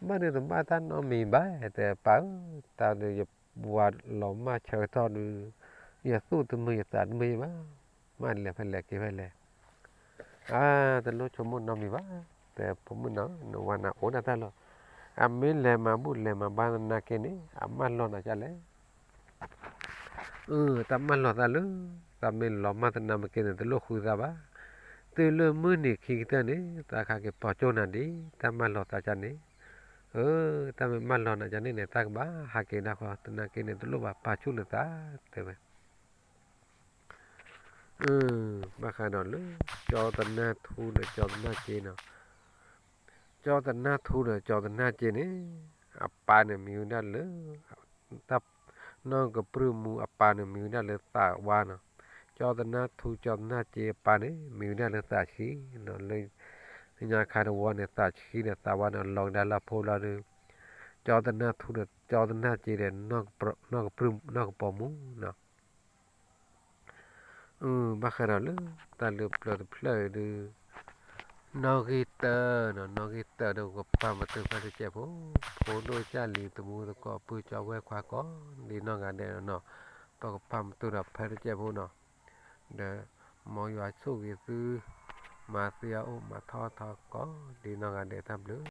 ဘၣ်ဒုးတဘၣ်တၢ်နီတမံၤဘၣ်, တဲပၢ်ဧၢ, တၢ်ဒုးယဝၤလီၤမၢ်ဆၢကတီၢ်ဒုး, ယသူၣ်တမုာ်ယသးတမုာ်ဘၣ်, မ့ၢ်လဲၤဖဲလဲၣ်က့ၤဖဲလဲၣ် အါ, တလိၣ်ဆိကမိၣ်နီတမံၤဘၣ်, တဲဖိမုၣ်နီၤ, နဝၤနၤအိၣ်ဒၣ်တၢ်လီၤ, အမ့ၢ်လဲၤမၤဘူၣ်လဲၤမၤဘါသနာ်က့န့ၣ် အမၢလီၤနၤဒ်လဲၣ်, အၢ တၢ်မၢလီၤသးလၢ သးမ့ၢ်လီၤမၢ်သနာ်က့န့ၣ် တလိၣ်ဃုသးဘၣ်, တုၤလၢမုၢ်နံၤခံကတၢၢ်န့ၣ် သးကဟဲက့ၤပိာ်ကၠိနၤဒ် တၢ်မၢလီၤသးဒ်န့ၣ်, အၢ တၢ်မ့ၢ်မၢလီၤနၤဒ်န့ၣ်န့ၣ် သးကဘၣ်ဟဲက့ၤဒၣ်ဃီ သနာ်က့န့ၣ် တလိၣ်ဘၣ်ပာ်ဆူၣ်နသး တဲဝဲ ဘၣ်ဃးဒီးလၢ ကၠီသနၢ်ထူဒီးကၠီသနၢ်က့နီၤ, ကၠီသနၢ်ထူဒီးကၠီသနၢ်က့န့ၣ် အပၢ်န့ၣ်မံၤဝဲဒၣ်လၢ တၢ် နီၢ်ကပြုၢ်မူအပၢ်န့ၣ်မံၤဝဲဒၣ်လၢသးဝါနီၤ, ကၠီသနၢ်ထူကၠီသနၢ်က့အပၢ်န့ၣ် မံၤဝဲဒၣ်လၢသးဆှံနီၤ, လၢ ညါခါတဝီန့ၣ် သးဆှံဒီးသးဝါန့ၣ် လီၤကဒါလၢအဖိလီၤဒီး ကၠီသနၢ်ထူဒီးကၠီသနၢ်က့ဒီး နီၢ်ကပြုၢ် နီၢ်ကပီၤမူနီၤ ဘၣ်ဃးဒီးလၢ တၢ်လၢပျၢၤတဖျၢၣ်အံၤဒုး နီၣ်ဂံၢ်တၢ, နီၣ်ဂံၢ်တၢဒီး ပကပာ်မတူၢ်ဖဲတစဲးဖိ, ဖိဒိၣ်ကၢ်လံၤ သမူသကိး ပုၢ်ကၠီဝဲၢ်ခွါကိးဒ်နီၢ်ဂၤဒဲးနီၤ, ပကပာ်မတူၢ်ဒီးဖဲတစဲးဖိနီၤ, ဒီးမ်ယွၤဆိၣ်ဂ့ၤသု, မၤသုအအိၣ်မၤထီၣ်ထီကိးဒ်နီၢ်ဂၤဒဲး တၢ်ဘျုး